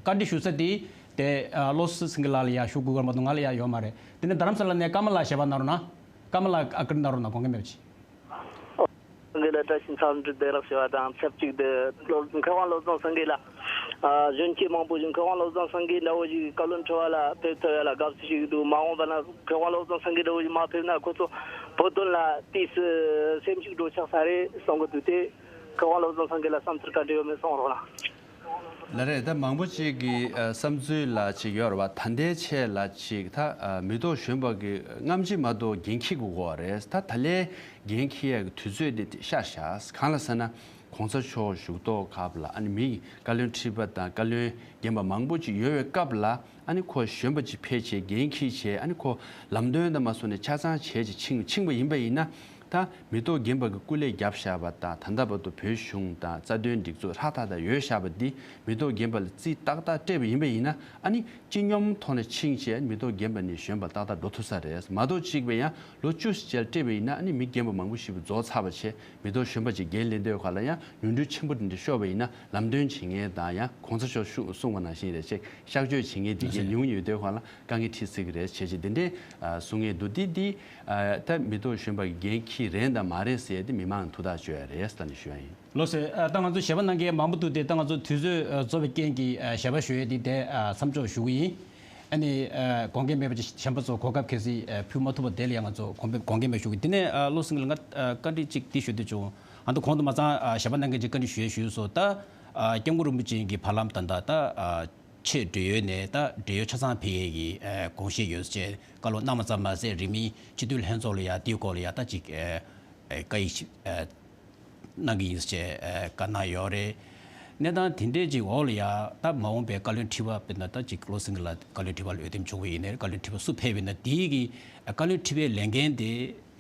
བཀའ་འདྲི་ཞུ་ས་འདི་དེ་ཨ་བློ་གསལ་སེང་གེ་ལགས་ལ་ཡ་ཞུ་དགོས་ཀྱི་མ་གཏོགས་ང་ལ་ཡ་ཡོད་མ་རེད། དེ་ནས་རྡ་རམ་ས་ལ་ནས་ཀརྨ་ལགས་ཞེས་པ་གནང་རོགས་གནང་། ཀརྨ་ལགས་ཨ་བཀའ་འདྲི་གནང་རོགས་གནང་། དགོངས་འགལ་མེད་པ་ཅིག་སངས་རྒྱས་ལ་བཀྲ་ཤིས་འཚམས་འདྲི་བདེ་ལེགས་ཞུ་བ་དང་ཆབས་ཅིག་ཏུ་བློ་མཁས་དབང་བློ་བཟང་སེང་གེ་ལ། ཨ་གཞོན་སྐྱེས་མང་པོ་ཞིག་མཁས་དབང་བློ་བཟང་སེང་གེ་འདྲ་བོ་ཞིག་བཀའ་བློན་ཁྲི་པ་ལ་ཕེབས་ཐུབ་ཡ་ལ་དགའ་བསུ་ཞུ་གི་འདུག་མ་འོངས་པ་ན་མཁས་དབང་བློ་བཟང་སེང་གེ་འདྲ་བོ་ཞིག་མ་ཕེབས་ན་ཁོ་ཚོ་བོད་དོན་ལ་ཏིས་སེམས་ཤུགས་འགྲོ་ཆགས་ས་རེད་བསམ་གི་འདུག་དེ་མཁས་དབང་བློ་བཟང་སེང་གེ་ལ་བསམ་ཚུལ་ག་འདྲ་ཡོད་མེད་གསུང་རོགས་གནང་། ལ་རེད། ད་མང་པོ་ཅིག་གི་ཨ་བསམ་ཚུལ་ལ་ཅིག་ཡོད་རེད་བ། ད་ལྟའི་ཆེད་ལ་ཅིག་ད་ཨ་མི་ཐོག་གཞོན་པ་གི་རྔམ་བརྗིད་མ་གཏོགས་འགན་འཁྱེར་དགོས་ཀྱི་རེད། ད་ད་ལན་འགན་འཁྱེར་ཡག་གི་དུས་ཚོད་དེ་ཤར་ཤག་གང་ལ་ཟེར་ན་གོང་ས་མཆོག་བཞུགས་ཐོག་སྐབས་ལ་ཨ་ནི་མི་བཀའ་བློན་ཁྲི་པ་དང་བཀའ་བློན་རྒན་པ་མང་པོ་ཅིག་ཡོད་པའི་སྐབས་ལ་ཨ་ནི་ཁོ་གཞོན་པ་ཅིག་ཕེབས་བྱས་འགན་འཁྱེར་བྱས་ཨ་ནི་ཁོ་ལམ་སྟོན་དང་མ་སོང་ནས་ཆ་ཚང་བྱས་ཅིག་ཕྱིན་ཕྱིན་པ་ཡིན་པ་ཡིན་ན། ད་མི་ཐོག་རྒན་པ་གི་སྐུ་ལས་བརྒྱབ་བཞག་པ་དང་ད་ལྟ་བར་དུ་བོད་གཞུང་དང་རྩ་དོན་སྒྲིག་འཛུགས་ཧྲག་ཐག་ཐག་ཡོད་བཞག་པ་འདི་མི་ཐོག་རྒན་པ་ལ་རྩིས་ཏག་ཏག་སྤྲད་པ་ཡིན་པ་ཡིན་ན་ཨ་ནི་སྤྱི་སྙོམས་ཐོག་ནས་ཕྱིན་བྱས་མི་ཐོག་རྒན་པ་ནི་གཞོན་པ་ཏག་ཏག་འགྲོ་ཐུབ་ས་རེད། མ་གཏོགས་གཅིག་པ་ཡང་ལོ་བཅུ་ཙམ་སྤྲད་པ་ཡིན་ན་ཨ་ནི་མི་རྒན་པ་མང་པོ་ཞིག་རྫོགས་ཚར་བ་བྱས་མི་ཐོག་གཞོན་པ་ཅིག་འགན་ལེན་འདོད་ཁ་ལ་ཡང་ནོར་འཁྲུལ་ཆེན་པོ་འདི་འདྲ་ཤོར་བ་ཡིན་ན་ལམ་སྟོན་བྱེད་མཁན་དང་ཡང་གོང་ས་མཆོག་གསུངས་པ་ནང་བཞིན་རེད་ཅེས་གཤག་བཅོས་བྱེད་མཁན་དེ་གས་ཉུང་ཉུང་ཡོད་དུས་ཁ་ལ་དཀའ་ངལ་འཕྲད་སྲིད་ཀྱི་རེད་བྱས་ཅིག་དེ་འདྲའི་གསུང་མཁན་འདུག་དེ་དེ། ཨ་ད་མི་ཐོག་གཞོན་པ་གི་འགན་འཁྱེར་རན་དང་མ་རན་ཟེར་ཏེ་མི་མང་ཐུགས་ཐག་གཅོད་ཡ་རེད་ཟེར་ནས་ཞུ་ཡ་ཡིན། ལགས་སོ། ཨ་ད་ང་ཚོ་ཞལ་པར་གནང་མཁན་མང་པོ་འདུག་སྟེ་ད་ང་ཚོ་དུས་ཚོད་ཨ་རྫོགས་པའི་རྐྱེན་གྱིས་ཨ་ཞལ་པར་ཞུ་ཡས་འདི་དེ་ཨ་མཚམས་འཇོག་ཞུ་གི་ཡིན། ཨ་ནི་ཨ་དགོངས་འགལ་མེད་པ་ཅིག་གཞན་པ་ཚོ་གོ་སྐབས་གལ་སྲིད་ཨ་ཕུལ་མ་ཐུབ་པ་དེ་ལ་ཡང་ང་ཚོ་དགོངས་པ་དགོངས་འགལ་མེད་ཞུ་གི། དེ་ནས་ཨ་བློ་སེང་གེ་ལགས་ང་ཨ་བཀའ་འདྲི་གཅིག་འདི་ཞུ་འདོད་བྱུང་། ཨ་ད་གོང་དུ་མ་ཚང་ཨ་ཞལ་པར་གནང་མཁན་ཅིག་བཀའ་འདྲི་ཞུ་ཡས་ཞུས་སོང་། ད་ཨ་སྐྱབས་མགོན་རིན་པོ་ཆེ་གི་བར་ལམ་ད་ད་ད་ཨ། ཆེས་བགྲེས་ཡོལ་ནས་ད་བགྲེས་ཡོལ་ཆ་ཚང་ཕེབས་ཡས་ཀྱི་ཨ་དགོངས་བཞེས་ཡོད་ཅེས་བཀའ་སློབ་གནང་བ་ཙམ་མ་ཟད་རིང་མིན་སྤྱི་འཐུས་ལྷན་ཚོགས་ལ་ཡང་དེའི་སྐོར་ལ་ཡང་ད་ཅིག་ཨ་ཨ་བཀའ་ཡིག་ཅིག་ཨ་གནང་གི་ཡིན་ཅེས་ཨ་བཀའ་གནང་ཡོད་རེད། གནས་སྟངས་དེ་འདྲས་ཅིག་འོག་ལ་ཡང་ད་མ་འོངས་པའི་བཀའ་བློན་ཁྲི་པ་དཔེར་ན་ད་ཅིག་བློ་སེང་གེ་ལགས་བཀའ་བློན་ཁྲི་པ་ལ་འོས་འདེམས་བྱུང་བ་ཡིན་ནའི་བཀའ་བློན་ཁྲི་པ་སུ་ཕེབས་པ་ཡིན་ན་དེའི་གི་ཨ་བཀའ་བློན་ཁྲི་པའི་ལས་འགན་དེ་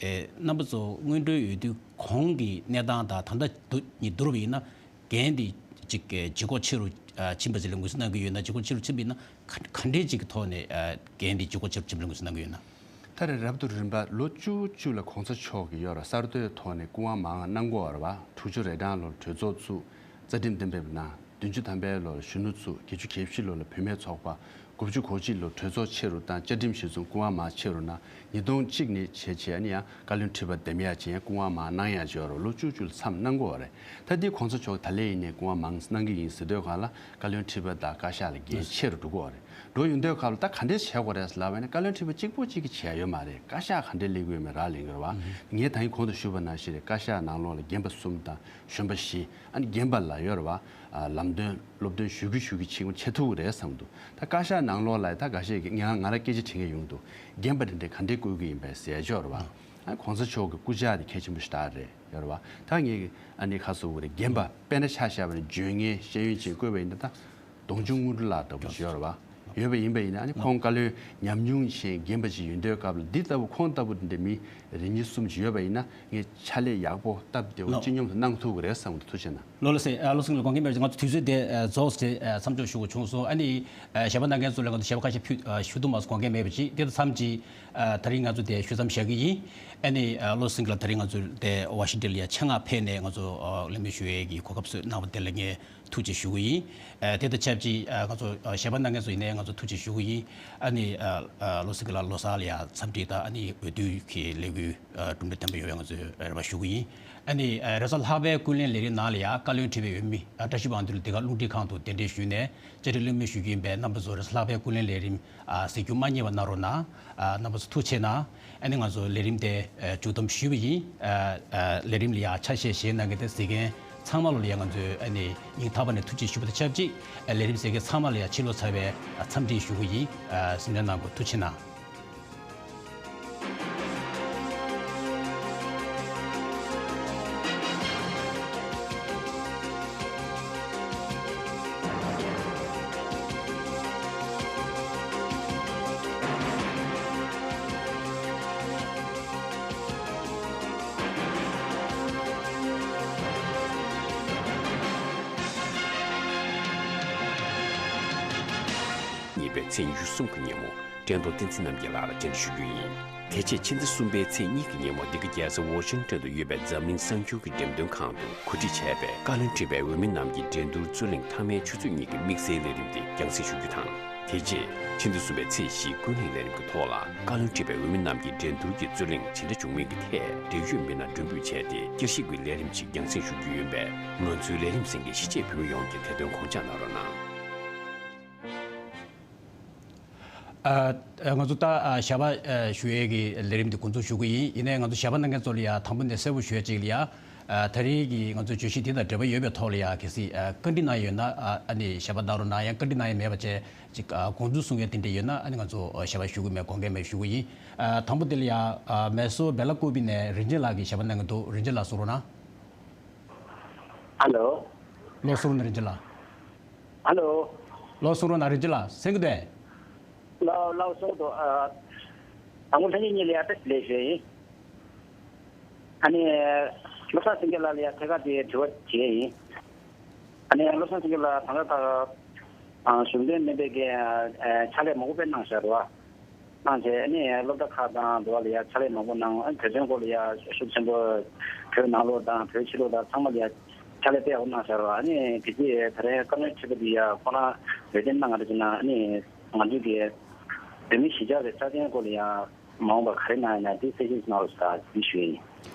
ཨ་རྣམ་པ་ཚོ་སྔོན་འགྲོའི་འོས་བསྡུ་གོང་གི་གནས་སྟངས་དང་ད་ལྟ་བསྡུ་གཉིས་བསྡུར་བ་ཡིན་ན། འགན་དེ་ཅིག་ལྗིད་ཁོག་ཆེ་རུ་ཨ་ཕྱིན་པ་ཅིག་ལ་ངོས་འཛིན་གནང་གི་ཡོད་ན། ལྗིད་ཁོག་ཆེ་རུ་ཕྱིན་པ་ཡིན་ན་ག་ག་འདྲས་ཅིག་གི་ཐོག་ནས་ཨ་འགན་དེ་ལྗིད་ཁོག་ཆེ་རུ་ཕྱིན་པ་ལ་ངོས་འཛིན་གནང་གི་ཡོད་ན། ད་རེས་རབ་ཏུ་རིམ་པ་ལོ་བཅུ་བཅུ་ལ་གོང་ས་མཆོག་གིས་ཡོད་ར་གསར་གཏོད་ཐོག་ནས་སྐུ་དབང་མང་གནང་དགོས་པ་རེད་བ། དྲུག་ཅུ་རེ་གྲངས་ལོར་གྲོས་ཚོགས་བཙུགས། རྩ་ཁྲིམས་གཏན་འབེབས་གནང་། བདུན་ཅུ་ཐམ་པའི་ལོར་གཞོན་ནུ་བཙུགས། བརྒྱད་ཅུ་གྱ་བཞི་ལོ་ལ་བུད་མེད་ཚོགས་པ། དགུ་བཅུ་གོ་གཅིག་ལོ་གྲོས་ཚོགས་ཆེ་རུ་བཏང་། བཅའ་ཁྲིམས་གཞིར་བཟུང་སྐུ་དབང་མར་ཆེ་རུ་གནང་། ཉིས་སྟོང་གཅིག་ནས་བྱས་བྱས་ནས་ཡང་བཀའ་བློན་ཁྲི་པ་འདེམས་ཡག་བྱས་ཡང་སྐུ་དབང་མར་གནང་ཡག་བྱས་རོགས། ལོ་བཅུ་བཅུ་ལ་མཚམས་གནང་དགོས་པ་རེད། ད་འདི་གོང་ས་མཆོག་ད་ལན་ཡིན་ནའི་སྐུ་དབང་མང་གནང་གི་ཡིན་ཟེར་དུས་གང་ལ་བཀའ་བློན་ཁྲི་པ་དང་བཀའ་ཤག་ལ་འགན་ཆེ་རུ་འགྲོ་གི་རེད། འགྲོ་ཡོང་དུས་གང་ལ་ད་ག་འདྲས་བྱེད་དགོས་རེད་ལབ་པ་ཡིན་ན་བཀའ་བློན་ཁྲི་པ་གཅིག་པོ་གཅིག་གིས་བྱས་ཡོད་མ་རེད། བཀའ་ཤག་ག་འདྲས་སླེབས་ཀྱི་ཡོད་མེད་རག་ལས་ཀྱི་རེད་བ། ངས་ད་ཡིན་གོང་དུ་ཞུས་པ་ནང་བཞིན་རེད། བཀའ་ཤག་ནང་ལོགས་ལ་རྒན་པ་གསུམ་དང་གཞོན་པ་བཞི། ཨ་ནི་རྒན་པ་ལ་ཡོད་རེད་བ། ཨ་ལམ་སྟོན་སློབ་སྟོན་ཞུ་གི་ཞུ་གི་ཆེ་ཆེ་ཐུག་རེད་བསམ་འདུག་ད་བཀའ་ཤག་ནང་ལོགས་ལ་ད་འགའ་ཤས་ཀྱིས་ང་ང་ལ་སྐད་ཆ་དྲི་མཁན་ཡོང་འདུག་རྒན་པ་དེ་འདྲས་ག་འདྲས་བསྐོ་གི་ཡིན་པའི་ཟེར་ཡ་ཅིག་ཡོད་རེད་བ། ཨ་གོང་ས་མཆོག་གི་སྐུ་ཕྱག་དེ་གལ་ཆེན་པོ་ཞེ་དྲག་རེད་ཡོད་རེད་བ། ད་ངས་ཨ་ནི་ཁ་སོ་བོ་རེད། རྒན་པ་དཔེར་ན་ཆ་བཞག་པ་ནི་ལྗོན་ངའི་ཤེས་ཡོན་ཅན་བསྐོས་པ་ཡིན་ན་ད་གདོང་ཆུང་དངོས་གྲུབ་ལགས་ལྟ་བུ་ཞིག་ཡོད་རེད་བ། ཡོད་པ་ཡིན་པ་ཡིན་ན། ཨ་ནི་ཁོང་བཀའ་བློན་ཉམས་མྱོང་ཅན་རྒན་པ་ཅིག་ཡོད་དུས་སྐབས་ལ། འདི་ལྟ་བུ་ཁོང་ལྟ་བུ་འདི་འདྲ་མི་རེ་གཉིས་གསུམ་ཅིག་ཡོད་པ་ཡིན་ན། ངས་ཕྱག་ལས་ཡག་པོ་སྟབས་བདེ་བོ་ལགས། སྤྱི་སྙོམས་སུ་གནང་ཐུབ་ཀྱི་རེད་བསམ་གྱི་འདུག་ཐུགས་རྗེ་གནང་། ལགས་ལགས་སེ། ཨ། བློ་བཟང་ལགས་དགོངས་འགལ་མེད་པ་ཅིག། ང་ཚོ་དུས་ཚོད་དེ་རྫོགས་ཏེ་མཚམས་འཇོག་ཞུ་དགོས་བྱུང་སོང་། ཨ་ནི་ཞལ་པར་གནང་མཁན་ཚོ་ལ་ང་ཚོ་ཞལ་པར་ཁ་ཤས་ཕུལ་ཞུ་ཐུབ་མ་སོང་། དགོངས་འགལ་མེད་པ་ཅིག། དེ་དང་མཚམས་ཅིག་ཨ། ད་རིང་ང་ཚོ་དེ་ཞུ་མཚམས་བཞག་གི་ཡིན། ཨ་ནི་ཨ། བློ་བཟང་ལགས་ད་རིང་ང་ཚོ་དེ་ཝ་ཤིང་ཊོན་ལ་ཡ་ཆེད་མངགས་ཕེབས་ནས་ང་ཚོ་ཨ། གླེང་མོལ་ཞུ་ཡས་ཀྱི་གོ་སྐབས་བཟོས་གནང་བ་དེ་ལ་ངས་ཐུགས་རྗེ་ཞུ་གི་ཡིན། ཨ། དེ་དང་ཆབས་ཅིག་ཨ། ང་ཚོ་ཨ། ཞལ་པར་གནང་མཁན་ཚོ་ཡིན་ནའི་ང་ཚོ་ཐུགས་རྗེ་ཞུ་གི་ཡིན། ཨ་ནི་ཨ། ཨ། བློ་བཟང་ལགས་ལོ་གསར་ལ་ཡ་འཚམས་འདྲི་དང་། ཨ་ནི་འོས་བསྡུ་གི་ལས་འགུལ་ཨ། གྲུབ་འབྲས་ལྡན་པ་ཡོང་བའི་ང་ཚོས་རེ་བ་ཞུ་གི་ཡིན། ཨ་ནི་ཨ། རེས་གཟའ་ལྷག་པའི་ཀུན་གླེང་ལས་རིམ་ནང་ལ་ཡ་བཀའ་བློན་ཁྲི་པའི་འོས་མི་ཨ། བཀྲ་ཤིས་དབང་འདུས་ལགས་འདི་ག་རླུང་འཕྲིན་ཁང་དུ་གདན་འདྲེན་ཞུས་ནས་བཅར་འདྲི་གླེང་མོལ་ཞུ་རྒྱུ་ཡིན་པས། རྣམ་པ་ཚོ་རེས་གཟའ་ལྷག་པའི་ཀུན་གླེང་ལས་རིམ་ཨ། གཟིགས་རྒྱུ་མ་བསྙེལ་བ་གནང་རོགས་གནང་། ཨ། རྣམ་པ་ཚོ་ཐུགས་རྗེ་གནང་། ཨ་ནི་ང་ཚོ་ལས་རིམ་དེ་ཨ། མཇུག་བསྡོམས་ཞུས་པ་ཡིན། ཨ། ཨ། ལས་རིམ་ལ་ཡ་ཆ་ཤས་བཞེས་གནང་མཁན་དང་གཟིགས་མཁན་ཚང་མ་ལོ་ལ་ཡ་ང་ཚོས་ཨ་ནི་སྙིང་ཐག་པ་ནས་ཐུགས་རྗེ་ཞུ་བ་དང་ཆབས་ཅིག། ཨ། ལས་རིམ་གཟིགས་མཁན་ཚང་མ་ལ་ཡ་ཕྱི་ལོ་གསར་པའི་ཨ། འཚམས་འདྲི་ཞུ་གི་ཡིན། ཨ། སེམས་ཁྲལ་གནང་དགོས། ཐུགས་རྗེ་གནང་། ཉེ་བའི་ཚེས་ཉི་ཤུ་གསུམ་གྱི་ཉིན་མོ། བཀྲས་མཐོང་བསྟན་འཛིན་རྣམ་རྒྱལ་ལགས་ལ་བཅར་འདྲི་ཞུ་རྒྱུ་ཡིན། དེ་རྗེས་ཕྱི་ཟླ་གསུམ་པའི་ཚེས་གཉིས་ཀྱི་ཉིན་མོ། འདི་ག་རྒྱལ་ས་ཝ་ཤིང་ཊོན་དུ་ཡོད་པའི་འཛམ་གླིང་གསར་འགྱུར་གྱི་འགྲེམས་སྟོན་ཁང་དུ་གོ་སྒྲིག་བྱས་པའི་བཀའ་བློན་ཁྲི་པའི་འོས་མི་རྣམས་ཀྱི་འགྲན་བསྡུར་རྩོད་གླེང་མཐའ་མའི་ཆུ་ཚོད་གཉིས་ཀྱི་དམིགས་བསལ་ལས་རིམ་དེ་རྒྱང་སྲིང་ཞུ་རྒྱུ་དང་། དེ་རྗེས་ཕྱི་ཟླ་གསུམ་པའི་ཚེས་བཞིའི་ཀུན་གླེང་ལས་རིམ་གྱི་ཐོག་ལ། བཀའ་བློན་ཁྲི་པའི་འོས་མི་རྣམས་ཀྱི་འགྲན་བསྡུར་གྱི་རྩོད་གླེང་ཇི་འདྲ་བྱུང་མིན་གྱི་ཐད་འབྲེལ་ཡོད་མི་སྣ་མགྲོན་འབོད་བྱས་ཏེ། བསྐྱར་ཞིབ་ཀྱི་ལས་རིམ་ཞིག་རྒྱང་སྲིང་ཞུ་རྒྱུ་ཡིན་པས། ང་ཚོའི་ལས་རིམ་གསན་མཁན་གཞིས་བྱེས་བོད་མི་ཡོངས་ཀྱིས་དེ་དོན་དགོངས་འཇགས་གནང་རོགས་གནང་། ཨ། ང་ཚོ་ད་ཨ། ཞལ་པར་ཨ། ཞུ་ཡས་ཀྱི་ལས་རིམ་འདི་འགོ་འཛུགས་ཞུ་གི་ཡིན། ཡིན་ནའི་ང་ཚོ་ཞལ་པར་གནང་མཁན་ཚོ་ལ་ཡ་དང་པོ་ནས་གསལ་པོ་ཞུ་ཡ་གཅིག་ལ་ཡ། ཨ། ད་རེས་ཀྱི་ང་ཚོའི་བརྗོད་གཞི་འདི་དང་འབྲེལ་བ་ཡོད་པའི་ཐོག་ལ་ཡ་གལ་སྲིད་ཨ། བཀའ་འདྲི་གནང་ཡོད་ན། ཨ། ཨ་ནི་ཞལ་པར་གནང་རོགས་གནང་། ཡང་བཀའ་འདྲི་གནང་ཡ་མེད་པ་བྱས་ཅིག་ཨ། དགོངས་ཚུལ་གསུང་ཡ་དེ་འདྲ་ཡོད་ན། ཨ་ནི་ང་ཚོ་ཨ། ཞལ་པར་ཞུ་གི་མེད། དགོངས་འགལ་མེད་ཞུ་གི་ཡིན། ཨ། དང་པོ་དེ་ལ་ཡ། ཨ། མེ་སོར་སྦེ་ལ་ཀུ་པི་ནས་རིན་ཆེན་ལགས་ཀྱིས་ཞལ་པར་གནང་གི་འདུག་རིན་ཆེན་ལགས་གསུང་རོགས་གནང་། ཨ་ལོ། ལགས་སོ། རིན་ཆེན་ལགས། ཨ་ལོ། ལགས་སོ། རིན་ཆེན་ལགས་གསན་གྱི་འདུག་ལགས་ལགས་སོ། ཨ། དང་པོ་ལྷན་རྒྱས་གཉིས་ལ་ཡ་བཀྲ་ཤིས་བདེ་ལེགས་ཞུ་ཡ་ཡིན། ཨ་ནི་བློ་བཟང་སེང་གེ་ལགས་ལ་ཡ་ཐད་ཀར་དེ་དྲི་བ་དྲི་ཡ་ཡིན། ཨ་ནི་བློ་བཟང་སེང་གེ་ལགས་ད་ལྟ་ད། ཨ། གཞུང་འབྲེལ་མིན་པའི་གི། ཨ། ཕྱག་ལས་མང་པོ་དཔེ་གནང་བཞག་རེད་བ། གནང་བྱས་ཨ་ནི་སློབ་གྲྭ་ཁག་དང་འདི་བ་ལ་ཡ་ཕྱག་ལས་མང་པོ་གནང་། ཨ། བོད་དོན་སྐོར་ལ་ཡ་ཤུགས་ཆེན་པོ། བོད་ནང་ལོགས་དང་བོད་ཕྱི་ལོགས་དང་ཚང་མ་ལ་ཡ་ཕྱག་ལས་དཔེ་ཡག་པོ་གནང་བཞག་རེད་བ། ཨ་ནི་དེ་རྗེས་ད་རེས་བཀའ་བློན་ཁྲི་པ་འདི་ཡ་ཁོ་རང་འོས་འདེམས་གནང་ག་འདྲ་བྱས་ན། ཨ་ནི་ང་ཚོའི་གི་བོད་མི་གཞིས་ཆགས་ཀྱི་རྩ་དོན་སྐོར་ལ་ཡ་མ་འོངས་པར་ག་རེ་གནང་ཡ་ན་དེ་གསལ་བཤད་གནང་རོགས་ཟེར་འདི་ཞུ་ཡ་ཡིན།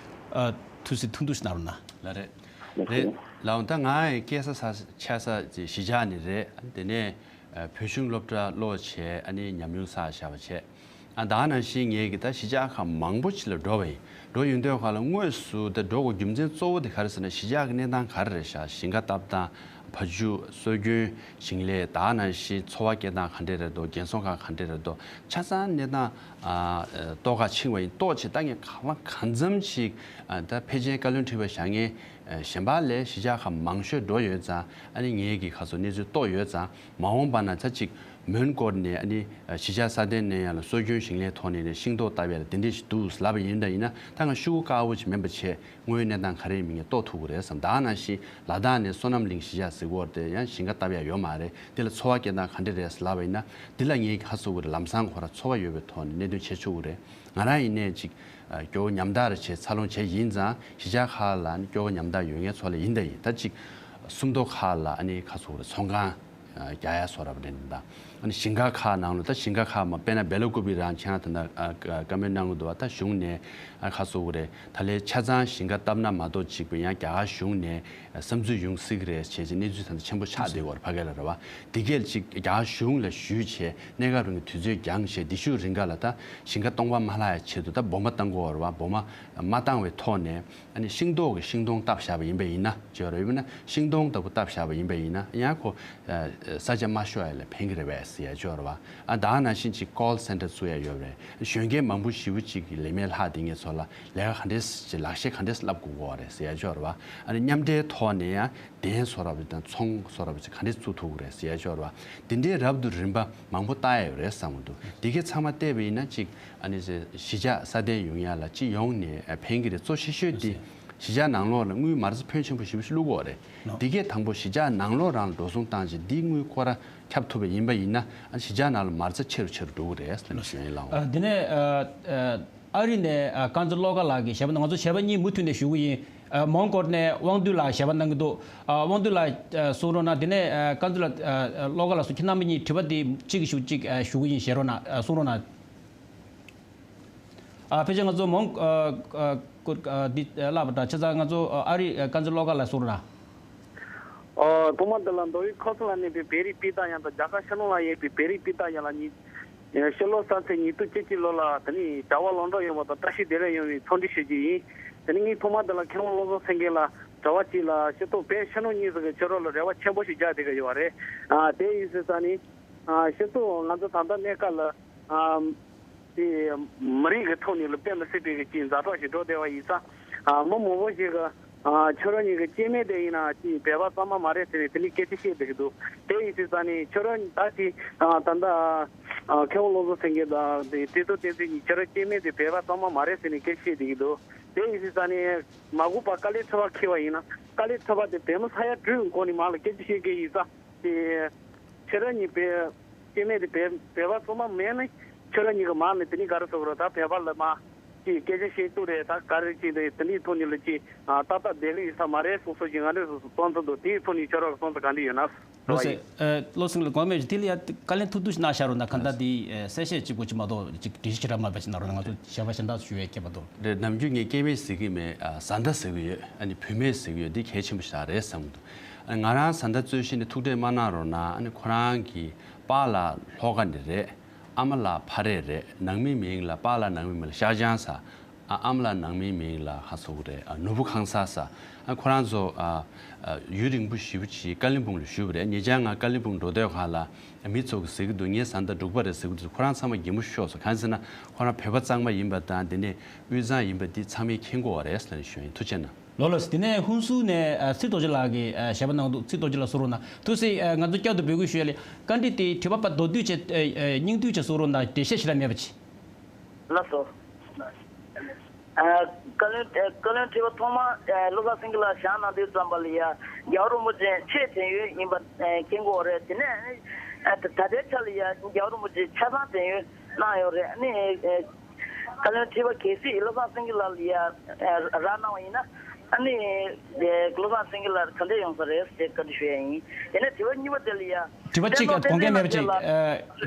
ཨ། ཐུགས་སྲས་ཐུང་ཐུང་ཞིག་གནང་རོགས་གནང་། ལགས་རེད། ལགས་རེད། སོ། ལགས་འོང་། ད་ང་ཡི་སྐྱེས་ས་ས་ཆགས་ས་གཞིས་ཆགས་ནས་རེད། དེ་ནས་ཨ། བོད་གཞུང་སློབ་གྲྭ་སློབ་བྱས། ཨ་ནི་ཉམས་མྱོང་བསགས་བཞག་པ་བྱས། ཨ། ད་ག་ནང་བཞིན་ངས་གི་ད་གཞིས་ཆགས་ཁག་མང་པོ་ཅིག་ལ་འགྲོ་བ་ཡིན། འགྲོ་ཡོང་དུས་ཁག་ལ་དངོས་སུ་ད་འགྲོ་དགོས་རྒྱུ་མཚན་གཙོ་བོ་དེ་ག་རེ་ཟེར་ན། གཞིས་ཆགས་ཀྱི་གནས་སྟངས་ག་རེ་རེད་ཤག་ཞིང་ཁ་བཏབ་སྟངས། བ་ཕྱུགས། སྲོལ་རྒྱུན་ཞིང་ལས། ད་ག་ནང་བཞིན་འཚོ་བ་སྐྱེལ་སྟངས་ག་འདྲས་རེད་འདུག་རྒན་གསོ་ཁག་ག་འདྲས་རེད་འདུག་ཆ་ཚང་གནས་སྟངས། ཨ། རྟོགས་ག་ཕྱིན་པ་ཡིན། རྟོགས་བྱས་ད་ངས་གང་ལ་གང་འཚམ་ཞིག་ཨ། ད་ཕལ་ཆེར་བཀའ་བློན་ཁྲི་པ་བཞེངས་མཁན་ཨ། གཞན་པ་ལས་གཞིས་ཆགས་ཁག་མང་ཤོས་འགྲོ་ཡོད་ཙང་། ཨ་ནི་ངས་གི་ཁ་སོ་གནས་ཚུལ་རྟོགས་ཡོད་ཙང་། མ་འོངས་པ་ན་ད་ཅིག་མོན་གོར་ནས་ཨ་ནི་གཞིས་ཆགས་སྲ་བརྟན་གནས་ཡ་ལ་སྲོལ་རྒྱུན་ཞིང་ལས་ཐོག་ནས་ནས་ཤིང་ཏོག་བཏབ་ཡ་ལ་དེ་འདྲས་ཞིག་འདུག་ལབ་པ་ཡིན་ད། ཡིན་ན་ད་ང་ཤོག་གུ་དཀར་པོ་ཅིག་མིན་པ་བྱས། དངོས་ཡོད་གནས་སྟངས་ག་རེ་ཡིན་མིན་ངས་རྟོགས་ཐུབ་ཀྱི་རེད་བསམ། ད་ག་ནང་བཞིན་ལ་དྭགས་ནས་སོ་ནམ་གླིང་གཞིས་ཆགས་ཟེར་གྱི་ཡོད་རེད་དེ། ཡང་ཞིང་ཁ་བཏབ་ཡ་ཡོད་མ་རེད། དེ་ལ་འཚོ་བ་སྐྱེལ་སྟངས་ག་འདྲ་རེད་ལབ་པ་ཡིན་ན། དེ་ལ་ངས་ཧ་གོ་གི་རེད། ལམ་སང་ཁོ་རང་འཚོ་བ་ཡོད་པའི་ཐོག་ནས་གནད་དོན་བྱེད་ཆོག་གི་རེད། ང་རང་ཡིན་ནའི་ཅིག་ཨ། སྐྱོ་བོ་ཉམ་ཐག་རེ་བྱས་འཚར་ལོངས་བྱས་ཡིན་ཙང་། གཞིས་ཆགས་ཁག་ལ་ནི་སྐྱོ་བོ་ཉམ་ཐག་ཡོད་མཁན་ཚོ་ལ་ཡིན་ད་ཡིན། ད་ཅིག་སུམ་མདོ་ཁག་ལ་ཨ་ནི་ཁ་སོ་རེ་ཚོང་ཁང་རྒྱག་ཡ་སོགས་ར་བ་དེ་འདྲ། ཨ་ནི་ཞིང་ཁ་ཁག་ནང་ལ། ད་ཞིང་ཁ་ཁག་མ་དཔེར་ན་སྦེ་ལ་ཀུ་པི་རང་ཁྱེད་རང་ད་ལྟ་ཨ། བཀའ་མོལ་གནང་གི་འདུག་བ། ད་གཞུང་ནས་ཨ། ཁ་སོ་རེ་ད་ལས་ཆ་ཚང་ཞིང་ཁ་བཏབ་ན་མ་གཏོགས་ཅིག་པ་ཡང་རྒྱ་གར་གཞུང་ནས་བསམ་ཚུལ་ཡོང་སྲིད་ཀྱི་རེད་བྱས་ཅིག་གནས་ཚུལ་ད་ལྟ་ཆེན་པོ་ཆགས་བསྡད་ཡོད་རེད། ཕ་གི་ལ་རེད་བ། དེ་གས་ཅིག་རྒྱ་གར་གཞུང་ལ་ཞུས་བྱས། གནས་སྐབས་རིང་གི་དུས་ཚོད་འགྱངས་བྱས། དེ་ཤུགས་རིང་ག་ལ་ད་ཞིང་ཁ་སྟོང་པ་མ་ལྷག་ཡ་ཆེད་དུ་ད་སྦོམ་པ་བཏང་དགོས་རེད་བ། སྦོམ་པ་མ་བཏང་བའི་ཐོག་ནས་ཨ་ནི་ཤིང་ཏོག་གི་ཤིང་སྡོང་བཏབ་བཞག་པ་ཡིན་པ་ཡིན་ན། བྱས་རེད། ཡིན་ན་ཤིང་སྡོང་ལྟ་བུ་བཏབ་བཞག་པ་ཡིན་པ་ཡིན་ན་ཡང་ཁོ་ས་ཆ་མ་ཤོར་ཡ་ལ་ཕན་གི་རེད་པས་ ཟེར་ཡ་ཅིག་ཡོད་རེད་བ། ཨ་ད་ག་ནང་བཞིན་ཅིག་ཀོལ་སེན་ཊར་བཙུགས་ཡ་ཡོད་རེད། གཞོན་སྐྱེས་མང་པོ་ཞེ་པོ་ཅིག་གིས་ལས་མེད་ལྷག་དེ་ངས་ཚོ་ལ་ལས་ཀ་ག་འདྲས་ཅིག་ལག་ཤེས་ག་འདྲས་བསླབ་དགོས་ཀྱི་ཡོད་རེད་ཟེར་ཡ་ཅིག་ཡོད་རེད་བ། ཨ་ནི་མཉམ་འབྲེལ་ཐོག་ནས་ཡང་གདན་བཟོ་འདྲ་པོ་དང་ཚོང་བཟོ་འདྲ་པོ་ཅིག་ག་འདྲས་བཙུགས་ཐུབ་ཀྱི་རེད་ཟེར་ཡ་ཅིག་ཡོད་རེད་བ། དེ་འདྲའི་རབ་ཏུ་རིམ་པ་མང་པོ་བལྟ་ཡ་ཡོད་རེད་བསམ་གྱི་འདུག་དེ་གའི་ཚང་མ་བལྟས་པ་ཡིན་ན་ཅིག་ཨ་ནི་གཞིས་ཆགས་སྲ་བརྟན་ཡོང་ཡ་ལ་སྤྱི་ཡོངས་ནས་ཕན་གྱི་རེད། གཙོ་ཆེ་ཤོས་དེ་གཞིས་ཆགས་ནང་ལོགས་ལ་དངུལ་མ་རྩ་ཕོན་ཆེན་པོ་ཞེ་པོ་ཞིག་བླུག་དགོས་རེད། འདི་གས་དང་པོ་གཞིས་ཆགས་ནང་ལོགས་རང་ལ་འགྲོ་སོང་བཏང་བྱས་འདིའི་དངུལ་ཁོ་རང་ཁྱབ་ཐུབ་པ་ཡིན་པ་ཡིན་ན། ཨ་གཞིས་ཆགས་ནང་ལ་མ་རྩ་ཆེ་རུ་ཆེ་རུ་འགྲོ་གི་རེད་ཟེར་ནས་ཞུ་ཡིན་ལགས། ཨ་འདི་ནས་ཨ་ཨ་ཨ་རི་ནས་ཨ་དཀར་མཛེས་བློ་དགའ་ལགས་ཀྱིས་ཞལ་པར་ང་ཚོ་ཞལ་པར་གཉིས་མུ་མཐུད་ནས་ཞུ་གི་ཡིན། ཨ་མོན་གྷོ་ནས་དབང་འདུས་ལགས་ཞལ་པར་གནང་གི་འདུག་ཨ་དབང་འདུས་ལགས་ཨ་གསུང་རོགས་གནང་། དེ་ནས་ཨ་དཀར་མཛེས་ལགས་ཨ་ཨ་བློ་དགའ་ལགས་སུ་ཁྱེད་རྣམ་པ་གཉིས་དྲི་བ་འདི་གཅིག་གིས་ཞུ་གཅིག་ཨ་ཞུ་གི་ཡིན། ཞལ་རོགས་གནང་། ཨ་གསུང་རོགས་གནང་། ཨ་ཕལ་ཆེར་ང་ཚོ་མོན་ཨ་ཨ་ཀུར་ཨ་འདི་ཨ་བསླབ་པ་འདྲ་ཆ་ཚང་ང་ཚོ་ཨ་ཨ་རི་ཨ་དཀར་མཛེས་བློ་དགའ་ལགས་གསུང་རོགས་གནང་། ཨོ་ཐོག་མ་དེ་ལ་མདོ་དབུས་ཁམས་གསུམ་ལ་གནས་པའི་བོད་རིགས་སྤུན་ཟླ་ཡང་དང་རྒྱ་གར་ཤར་ནུབ་ལ་ཡོད་པའི་བོད་རིགས་སྤུན་ཟླ་ཡན་ལ་ཉིད། ཕྱི་ལོ་གསར་ཚེས་ཉིས་སྟོང་བཅུ་གཅིག་ལོ་ལ་དེ་ནི་གྲྭ་པ་ལམ་འགྲོ་ཡོང་བ་དང་བཀྲ་ཤིས་བདེ་ལེགས་ཡོང་བའི་འཚམས་འདྲི་ཞུ་རྒྱུ་ཡིན། དེ་ནི་ངས་ཐོག་མ་དེ་ལ་མཁས་དབང་བློ་བཟང་སེང་གེ་ལ་དྲི་བ་གཅིག་ལ་སྤྱི་ཚོགས་བོད་ཕྱི་ནང་གཉིས་ཟེར་གི་ཕྱི་རོལ་ལ་རེ་བ་ཆེན་པོ་ཞིག་རྒྱག་བསྡད་གི་ཡོད་རེད། ཨ་དེ་ཡིན་ཟེར་ས་ནི། ཨ་སྤྱི་ཚོགས་ང་ཚོ་ད་ལྟ་གནས་སྐབས་ལ། ཨ་དེ་མི་རིགས་ཀྱི་ཐོག་ནས་ལ་དཔེ་མི་སྲིད་པའི་གི་ཅིག་ཛ་དྲག་ཞིག་འགྲོ་བསྡད་པ་ཡིན་ཙང་། ཨ་མི་མང་པོ་ཞིག་གི་ཨ་ཁྱོད་རང་གཉིས་ཀྱི་སྐྱེ་དམན་དེ་ཡིན་ན་ཅིག་བོད་པ་གཙང་མ་མ་རེད་ཟེར་ནས་དེ་ནས་སྐད་ཆ་བཤད་བསྡད་ཀྱི་འདུག་དེ་ཡིན་ཟེར་ཙང་ནས་ཁྱོད་རང་ད་ཅིག་ཨ་ད་ལྟ་ཨ་མཁས་དབང་བློ་བཟང་སེང་གེ་དང་དེ་བཀྲས་མཐོང་བསྟན་འཛིན་གཉིས་ཁྱོད་རང་སྐྱེ་དམན་དེ་བོད་པ་གཙང་མ་མ་རེད་ཟེར་ནས་སྐད་ཆ་བཤད་བསྡད་ཀྱི་འདུག་དེ་ཡིན་ཟེར་ཙང་ནས་མ་གུས་པ་དཀའ་ལས་ཁྲི་པ་འཁྱེར་བ་ཡིན་ན་དཀའ་ལས་ཁྲི་པ་དེ་བོད་མི་ས་ཡ་དྲུག་གི་སྒོ་ནས་མར་ལ་སྐད་ཆ་བཤད་མཁན་ཡིན་ཙང་། དེ། ཁྱེད་རང་གཉིས་བོད། སྐྱེ་དམན་དེ་བོད་བོད་པ་གཙང་མ་མེད་ནི། ཁྱེད་རང་གཉིས་ཀྱི་མར་ནས་དེ་ནི་ག་རེ་ཟེར་དགོས་རེད། ད་བོད་པ་ལ་མ། ཅིག་སྐད་ཆ་བཤད་ཐུབ་རེད། ད་ག་རེ་ཅིག་དེ་དེ་འདྲའི་ཐོག་ནས་ལ་ཅིག་ཏག་ཏག་བསྡད་ཀྱི་ཡོད་ས་མ་རེད་གསུངས་སོང་ཞིག་ང་འདྲ་སོང་སོང་བསམ་ཚུལ་འདུག་དེའི་ཐོག་ནས་ཁྱོད་རང་གི་བསམ་ཚུལ་ག་འདྲ་ཡོད་ན། བློ་སེང་། ཨ་བློ་སེང་ལགས་དགོངས་པ་མེད་ཅིག་དེ་ལ་ཡ་བཀའ་ལན་ཐུབ་ཐུབ་ཞིག་གནང་བཞག་རོགས་གནང་། གང་ལྟར་དེ་གསལ་བཤད་ཅིག་དགོས་ཀྱི་མ་གཏོགས་ཅིག་འགྲེལ་བཤད་ཅིག་རག་མ་པ་ཅིག་གནང་རོགས་གནང་། ང་ཚོ་ཞལ་པར་གཞན་དག་ཞུ་ཡས་མཁས་པ་འདུག་རེད། ནམ་རྒྱུན་ངས་སྐྱེ་དམན་ཟེར་གྱི་མེད། ཨ་བཟའ་ཟླ་ཟེར་གྱི་ཡོད། ཨ་ནི་བུད་མེད་ཟེར་གྱི་ཡོད། འདི་གལ་ཆེན་པོ་ཞིག་རེད་བསམ་གྱི་འདུག་ཨ་ནི་ང་རང་བཟའ་ཟླ་རྩོད་གཞི་ནས་ཐུག་འཕྲད་མ་གནང་རོགས་གནང་། ཨ་ནི་ཁོ་རང་གི་པཱ་ལགས་ལྷོ་ཁ་ནས་རེད། ཨ་མ་ལགས་ཕ་རས་རེད། ནང་མི་མིང་ལ་པཱ་ལགས་ནང་མི་མིང་ལ་ཤར་བྱང་ཟེར། ཨ་ཨ་མ་ལགས་ནང་མི་མིང་ལ་ཧ་སོ་གི་རེད། ཨ་ནོར་བུ་ཁང་གསར་ཟེར། ཨ་ཁོ་རང་ཚོ་ཨ་ཨ་ཡུན་རིང་པོ་ཞེ་པོ་ཅིག་ཀ་ལིམ་པོང་ལ་བཞུགས་པ་རེད། ཉེ་ཆར་ང་ཀ་ལིམ་པོང་འགྲོ་དུས་སྒང་ལ་མི་ཚོ་གིས་ཟེར་གྱི་འདུག་ངའི་བཟའ་ཟླ་འབྲུག་པ་རེད་ཟེར་གྱི་འདུག་ཁོ་རང་ཚང་མ་གད་མོ་ཤོར་སོང་། གང་ཟེར་ན་ཁོ་རང་བོད་པ་གཙང་མ་ཡིན་པ་དང་དེ་ནས་དབུས་གཙང་ཡིན་པ་འདི་ཚང་མས་མཁྱེན་གྱི་ཡོད་རེད་ཟེར་ནས་ཞུ་ཡིན། ཐུགས་རྗེ་གནང་། ལགས་ལགས། དེ་ནས་ཧུན་སུར་ནས་ཨ་ཚེ་རྡོ་རྗེ་ལགས་ཀྱིས་ཨ་ཞལ་པར་གནང་འདུག་ཚེ་རྡོ་རྗེ་ལགས་གསུང་རོགས་གནང་། ཐུགས་སྲས། ཨ་ང་ཚོ་བསྐྱར་དུ་འབོད་སྐུལ་ཞུ་ཡ་ལས། བཀའ་འདྲི་དེ་དྲི་བ་པ་མདོར་བསྡུས་བྱས་ཨ་ཨ་སྙིང་བསྡུས་བྱས་གསུང་རོགས་གནང་། འགྲེལ་བཤད་ཞིག་རག་མེད་པ་ཅིག་ལགས་སོ། ཨ་བཀའ་བློན་ཨ་བཀའ་བློན་ཁྲི་པ་ཐོག་མ་ཨ་བློ་བཟང་སེང་གེ་ལགས་བཞེངས་གནང་དུས་ཙམ་པ་ལ་ཡ་རྒྱལ་བ་རིན་པོ་ཆེ་ཆེས་དྲན་ཡོད་ཡིན་པ་ཨ་མཁྱེན་གྱི་ཡོད་རེད། དེ་ནས་ཨ་ད་ད་ལྟའི་ཆ་ལ་ཡ་རྒྱལ་བ་རིན་པོ་ཆེ་ཆ་ཚང་དྲན་ཡོད་གནང་ཡོད་རེད། ཨ་ནི་ཨ་བཀའ་བློན་ཁྲི་པ་གལ་སྲིད་བློ་བཟང་སེང་གེ་ལགས་ལ་ཡ་ཨ་རག་གནང་བ་ཡིན་ན། ཨ་ནི་ཨ་བློ་བཟང་སེང་གེ་ལགས་ག་འདྲས་ཡོང་ས་རེད་ཅེས་བཀའ་འདྲི་ཞུ་ཡ་ཡིན། དེ་ནས་དྲི་བ་གཉིས་པ་དེ་ལ་ཡ། དྲི་བ་གཅིག་དགོངས་འགལ་མེད་པ་ཅིག་ཨ་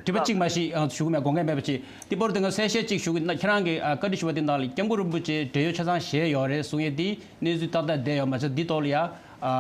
དྲི་བ་གཅིག་མ་གཞི་ཨ་ཞུ་གི་མེད། དགོངས་འགལ་མེད་པ་ཅིག་དེ་བར་དུ་ང་གསལ་བཤད་གཅིག་ཞུ་གི་ན། ཁྱེད་རང་གིས་ཨ་བཀའ་འདྲི་ཞུ་བ་དེ་ནང་ལ་སྐྱབས་མགོན་རིན་པོ་ཆེ་བགྲེས་ཡོལ་ཆ་ཚང་བཞེས་ཡོད་རེད་གསུང་ཡས་དེ་གནས་ཚུལ་ཏག་ཏག་བསྡད་ཡོད་མ་ཚད། འདི་ཐོག་ལ་ཡ་ཨ་ཨ་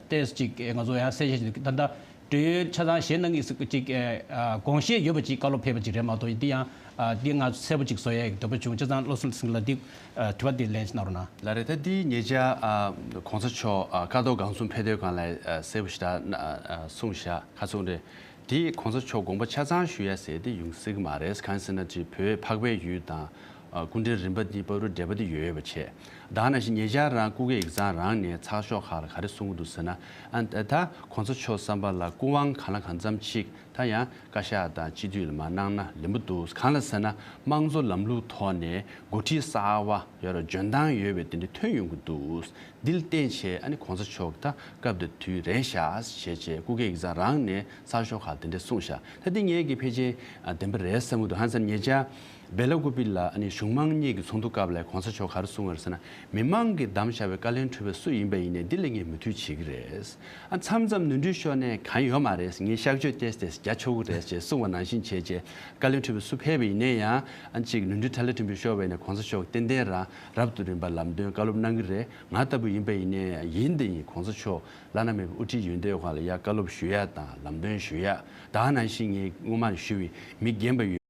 ཏོག་ཙམ་ཅིག་ང་ཚོ་ཡ་གསལ་བཤད་ཅིག་ད་ལྟ་བགྲེས་ཡོལ་ཆ་ཚང་བཞེས་གནང་གི་ཟེར་གི་ཅིག་ཨ་དགོངས་བཞེས་ཡོད་པ་ཅིག་བཀའ་སློབ་ཕེབས་པ་ཅིག་རེད་མ་གཏོགས། འདི་ཡང་ཨ་འདི་ང་གསལ་པོ་ཅིག་བཟོ་ཡས་ཀྱི་འདོད་པ་བྱུང་། བྱས་ཙང་བློ་བཟང་སེང་གེ་ལགས་འདི་ཨ་དྲི་བ་འདི་ལན་ཞིག་གནང་རོགས་གནང་། ལགས་རེད། ད་འདི་ཉེ་ཆར་ཨ་གོང་ས་མཆོག་ཨ་ཀ་རྡོར་སྒང་གསུམ་ཕེབས་དུས་སྒང་ལ་ཨ་གསལ་པོ་ཞེ་དྲག་ཨ་ཨ་གསུངས་བཞག་ཁ་ཚོན་རེད། དེ་གོང་ས་མཆོག་དགོངས་པ་ཆ་ཚང་ཞུ་ཡ་ཟེར་དེ་ཡོང་སྲིད་ཀྱི་མ་རེད། གང་ཟེར་ན་ཅིག་བོད་འཕགས་པའི་ཡུལ་དང་ཨ་སྐུ་ཕྲེང་རིམ་པ་འདི་བར་དུ་འབྲེལ་བ་དེ་ཡོད་ཡོད་པ་བྱས། ད་ནང་བཞིན་ཉེ་ཆར་རང་སྐུ་སྒེར་ཡིག་ཚང་རང་ནས་ཚགས་ཤོག་ཁག་ལ་ག་རེ་གསུང་གི་འདུག་ཟེར་ན། ཨ་ད་གོང་ས་མཆོག་བསམ་པ་ལ་སྐུ་དབང་གང་ལ་གང་འཚམ་ཅིག་ད་ཡང་བཀའ་ཤག་དང་སྤྱི་འཐུས་ལ་མར་གནང་ན་ལེགས་པོ་འདུག་གང་ལ་ཟེར་ན་དམངས་གཙོ་ལམ་ལུགས་ཐོག་ནས་འགོ་ཁྲིད་གསར་པ་ཡོད་ར་འཇོན་ཐང་ཡོད་པའི་དེ་འདྲ་ཐོན་ཡོང་གི་འདུག་འདི་ལ་བརྟེན་བྱས་ཨ་ནི་གོང་ས་མཆོག་ད་སྐབས་དེ་དུས་རན་ཤག་བྱས་བྱས་སྐུ་སྒེར་ཡིག་ཚང་རང་ནས་ཚགས་ཤོག་ཁག་དེ་འདྲ་གསུངས་ཤག་ད་འདི་ངས་ཀྱི་ཕལ་ཆེར་ཨ་བདེན་པ་རེད་བསམ་གྱི་འདུག་གང་ཟེར་ན་ཉེ་ཆར་སྦེ་ལ་ཀུ་པི་ལ་ཨ་ནི་གཞུང་མང་གཉིས་ཀྱི་ཚོགས་འདུ་སྐབས་ལ་གོང་ས་མཆོག་ག་རེ་གསུངས་པ་རེད་ཟེར་ན། མི་མང་གིས་བདམས་བཞག་པའི་བཀའ་བློན་ཁྲི་པ་སུ་ཡིན་པ་ཡིན་ནའི་འདི་ལ་ངས་མོས་མཐུན་བྱེད་ཀྱི་རེད། ཨ་མཚམས་མཚམས་ནོར་འཁྲུལ་ཤོར་ནའི་གང་ཡོད་མ་རེད། ངས་གཤག་བཅོས་ཏོག་ཙམ་རྒྱག་ཆོག་གི་རེད་ཅེས་གསུངས་པ་ནང་བཞིན་བྱས་བྱས་བཀའ་བློན་ཁྲི་པ་སུ་ཕེབས་པ་ཡིན་ནའི་ཡང་ཨ་ཅིག་ནོར་འཁྲུལ་ཐལ་ལེ་ཐིམ་པོ་ཤོར་བ་ཡིན་ན་གོང་ས་མཆོག་ཏན་ཏན་རང་རབ་ཏུ་རིམ་པ་ལམ་སྟོན་བཀའ་སློབ་གནང་གི་རེད། ང་ལྟ་བུ་ཡིན་པ་ཡིན་ནའི་ཡིན་དེ་ཡིན་གོང་ས་མཆོག་བླ་ན་མེད་པའི་དབུ་ཁྲིད་ཡོད་དུས་སྒང་ལ་ཡ་བཀའ་སློབ་ཞུ་ཡ་དང་ལམ་སྟོན་ཞུ་ཡ། ད་ནང་བཞིན་ངས་སྔོན་མ་ནས་ཞུ་བའི་མི་རྒན་པ་ཡོད།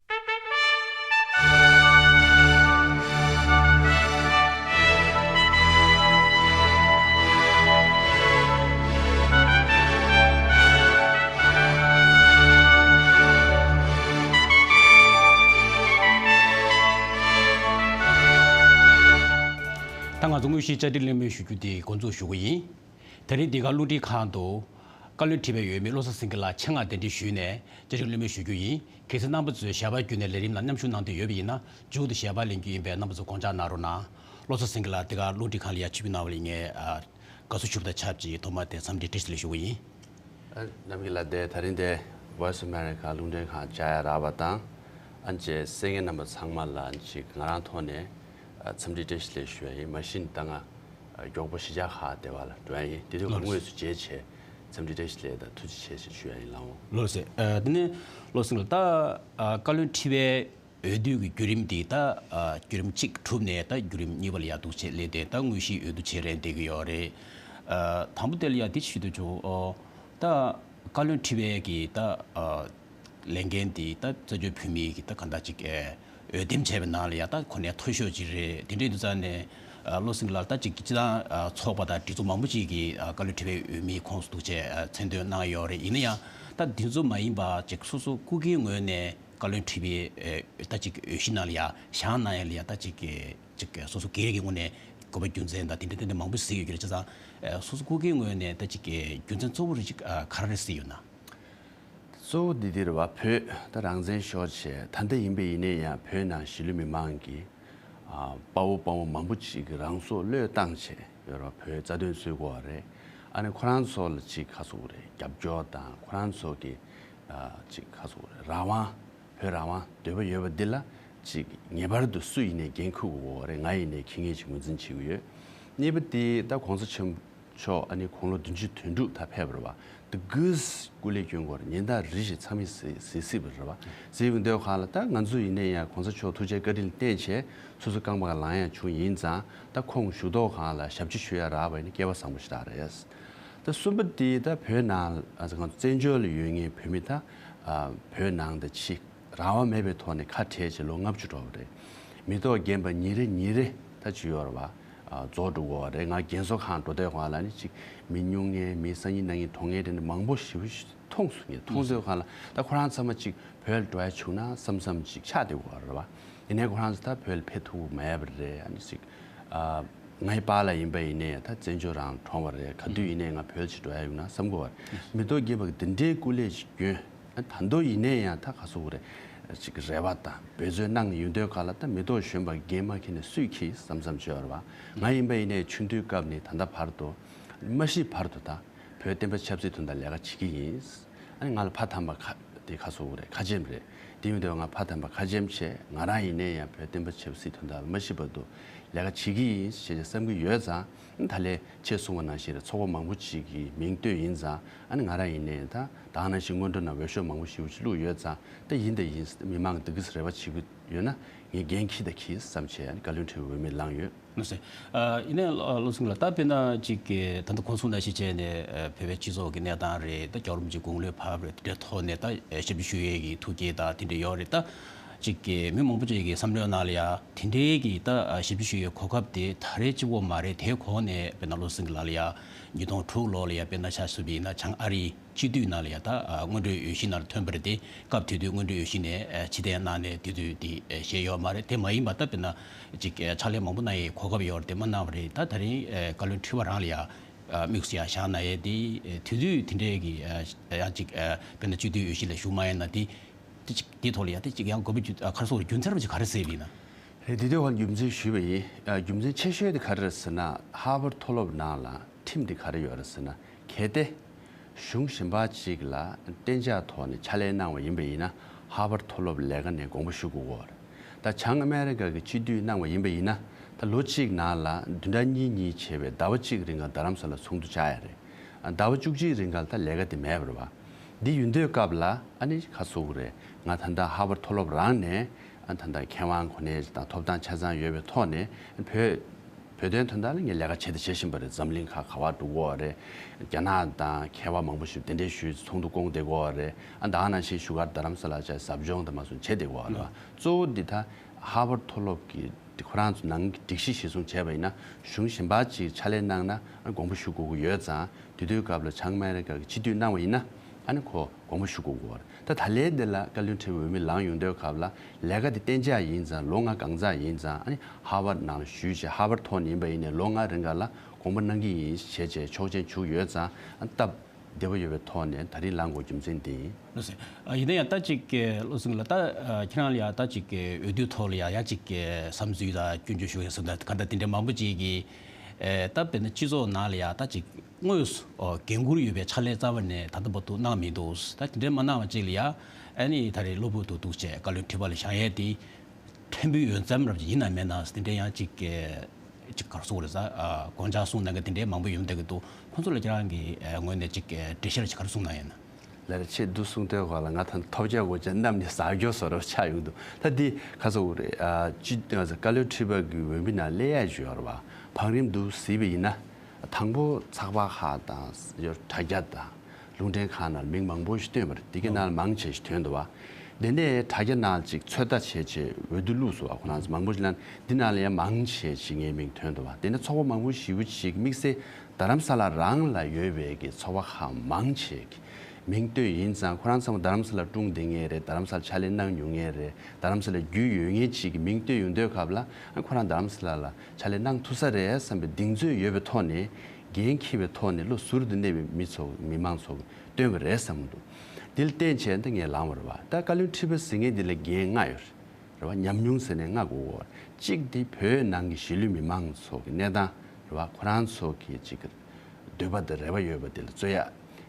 ང་ཚོ་དངོས་གཞིའི་བཅར་འདྲི་གླེང་མོལ་ཞུ་རྒྱུ་དེ་འགོ་འཛུགས་ཞུ་གི་ཡིན། དེ་རིང་འདི་ག་རླུང་འཕྲིན་ཁང་དུ་བཀའ་བློན་ཁྲི་པའི་འོས་མི་བློ་བཟང་སེང་གེ་ལགས་ཆེད་མངགས་གདན་འདྲེན་ཞུས་ནས་བཅར་འདྲི་གླེང་མོལ་ཞུ་རྒྱུ་ཡིན། གལ་སྲིད་རྣམ་པ་ཚོས་ཞལ་པར་བརྒྱུད་ནས་ལས་རིམ་ནང་མཉམ་ཞུགས་གནང་འདོད་ཡོད་པ་ཡིན་ན། མཇུག་ཏུ་ཞལ་པར་ལེན་རྒྱུ་ཡིན་པས་རྣམ་པ་ཚོ་དགོངས་འཇགས་གནང་རོགས་གནང་། བློ་བཟང་སེང་གེ་ལགས་འདི་ག་རླུང་འཕྲིན་ཁང་ལ་ཡར་ཆིབས་བསྒྱུར་གནང་བ་ལ་ངས་ཨ། དགའ་བསུ་ཞུ་བ་དང་ཆབས་ཅིག་ཐོག་མར་དེ་འཚམས་འདྲི་བཀྲ་ཤིས་བདེ་ལེགས་ཞུ་གི་ཡིན། ཨ། ནམ་གྱི་ལ་དེ་ད་རིང་དེ་Voice of America་རླུང་འཕྲིན་ཁང་བཅར་ཡ་རག་པ་དང་། ཨ་ནི་གསན་མཁན་རྣམ་པ་ཚང་མ་ལ་ཅིག་ང་རང་ཐོག་ནས་ཨ། འཚམས་འདྲི་བཀྲ་ཤིས་བདེ་ལེགས་ཞུ་ཡ་ཡིན། མ་གཞི་ནས་ད་ང་ཨ། མགྱོགས་པོ་གཞིས་ཆགས་ཁག་དེ་བ་ལ་འགྲོ་ཡ་ཡིན། དེ་དུས་ལགས་སོ། དངོས་སུ་མཇལ་བྱས་འཚམས་འདྲི་བཀྲ་ཤིས་བདེ་ལེགས་དང་ཐུགས་རྗེ་ཆེ་ཞེས་ཞུ་ཡ་ཡིན་ལགས་འོང་། ལགས་སོ། ཨ། དེ་ནས་བློ་བཟང་ལགས་ད་ཨ། བཀའ་བློན་ཁྲི་པའི་འོས་བསྡུ་གི་བརྒྱུད་རིམ་འདི་ད་ཨ། བརྒྱུད་རིམ་གཅིག་གྲུབ་ནས་ད་བརྒྱུད་རིམ་གཉིས་པ་ལ་ཡར་འདུག་བྱས་སླེབས་ཏེ་ད་དངོས་གཞིའི་འོས་བསྡུ་བྱེད་རན་བསྡད་ཀྱི་ཡོད་རེད། ཨ། དང་པོ་དེ་ལ་ཡ་འདི་ཞུ་འདོད་བྱུང་། ཨོ། ད་བཀའ་བློན་ཁྲི་པའི་གི་ད་ཨ། ལས་འགན་འདི་ད་རྩ་བརྒྱུད་བོད་མིའི་གི་ད་གང་ལྟར་ཅིག་ཨེ། འོས་འདེམས་བྱས་པའི་ནང་ལ་ཡ་ད་གོ་གནས་མཐོ་ཤོས་ཅིག་རེད། དེ་འདྲ་ཡིན་དུས་ཙང་ནས་ཨ། བློ་བཟང་ལགས་ད་ཅིག་སྤྱི་བཏང་ཨ། ཚོགས་པ་དང་སྒྲིག་འཛུགས་མང་པོ་ཅིག་གིས་ཨ། བཀའ་བློན་ཁྲི་པའི་འོས་མིའི་ཁོངས་སུ་འདུག་བྱས་ཨ། མཚན་འདོན་གནང་ཡོད་རེད། ཡིན་ན་ཡང་ད་འདི་ཚོ་མ་ཡིན་པ་ཅིག་སོ་སོ་སྐུ་སྒེར་ངོས་ནས་བཀའ་བློན་ཁྲི་པའི་ཨེ། ད་ཅིག་འོས་གཞི་ནང་ལ་ཡ་བཞེངས་གནང་ཡ་ལ་ཡ་ད་ཅིག་ཅིག་སོ་སོ་སྒེར་གྱི་ངོས་ནས་དགོས་པ་རྒྱུ་མཚན་དང་དེ་འདྲ་དེ་འདྲ་མང་པོ་ཞིག་ཡོད་ཀྱི་རེད། བྱས་ཙང་ཨེ། སོ་སོ་སྐུ་སྒེར་ངོས་ནས་ད་ཅིག་རྒྱུ་མཚན་གཙོ་བོ་རེ་ཅིག་ཨ། ག་རེ་རེད་བསམ་ཡོད་ན། གཙོ་བོ་འདི་འདིར་བ་བོད་ད་རང་བཙན་ཤོར་བྱས་ད་ལྟ་ཡིན་པ་ཡིན་ནའི་ཡང་བོད་ནང་གཞིས་ལུས་མི་མང་གི་ཨ། དཔའ་བོ་དཔའ་མོ་མང་པོ་ཅིག་གིས་རང་སྲོག་བློས་བཏང་བྱས་ཡོད་ར། བོད་རྩ་དོན་རྩོད་དགོས་པ་རེད། ཨ་ནི་ཁོ་རང་ཚོ་ལ་ཅིག་ག་རེ་ཟེར་དགོས་རེད། རྒྱབ་སྐྱོར་དང་ཁོ་རང་ཚོ་གི་ཨ། ཅིག་ག་རེ་ཟེར་དགོས་རེད། རང་དབང་། བོད་རང་དབང་འདོད་པ་ཡོད་པ་འདི་ལ་ཅིག་ངེས་པར་དུ་སུ་ཡིན་ནའི་འགན་འཁུར་དགོས་རེད། ང་ཡིན་ནའི་འཁྱེར་མཁན་ཅིག་ངོས་འཛིན་བྱེད་ཀྱི་ཡོད། གཉིས་པ་དེ་ད་གོང་ས་ཆེན་མཆོག་ཨ་ནི་དགུང་ལོ་བདུན་ཅུ་དོན་དྲུག་ད་ཕེབས་པ་རེད་བ། དེ་དགོས་སྐུ་ལས་སྐྱོན་དགོས་རེད། ཉེན་བརྡ་རེ་ཞིག་ཚང་མས་གཟིགས་གཟིགས་སྲིད་པ་རེད་བ། གཟིགས་པའི་འདོད་ཁ་ལ་ད་ང་ཚོ་ཡིན་ནའི་ཡང་གོང་ས་མཆོག་ཐུགས་རྗེ་བཀའ་དྲིན་བརྟེན་བྱས་སོ་སོ་རྐང་པ་ལངས་ཡ་བྱུང་ཡིན་ཙང་། ད་ཁོང་བཞུགས་ཐོག་ཁང་ལ་ཞབས་ཕྱི་ཞུ་ཡ་རག་པ་ཡིན་ན་སྐལ་བ་བཟང་པོ་ཞིག་རག་རེད། ད་གསུམ་པ་དེ་ད་བོད་ནང་ང་ཚོ་བཙན་བྱོལ་ལ་ཡོད་མཁན་བོད་མི་ད་ཨ། བོད་ནང་དང་ཕྱི་རང་དབང་མེད་པའི་ཐོག་ནས་ཁ་བྲལ་བྱས་ལོ་ལྔ་བཅུ་འགྲོ་བ་རེད། མི་ཐོག་རྒན་པ་ཉིན་རེ་ཉིན་རེ་ད་ཅི་ཡོད་རེད་བ། ཨ། རྫོགས་འགྲོ་གི་ཡོད་རེད། ང་རྒན་གསོ་ཁང་འགྲོ་དུས་སྒང་ལ་ནི་ཅིག་མི་སྨྱུང་མཁན་མི་སང་ཉིན་གནངས་ཉིན་གྲོངས་མཁན་དེ་འདྲ་མང་པོ་ཞེ་པོ་ཞིག་མཐོང་སོང་། ངས་མཐོང་དུས་སྒང་ལ་ད་ཁོ་རང་ཚང་མ་ཅིག་བོད་ལ་འགྲོ་ཡ་བྱུང་ན་བསམ་བསམ་ཅིག་ཆགས་བསྡད་ཡོད་རེད་བ། ཡིན་ནའི་ཁོ་རང་ཚོ་ད་བོད་ལ་ཕེབས་ཐུབ་མེད་པ་རེད། ཨ་ནི་ཅིག་ཨ། ངའི་པཱ་ལགས་ཡིན་པ་ཡིན་ནའི་ད་བཙན་བྱོལ་རང་གྲོངས་པ་རེད། ག་དུས་ཡིན་ནའི་ང་བོད་ཕྱིར་འགྲོ་ཡ་ཡོད་ན་བསམ་གྱི་ཡོད་རེད། མི་ཐོག་རྒན་པ་གི་འདི་འདྲའི་སྐུ་ལས་ཤིག་སྐྱོན། ཨ། ད་དུང་ཡིན་ནའི་ཡང་ད་ག་རེ་ཟེར་དགོས་རེད། ཅིག་རེ་བ་དང་འབད་བརྩོན་གནང་ཡོང་དུས་སྒང་ལ་ད་མི་ཐོག་གཞོན་པ་རྒན་མ་ཁྱེར་ནས་སུས་འཁྱེར་བསམ་བསམ་བྱས་ཡོད་རེད་བ། ང་ཡིན་པ་ཡིན་ནའི་ཆུང་དུས་སྐབས་ནས་ད་ལྟ་བར་དུ་མ་ཤི་བར་དུ་ད་བོད་བསྟན་པ་ཆབ་སྲིད་དོན་དག་ལས་ཀ་བྱེད་ཀྱི་ཡིན། ཨ་ནི་ང་ལ་ཕ་དམ་པ་ཁ་དེ་ག་རེ་ཟེར་དགོས་རེད། ཁ་ཆེམས་རེད། དེ་ཡིན་དུས་ང་ཕ་དམ་པ་ཁ་ཆེམས་བྱས། ང་རང་ཡིན་ནའི་ཡང་བོད་བསྟན་པ་ཆབ་སྲིད་དོན་དག་ལ་མ་ཤི་བར་དུ་ལས་ཀ་བྱེད་ཀྱི་ཡིན་ཞེས་བསམ་གྱི་ཡོད་ཙང་། ད་ལན་ཁྱེད་གསུངས་པ་ནང་བཞིན་རེད། ཚོགས་པ་མང་པོ་ཅིག་གི་མིང་བཏོན་ཡིན་ཙང་། ཨ་ནི་ང་རང་ཡིན་ནའི་ད་ད་ག་ནང་བཞིན་སྔོན་འགྲོ་ནང་འོས་ཤོག་མང་པོ་ཞེ་པོ་ཅིག་བླུགས་ཡོད་ཙང་། ད་ཡིན་ད་ཡིན། མི་མང་གི་འདི་གས་རེ་བ་བྱེད་ཀྱི་ཡོད་ན་ངས་འགན་འཁྱེར་དང་འཁྱེར་བསམ་བྱས། ཨ་ནི་བཀའ་བློན་ཁྲི་པའི་འོས་མིར་ལངས་ཡོད། ལགས་སོ། ཨ། ཡིན་ནའི་བློ་བཟང་ལགས་ད་དཔེར་ན་ཅིག་གི་ད་ལྟ་གོང་གསུངས་ནང་བཞིན་བྱས་ནས་ཨ། བོད་པའི་སྤྱི་ཚོགས་ཀྱི་གནས་སྟངས་རེད། ད་རྒྱལ་བ་རིན་པོ་ཆེའི་དགུང་ལོའི་བབས་རེད། དེ་འདྲའི་ཐོག་ནས་ད་ཞབས་ཕྱི་ཞུ་ཡས་ཀྱི་ཐུགས་བསྐྱེད་དང་དེ་འདྲ་ཡོད་རེད། ད་ཅིག་གི་མི་མང་པོ་ཅིག་གི་བསམ་བློའི་ནང་ལ་ཡ་དེ་འདྲའི་གི་ད་ཞབས་ཕྱི་ཞུ་ཡས་གོ་སྐབས་དེ་ད་རེས་གཅིག་པོ་མ་རེད། དེའི་གོང་ནས་དཔེར་ན་བློ་བཟང་གི་ལགས་ལ་ཡ་ཉིས་སྟོང་དྲུག་ལོ་ལ་ཡ་དཔེར་ན་ཆ་བཞག་པ་ཡིན་ན་བྱང་ཨ་རིའི་སྤྱི་འཐུས་ནང་ལ་ཡ་ད་ཨ། སྔོན་འགྲོའི་འོས་གཞི་ནང་ལ་ཐོན་པ་རེད་དེ། སྐབས་དེ་དུས་སྔོན་འགྲོའི་འོས་གཞི་ནས་ཨ། ཕྱིར་འཐེན་གནང་ནས་དེ་དུས་དེ་ཨ། བཞེས་ཡོད་མ་རེད། དེ་མ་ཡིན་པ་ད་དཔེར་ན་ཅིག་ཨ། ཕྱག་ལས་མང་པོ་གནང་ཡའི་གོ་སྐབས་ཡོད་རེད་དེ་མ་གནང་བ་རེད། ད་ད་རིང་ཨ། བཀའ་བློན་ཁྲི་པ་རང་ལ་ཡ་ཨ། དམིགས་སུ་ཡ་བཞག་གནང་ཡས་དེ་ཨ། དེ་དུས་དེ་འདྲའི་གི་ཨ། ཡང་ཅིག་ཨ། དཔེར་ན་སྤྱི་འཐུས་འོས་གཞི་ལ་ཞུགས་མ་ཡས་ན་དེ་དེ་ཅིག་དེའི་ཐོག་ལ་ཡ་དེ་ཅིག་ཡང་དགོས་པའི་རྒྱུ་ཨ། ག་རེ་ཟེར་དགོས་རེད། རྒྱུ་མཚན་ར་ཅིག་ག་རེ་གཟིགས་པ་ཡིན་ན། རེད། དེ་དུས་ཧོན་རྒྱུ་མཚན་ཞུས་པ་ཡིན། ཨ། རྒྱུ་མཚན་ཆེ་ཤོས་དེ་ག་རེ་རེད་ཟེར་ན། ཧར་ཝརཌ་མཐོ་སློབ་ནང་ལ་ཁྲིམས་དེ་ག་རེ་ཡོད་རེད་ཟེར་ན། གལ་ཏེ་གཞུང་གཞན་པ་ཅིག་ལ་གཏན་འཇགས་ཐོག་ནས་ཕྱག་ལས་གནང་བ་ཡིན་པ་ཡིན་ན། ཧར་ཝརཌ་མཐོ་སློབ་ལས་ཀ་ནས་དགོངས་པ་ཞུ་དགོས་ཀྱི་ཡོད་རེད། ད་བྱང་ཨ་མེ་རི་ཀ་གི་སྤྱི་འཐུས་གནང་བ་ཡིན་པ་ཡིན་ན། ད་ལོ་གཅིག་ནང་ལ་བདུན་ཕྲག་གཉིས་གཉིས་བྱས་པའི་ཟླ་བ་གཅིག་རིང་ལ་རྡ་རམ་ས་ལ་ཚོགས་འདུ་བཅར་ཡ་རེད། ཟླ་བ་བཅུ་གཅིག་རིང་ལ་ད་ལས་ཀ་དེ་མེད་པ་རེད་བ། འདི་ཡིན་དུས་སྐབས་ལ་ཨ་ནི་ག་རེ་ཟེར་དགོས་རེད། ང་ད་ལྟ་ཧར་ཝརཌ་མཐོ་སློབ་རང་ནས་ཨ། ད་ལྟ་མཁས་དབང་གོ་གནས་དང་ཐོབ་ཐང་ཆ་ཚང་ཡོད་པའི་ཐོག་ནས་བོད་བོད་དོན་དོན་དག་ལ་ངས་ལས་ཀ་བྱེད་དང་བྱེད་བཞིན་པ་རེད། འཛམ་གླིང་ཁག་ག་པར་འགྲོ་གི་ཡོད་རེད། རྒྱ་ནག་དང་མཁས་པ་མང་པོ་ཞིག་གདན་འདྲེན་ཞུས་ཚོགས་འདུ་བསྐོང་བསྡད་ཀྱི་ཡོད་རེད། ཨ། ད་ག་ནང་བཞིན་བཞུགས་སྒར་རྡ་རམ་ས་ལ་བཅས་ཟབ་སྦྱོང་དང་མ་སོང་བྱས་བསྡད་ཀྱི་ཡོད་རེད་བ། གཙོ་བོ་འདི་ད་ཧར་ཝརཌ་མཐོ་སློབ་ཀྱི་ཁོ་རང་ཚོ་ནང་གི་སྒྲིག་གཞི་གཞིར་བཟུང་བྱས་པ་ཡིན་ན། གཞུང་གཞན་པ་ཅིག་ཕྱག་ལས་གནང་ན་དགོངས་པ་ཞུ་དགོས་ཀྱི་ཡོད་ཙང་། དེ་དུས་སྐབས་ལ་བྱང་ཨ་མེ་རི་ཀ་གི་སྤྱི་འཐུས་གནང་བ་ཡིན་ན། ཨ་ནི་ཁོ་དགོངས་པ་ཞུ་དགོས་ཀྱི་ཡོད་རེད། ད་ད་ལན་འདི་ལ་བཀའ་བློན་ཁྲི་པའི་འོས་མི་ལངས་ཡོང་དུས་སྐབས་ལ་ལས་ཀ་དེ་གཏན་འཇགས་ཡིན་ཙང་ལོ་ལྔ་གང་ཙམ་ཡིན་ཙང་ཨ་ནི་ཧར་ཝརཌ་ནང་ལ་ཞུས་བྱས་ཧར་ཝརཌ་ཐོག་ནས་ཡིན་པ་ཡིན་ནའི་ལོ་ལྔ་རིང་ག་ལ་དགོངས་པ་གནང་གི་ཡིན་བྱས་བྱས་ཆོག་མཆན་བྱུང་ཡོད་ཙང་ཨ་ནི་སྟབས་བདེ་པོ་ཡོད་པའི་ཐོག་ནས་ད་རིང་ལངས་དགོས་རྒྱུ་མཚན་འདི་ཡིན། ལགས་སོ། ཨ་ཡིན་ན་ཡང་ད་ཅིག་གི་བློ་སེང་ལགས་ད་ཨ་ཁྱེད་རང་ལ་ཡང་ད་ཅིག་གི་འོས་བསྡུའི་ཐོག་ལ་ཡང་ཡང་ཅིག་གི་བསམ་ཚུལ་དང་སྐྱོན་བརྗོད་ཞུ་ཡ་སོགས་ད་ག་འདྲ་དེ་འདྲ་མང་པོ་ཅིག་གིས་ཨེ་ད་དཔེར་ན་སྤྱི་ཚོགས་ནང་ལ་ཡང་ད་ཅིག་དངོས་སུ་ཨོ་འགན་འཁུར་ཡོད་པའི་ཕྱག་ལས་རྩ་བ་ནས་ད་ལྟ་བར་དུ་གནང་མི་འདུག་ད་དེ་འདྲ་མ་གནང་བ་ཅིག་ལ་ཡང་ཨ་ནི་ད་རེས་གློ་བུར་དུ་འདུག་བྱས་བཀའ་བློན་ཁྲི་པ་ལ་བཞེངས་ཡས་དེ་ཕྲན་བུའི་འོས་འཚམ་རབ་ཅིག་ཡིན་ན་མེད་ན་དེ་འདྲ་ཡང་ཅིག་གི་ཅིག་ག་རེ་ཟེར་དགོས་རེད་ཟེར་ཨ་དགོངས་འཆར་གསུངས་གནང་མཁན་དེ་འདྲའི་མང་པོ་ཡོང་བསྡད་ཀྱི་འདུག་ཁོང་ཚོ་ལ་ཁྱེད་རང་གི་ཨ་ངོས་ནས་ཅིག་གི་འགྲེལ་བཤད་ཅིག་ག་རེ་གསུངས་གནང་ཡོད་ན། ལར་ཆེས་བསྡུ་གསུང་ཐོས་གོ་ལ་ང་ཐང་ཐོབ་རྒྱ་གོ་ཅན་གནམ་ནས་ཟག་རྒྱོ་སོ་རོ་ཆགས་ཡོང་འདུག་ད་འདི་ཁ་སོ་རེད་ཨ་ཅི་བཀའ་བློན་ཁྲི་པ་གི་འོས་མི་ནང་སླེབས་ཡ་ཅིག་ཡོད་རེད་བ། བང་རིམ་དུ་གཟིགས་པ་ཡིན་ན་དང་པོ་ཚགས་པར་ཁག་དང་ཡོད་དྲ་རྒྱ་དང་རླུང་འཕྲིན་ཁག་ནང་མིང་མང་པོ་ཞིག་བཏོན་པ་རེད། དེ་གའི་ནང་ལ་མང་ཆེ་ཞིག་ཐོན་འདུག་བ། དེ་ནས་དྲ་རྒྱ་ནང་ཅིག་ཚོད་ལྟ་བྱས་བྱས་འོས་བསྡུ་བླུགས་སོང་བ། ཁོ་རང་ཚོ་མང་པོ་ཞིག་ལ་འདི་ནང་ལ་ཡང་མང་ཆེ་ཞིག་ངའི་མིང་ཐོན་འདུག་བ། དེ་ནས་ཚོགས་པ་མང་པོ་ཞེ་པོ་ཅིག་དམིགས་བསལ་རྡ་རམ་ས་ལ་རང་ལ་ཡོད་པའི་གི་ཚོགས་པ་ཁག་མང་ཆེ་གི་མིང་བཏོན་ཡིན་ཙང་ཁོ་རང་ཚང་མ་རྡ་རམ་ས་ལ་སྲུང་བསྡད་མཁན་རེད། རྡ་རམ་ས་ལ་ཕྱག་ལས་གནང་མྱོང་མཁན་རེད། རྡ་རམ་ས་ལ་རྒྱུས་ཡོད་མཁན་ཅིག་གི་མིང་བཏོན་ཡོང་དུས་སྐབས་ལ་ཁོ་རང་རྡ་རམ་ས་ལ་ལ་ཕྱག་ལས་གནང་ཐུབ་ས་རེད་བསམ་པའི་གདེང་ཚོད་ཡོད་པའི་ཐོག་ནས་འགན་འཁྱེར་བའི་ཐོག་ནས་བློ་ཟུར་དུ་གནས་པའི་མི་ཚོ་མི་མང་ཚོ་བཏོན་པ་རེད་བསམ་གྱི་འདུག་དེ་ལ་བརྟེན་བྱས་ད་ངས་ལངས་པ་རེད་བ། ད་བཀའ་བློན་ཁྲི་པ་ཟེར་མཁན་འདི་ལ་འགན་ལྔ་ཡོད་རེད་བ། ཉམས་མྱོང་ཟེར་ནས་ལྔ་དགོས་གོ། གཅིག་དེ་བོད་ནང་གི་གཞིས་ལུས་མི་མང་ཚོ་གི་གནས་སྟངས་རེད་བ། ཁོ་རང་ཚོ་གི་གཅིག་གི་འདོད་པ་དང་རེ་བ་ཡོད་པ་དེ་ལ་རྩོད་ཡ།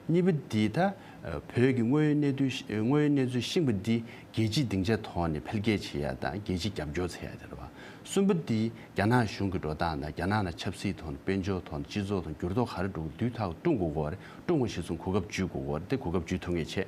གཉིས་པ་འདི་ད་བོད་ཀྱི་དངོས་ཡོད་གནས་ཚུལ་དངོས་ཡོད་གནས་ཚུལ་ཤེས་པ་འདི་རྒྱལ་སྤྱིའི་སྡིངས་ཆ་ཐོག་ནས་འཕེལ་རྒྱས་བྱེད་ཡ་དང་རྒྱལ་སྤྱིའི་རྒྱབ་སྐྱོར་བྱེད་ཡ་དེ་རེད་བ། གསུམ་པ་འདི་རྒྱ་ནག་གཞུང་གི་འགྲོ་སྟངས་དང་རྒྱ་ནག་ནང་ཆབ་སྲིད་ཐོག་ནས་དཔལ་འབྱོར་ཐོག་ནས་སྤྱི་ཚོགས་ཐོག་ནས་འགྱུར་ལྡོག་ག་རེ་འགྲོ་གི་འདུག་ཐག་སྲུང་དགོས་གོ་རེད། སྲུང་བ་གཞི་བཟུང་གོ་སྐབས་འཇུས་དགོས་གོ་རེད། དེ་གོ་སྐབས་འཇུས་ཐུབ་ངེས་བྱས།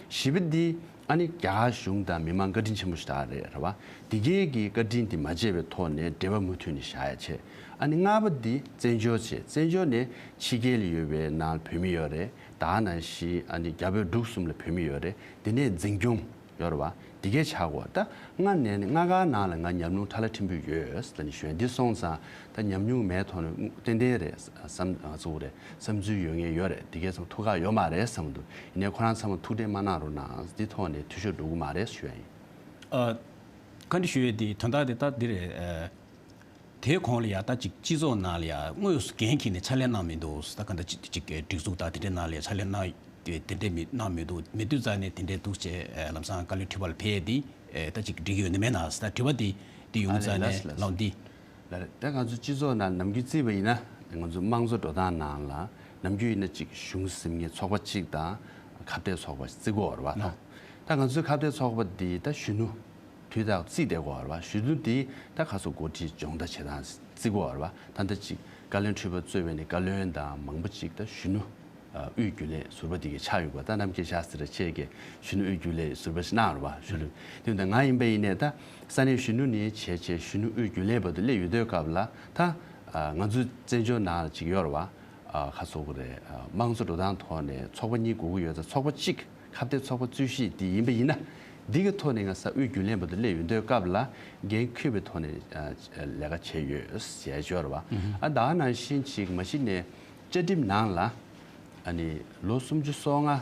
བཞི་པ་འདི་ཨ་ནི་རྒྱ་གར་གཞུང་དང་མི་མང་བཀའ་དྲིན་ཆེན་པོ་ཞིག་རེད་རེད་བ། འདི་གའི་གི་བཀའ་དྲིན་འདི་མ་བརྗེད་པའི་ཐོག་ནས་འབྲེལ་བ་མུ་མཐུད་ནས་བཞག་ཡ་བྱས། ཨ་ནི་ལྔ་པ་འདི་བཙན་བྱོལ་བྱས། བཙན་བྱོལ་ནས་ཕྱི་རྒྱལ་ལ་ཡོད་པའི་ནང་བོད་མི་ཡོད་རེད། ད་ནང་བཞིན་ཨ་ནི་རྒྱ་བོད་འབྲུག་གསུམ་ལ་བོད་མི་ཡོད་རེད། འདི་ནས་འཛིན་སྐྱོང་ཡོད་རེད་བ། འདི་གའི་ཆག་གོ་ད་ལྔ་ནས་ནི་ལྔ་ཀ་ནང་ལ་ང་ཉམས་མྱོང་ཁྲ་ལ་ཕྲན་བུ་ཡོད་ཟེར་ནས་ཞུ་ཡ། འདི་སོང་ཙང་ད་ཉམས་མྱོང་མེད་ཐོག་ནས་ཏན་ཏན་རེད་བསམ་ཚུགས་རེད། བསམ་ཚུལ་ཡོད་ངེས་ཡོད་རེད། དེ་གས་ཚང་ཐུགས་ཁག་ཡོད་མ་རེད་བསམ་འདུག་ཡིན་ནའི་ཁོ་རང་ཚང་མ་ཐུགས་ཁྲལ་མ་གནང་རོགས་གནང་། འདི་ཐོག་ནས་འཐུས་ཤོར་འགྲོ་གི་མ་རེད་ཞུ་ཡ་ཡིན། ཨ། བཀའ་འདྲི་ཞུ་ཡས་དེ་དོན་དག་དེ་ད་འདི་རེད། ཨ། དེའི་གོང་ལ་ཡ་ད་ཅིག་སྤྱི་ཚོགས་ནང་ལ་ཡ་དངོས་སུ་འགན་འཁྱེར་ནས་ཕྱག་ལས་གནང་མི་འདུག་ད་ག་འདྲ་ཅིག་ཅིག་སྒྲིག་འཛུགས་དང་དེ་འདྲའི་ནང་ལ་ཡ་ཕྱག་ལས་གནང་དེ་འདྲས་མི་གནང་མི་འདུག་མི་འདུག་རྩ་ནས་དེ་འདྲས་འདུག་ཅེས་ལམ་སང་བཀའ་བློན་ཁྲི་པ་ལ་ཕེབས་དེ་ད་ཅིག་འགྲིག་གི་ཡོད་ནི་མེད་ན་ད་དྲི་བ་དེ་དེ་ཡོང་རྩ་ནས་ལགས་འདི། ལགས་རེད། ད་ང་ཚོ་སྤྱི་ཚོགས་ནང་ནམ་རྒྱུན་བརྩིས་པ་ཡིན་ན་ང་ཚོ་དམངས་གཙོ་འགྲོ་སྟངས་ནང་ལ་ནམ་རྒྱུན་ཡིན་ན་ཅིག་གཞུང་ཟིན་མཁན་ཚོགས་པ་གཅིག་དང་ཁ་གཏད་ཚོགས་པ་བརྩི་དགོས་རེད་བ། ད་ད་ང་ཚོའི་ཁ་གཏད་ཚོགས་པ་འདི་ད་གཞོན་ནུ་དུས་དང་བརྩིས་བསྡད་དགོས་རེད་བ། གཞོན་ནུ་འདི་ད་ཁ་སོ་འགོ་ཁྲིད་སྦྱོང་བརྡར་བྱེད་སྟངས་བརྩི་དགོས་རེད་བ། ད་ད་ཅིག་བཀའ་བློན་ཁྲི་པ་གཙོས་པའི་ནི་བཀའ་བློན་དང་མང་པོ་ཅིག་ད་གཞོན་ནུ་དབུས་རྒྱུན་ལས་ཟུར་པ་འདི་གའི་ཆགས་ཡོད་པ། ད་རྣམ་རྒྱལ་ཤཱ་སྟྲི་ཆེ་གི་གཞོན་ནུ་དབུས་རྒྱུན་ལས་ཟུར་པ་ཞིག་གནང་རེད་བ། གཞོན་ནུ་དེ་འདྲ་ང་ཡིན་པ་ཡིན་ནའི་ད་ས་གནས་གཞོན་ནུ་ནས་བྱས་བྱས་གཞོན་ནུ་དབུས་རྒྱུན་ལས་བར་དུ་སླེབས་ཡོད་དུས་སྐབས་ལ་ད་ང་ཚོའི་བཙན་བྱོལ་ནང་ལ་ཅིག་ཡོད་རེད་བ། ཁ་སོ་གི་རེད། དམངས་གཙོ་འགྲོ་སྟངས་ཐོག་ནས་ཚོགས་པ་གཉིས་དགོས་ཀྱི་ཡོད་ཙང་ཚོགས་པ་གཅིག་ཁ་གཏད་ཚོགས་པ་རྩོད་གཞི་འདི་ཡིན་པ་ཡིན་ན་འདི་གི་ཐོག་ནས་ང་ས་དབུས་རྒྱུན་ལས་བར་དུ་སླེབས་ཡོད་དུས་སྐབས་ལ་འགན་འཁུར་བའི་ཐོག་ནས་ལས་ཀ་བྱས་ཡོད་ཟེར་ཡོད་རེད་བ། ཨ་ད་ནང་བཞིན་ཅིག་མ་གཞི་ནས་བཅའ་ཁྲིམས་ནང་ལ་ཨ་ནི་ལོ་སུམ་ཅུ་སོ་ལྔ་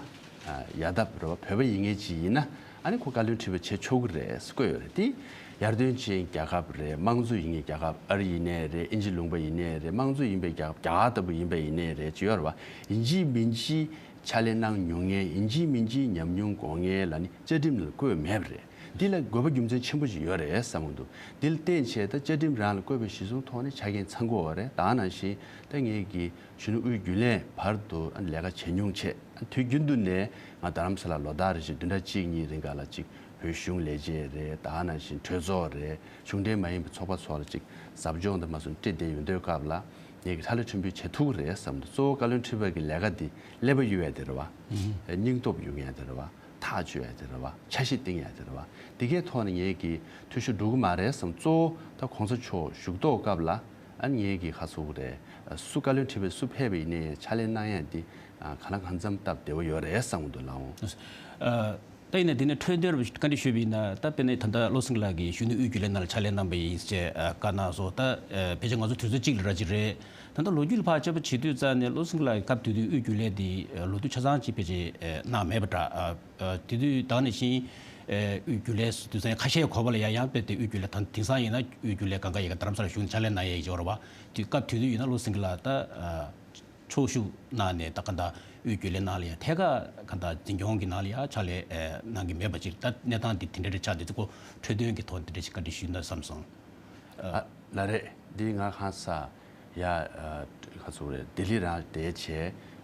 ཡར་ལྡབ་རེད་བ། བོད་པ་ཡིན་མཁན་ཅིག་ཡིན་ན་ཨ་ནི་ཁོ་བཀའ་བློན་ཁྲི་པ་བྱེད་ཆོག་གི་རེད་བཀོད་ཡོད་རེད། དེ་ཡར་ཐོན་ཅན་རྒྱལ་ཁབ་རེད། དམངས་གཙོ་ཡིན་མཁན་རྒྱལ་ཁབ། ཨ་རི་ཡིན་ནའི་རེད། ཨིན་ཇི་ལུང་པ་ཡིན་ནའི་རེད། དམངས་གཙོ་ཡིན་པའི་རྒྱལ་ཁབ། རྒྱ་གར་ལྟ་བུ་ཡིན་པ་ཡིན་ནའི་རེད་ཅེས་ཡོད་རེད་བ། ཡིན་གཅིག་མིན་གཅིག་ཕྱག་ལས་གནང་མྱོང་མཁན་ཡིན་གཅིག་མིན་གཅིག་ཉམས་མྱོང་དགོས་མཁན་ལ་ནི་བཅའ་ཁྲིམས་ལ་བཀོད་མེད་པ་རེད། འདི་ལ་དགོས་པ་རྒྱུ་མཚན་ཆེན་པོ་ཞིག་ཡོད་རེད་བསམ་གྱི་འདུག་འདི་ལ་བརྟེན་བྱས་ད་བཅའ་ཁྲིམས་རང་ལ་བཀོད་པའི་གཞི་བཟུང་ཐོག་ནས་ཆ་རྐྱེན་ཚང་དགོས་པ་རེད། ད་ནང་བཞིན་ད་ངེད་ཀྱི་གཞོན་ནུ་དབུས་རྒྱུན་ལས་བར་དུ་ལས་ཀ་བྱེད་མྱོང་བྱས། དུས་རྒྱུན་དུ་ནས་ང་རྡ་རམ་ས་ལ་ལོ་ལྟར་རེ་བཞིན་བདུན་ཕྲག་གཅིག་གཉིས་རིང་ག་ལ་ཅིག་བོད་གཞུང་ལས་བྱེད་རེད། ད་ནང་བཞིན་གྲོས་ཚོགས་རེད། གཞུང་འབྲེལ་མ་ཡིན་པའི་ཚོགས་པ་ཚོ་ལ་ཅིག་ཟབ་སྦྱོང་དང་མ་སོང་སྤྲད་བསྡད་ཡོང་དུས་སྐབས་ལ་ངེད་ཀྱི་ཧྲ་ལ་ཁྲིམས་དཔོན་བྱེད་ཐུབ་ཀྱི་རེད་བསམ་འདུག་གཙོ་བོ་བཀའ་བློན་ཁྲི་པ་གི་ལས་ཀ་འདི་ཀླད་པ་གཡུག་ཡ་དེ་རེད་བ། སྙིང་སྟོབས་ཡོང་ཡ་དེ་རེད་བ། ཐག་གཅོད་ཡ་དེ་རེད་བ། འཆར་གཞི་བཏིང་ཡ་དེ་རེད་བ། དེ་གའི་ཐོག་ནས་ངེད་ཀྱི་འཐུས་ཤོར་འགྲོ་གི་མ་རེད་བསམ། གཙོ་བོ་ད་གོང་ས་མཆོག་བཞུགས་ཐོག་སྐབས་ལ་ཨ་ནི་ངེད་ཀྱི་ཁ་སོ་གི་རེད། སུ་བཀའ་བློན་ཁྲི་པ་སུ་ཕེབས་པ་ཡིན་ནའི་ཕྱག་ལས་གནང་ཡ་འདི་གང་ལ་གང་འཚམ་སྟབས་བདེ་བོ་ཡོད་རེད་བསམ་གི་འདུག་ལགས་འོང་། ད་ཡིན་ན་དེ་ནས་འཕྲོས་དོན་རུ་བཀའ་འདྲི་ཞུས་པ་ཡིན་ན། ད་དཔེར་ན་ད་ལྟ་བློ་སེང་ལགས་ཀྱིས་གཞོན་ནུ་དབུས་རྒྱུན་ལས་ནང་ལ་ཕྱག་ལས་གནང་པ་ཡིན་ཅེས་བཀའ་གནང་སོང་། ད་ཕལ་ཆེར་ང་ཚོ་དུས་ཚོད་གཅིག་ལ་ར་གཅིག་རེད། ད་ལྟ་ལོ་རྒྱུས་ལ་ཕར་དཔྱད་པ་བྱེད་དུས་ཙང་ནས་བློ་སེང་ལགས་ཀྱིས་སྐབས་དེ་དུས་དབུས་རྒྱུན་ལས་དེ་ལོ་དུས་ཆ་ཚང་གཅིག་ཕལ་ཆེར་གནང་མེད་པ་འདྲ། དེ་དུས་ད་ག་ནང་བཞིན་དབུས་རྒྱུན་ལས་སུ་དུས་ཚོད་ཁ་ཤས་འགོར་བ་ལ་ཡང་ཡང་དཔེ་དེ་དབུས་རྒྱུན་ལས་དང་དེང་སང་ཡིན་ན་དབུས་རྒྱུན་ལས་གང་ག་ཡི་ག་རྡ་རམ་ས་ལ་བཞུགས་ནས་ཕྱག་ལས་གནང་ཡས་ཡོད་རེད་བ། དུས་སྐབས་དེ་དུས་ཡིན་ན་བློ་སེང་ལགས་ད་ཕྱོགས་བཞུགས་གནང་ནས་ད་ག་ད་དབུས་རྒྱུན་ལས་ནང་ལ་ཡང་ཐད་ཀར་ག་ད་འཛིན་སྐྱོང་གི་ནང་ལ་ཡང་ཕྱག་ལས་གནང་གི་མེད་པ་ཅིག་ད་གནས་སྟངས་འདི་དེ་འདྲ་རེ་ཆགས་འདི་ཚོ་ཁོ་འཕྲོས་དོན་གྱི་ཐོག་འདི་འདྲ་ཞིག་བཀའ་འདྲི་ཞུས་ན་བསམ་སོང་། ཨ། ལགས་རེད། འདི་ང་ཧང་སང་ཡ་ཁ་ཚུགས་རེད། ལྡི་ལི་རང་བསྡད་བྱས་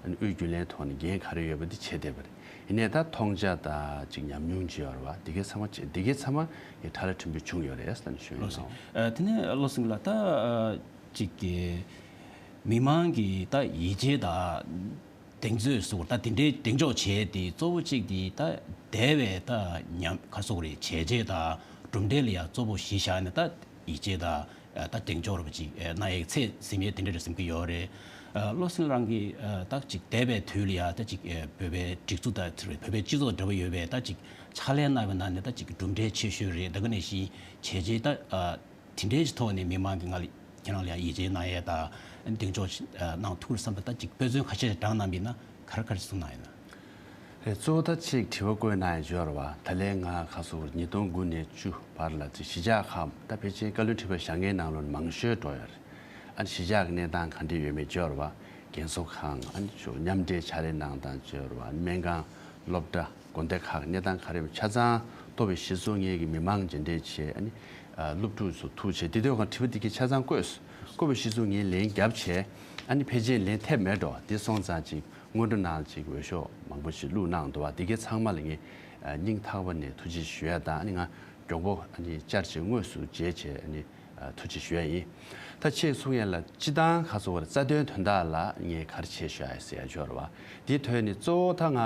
དབུས་རྒྱུན་ལས་ཐོག་ནས་འགན་ག་རེ་ཡོད་པ་འདི་བྱེད་བསྡད་པ་རེད། ཡིན་ནའི་ད་མཐོང་རྒྱ་དང་ཅིག་ཉམས་མྱོང་ཅིག་ཡོད་རེད་བ། འདི་གའི་ཚང་མ་བྱེད་འདི་གའི་ཚང་མ་ངས་ཁྲ་ལ་ཕྲན་བུ་བྱུང་ཡོད་རེད་ལབ་ནས་ཞུ་ཡིན་ལགས་སོ། ཨ། དེ་ནས་བློ་སེང་ལགས་ད་ཅིག་གི་མི་མང་གི་ད་ཡིད་ཆེས་དང་གདེང་ཚོད་སོགས་ད་དེ་འདྲའི་གདེང་འཇོག་བྱས་ཏེ་གཙོ་བོ་གཅིག་དེ་ད་འདས་པའི་ད་ཉམས་ཁ་སོགས་རེད་བྱས་རྗེས་དང་གྲུབ་འབྲས་ལ་ཡང་གཙོ་བོ་གཞི་བཞག་ནས་ད་ཡིད་ཆེས་དང་ད་གདེང་འཇོག་རོགས་ཅིག་གནང་ཡས་ཚད་ཟིན་ཡས་དེ་འདྲ་རེད་ཟིན་གྱི་ཡོད་རེད། བློ་སེང་རང་གིས་ད་ཅིག་འདས་པའི་དུས་ལ་ཡང་ད་ཅིག་བོད་པའི་སྒྲིག་འཛུགས་དང་བོད་པའི་སྤྱི་ཚོགས་འབྲེལ་བ་ཡོད་པའི་ད་ཅིག་ཕྱག་ལས་གནང་བའི་ནང་ནས་ད་ཅིག་གྲུབ་འབྲས་ཆེ་ཤོས་རེད། ད་ག་ནང་བཞིན་བྱས་རྗེས་ད། དེ་འདྲའི་ཐོག་ནས་མི་མང་གིས་ང་ལ་ཁྱེད་རང་ལ་ཡང་ཡིད་ཆེས་གནང་ཡས་དང་གདེང་འཇོག་གནང་ཐུབ་རེད་བསམ་པ་ད་ཅིག་དཔེ་མཚོན་ཁ་ཤས་དྲངས་གནང་མིན་ན་ག་རེ་ག་རེ་གསུངས་གནང་ཡོད་ན། རེད། གཙོ་བོ་ད་ཅིག་དྲི་བ་བཀོད་གནང་ཡས་འབྱོར་བ་ད་ལན་ང་ཁ་སོ་ཉིས་སྟོང་དགུ་ནས་བཅུ་བར་ལ་ཅིག་གཞིས་ཆགས་ཁག་ད་ཕལ་ཆེར་བཀའ་བློན་ཁྲི་པ་བཞེངས་མཁན་ནང་ལོགས་ནས་མང་ཤོས་འགྲོ་ཡོད་རེད། ཨ་ནི་གཞིས་ཆགས་ཀྱི་གནས་སྟངས་ག་འདྲ་ཡོད་མེད་འབྱོར་བ་རྒན་གསོ་ཁང་ཨ་ནི་ཅིག་མཉམ་འབྲེལ་ཕྱག་ལས་གནང་སྟངས་འབྱོར་བ་སྨན་ཁང་སློབ་གྲྭ། དགོན་སྡེ་ཁག་གི་གནས་སྟངས་ག་རེ་ཡོད་ཆ་ཚང་ལྟོ་བའི་གཞི་བཟུང་ངེད་ཀྱི་མི་མང་མཇལ་འཕྲད་བྱས་ཨ་ནི་སློབ་ཕྲུག་ཚོ་ཐུག་བྱས་དེ་དུས་ཁོང་དྲི་བ་འདི་གའི་ཆ་ཚང་བཀོད་བཀོད་པའི་གཞི་བཟུང་ངེད་ལན་བརྒྱབ་བྱས་ཨ་ནི་ཕལ་ཆེར་ལན་ཐེབས་མེད་འགྲོ་དེ་སོང་ཙང་ཅིག་སྔོན་འགྲོ་ནང་ཅིག་འོས་ཤོག་མང་པོ་ཞིག་བླུགས་གནང་འདུག་བ་དེ་གའི་ཚང་མ་ལ་ངས་སྙིང་ཐག་པ་ནས་ཐུགས་རྗེ་ཞུ་ཡ་དང་ཨ་ནི་ང་མགྱོགས་པོ་ཨ་ནི་བཅར་བྱས་དངོས་སུ་མཇལ་བྱས་ཨ་ནི། ཐུགས་རྗེ་ཞུ་ཡ་ཡིན། ད་ཆེད་གསུང་ཡ་ལ་སྤྱི་བཏང་ཁ་སོ་བར་རྩ་དོན་དོན་དག་ལ་ངས་ག་རེ་བྱས་ཤག་ཟེར་ཡ་འབྱོར་བ། དེའི་དོན་ནི་གཙོ་བོ་ད་ང་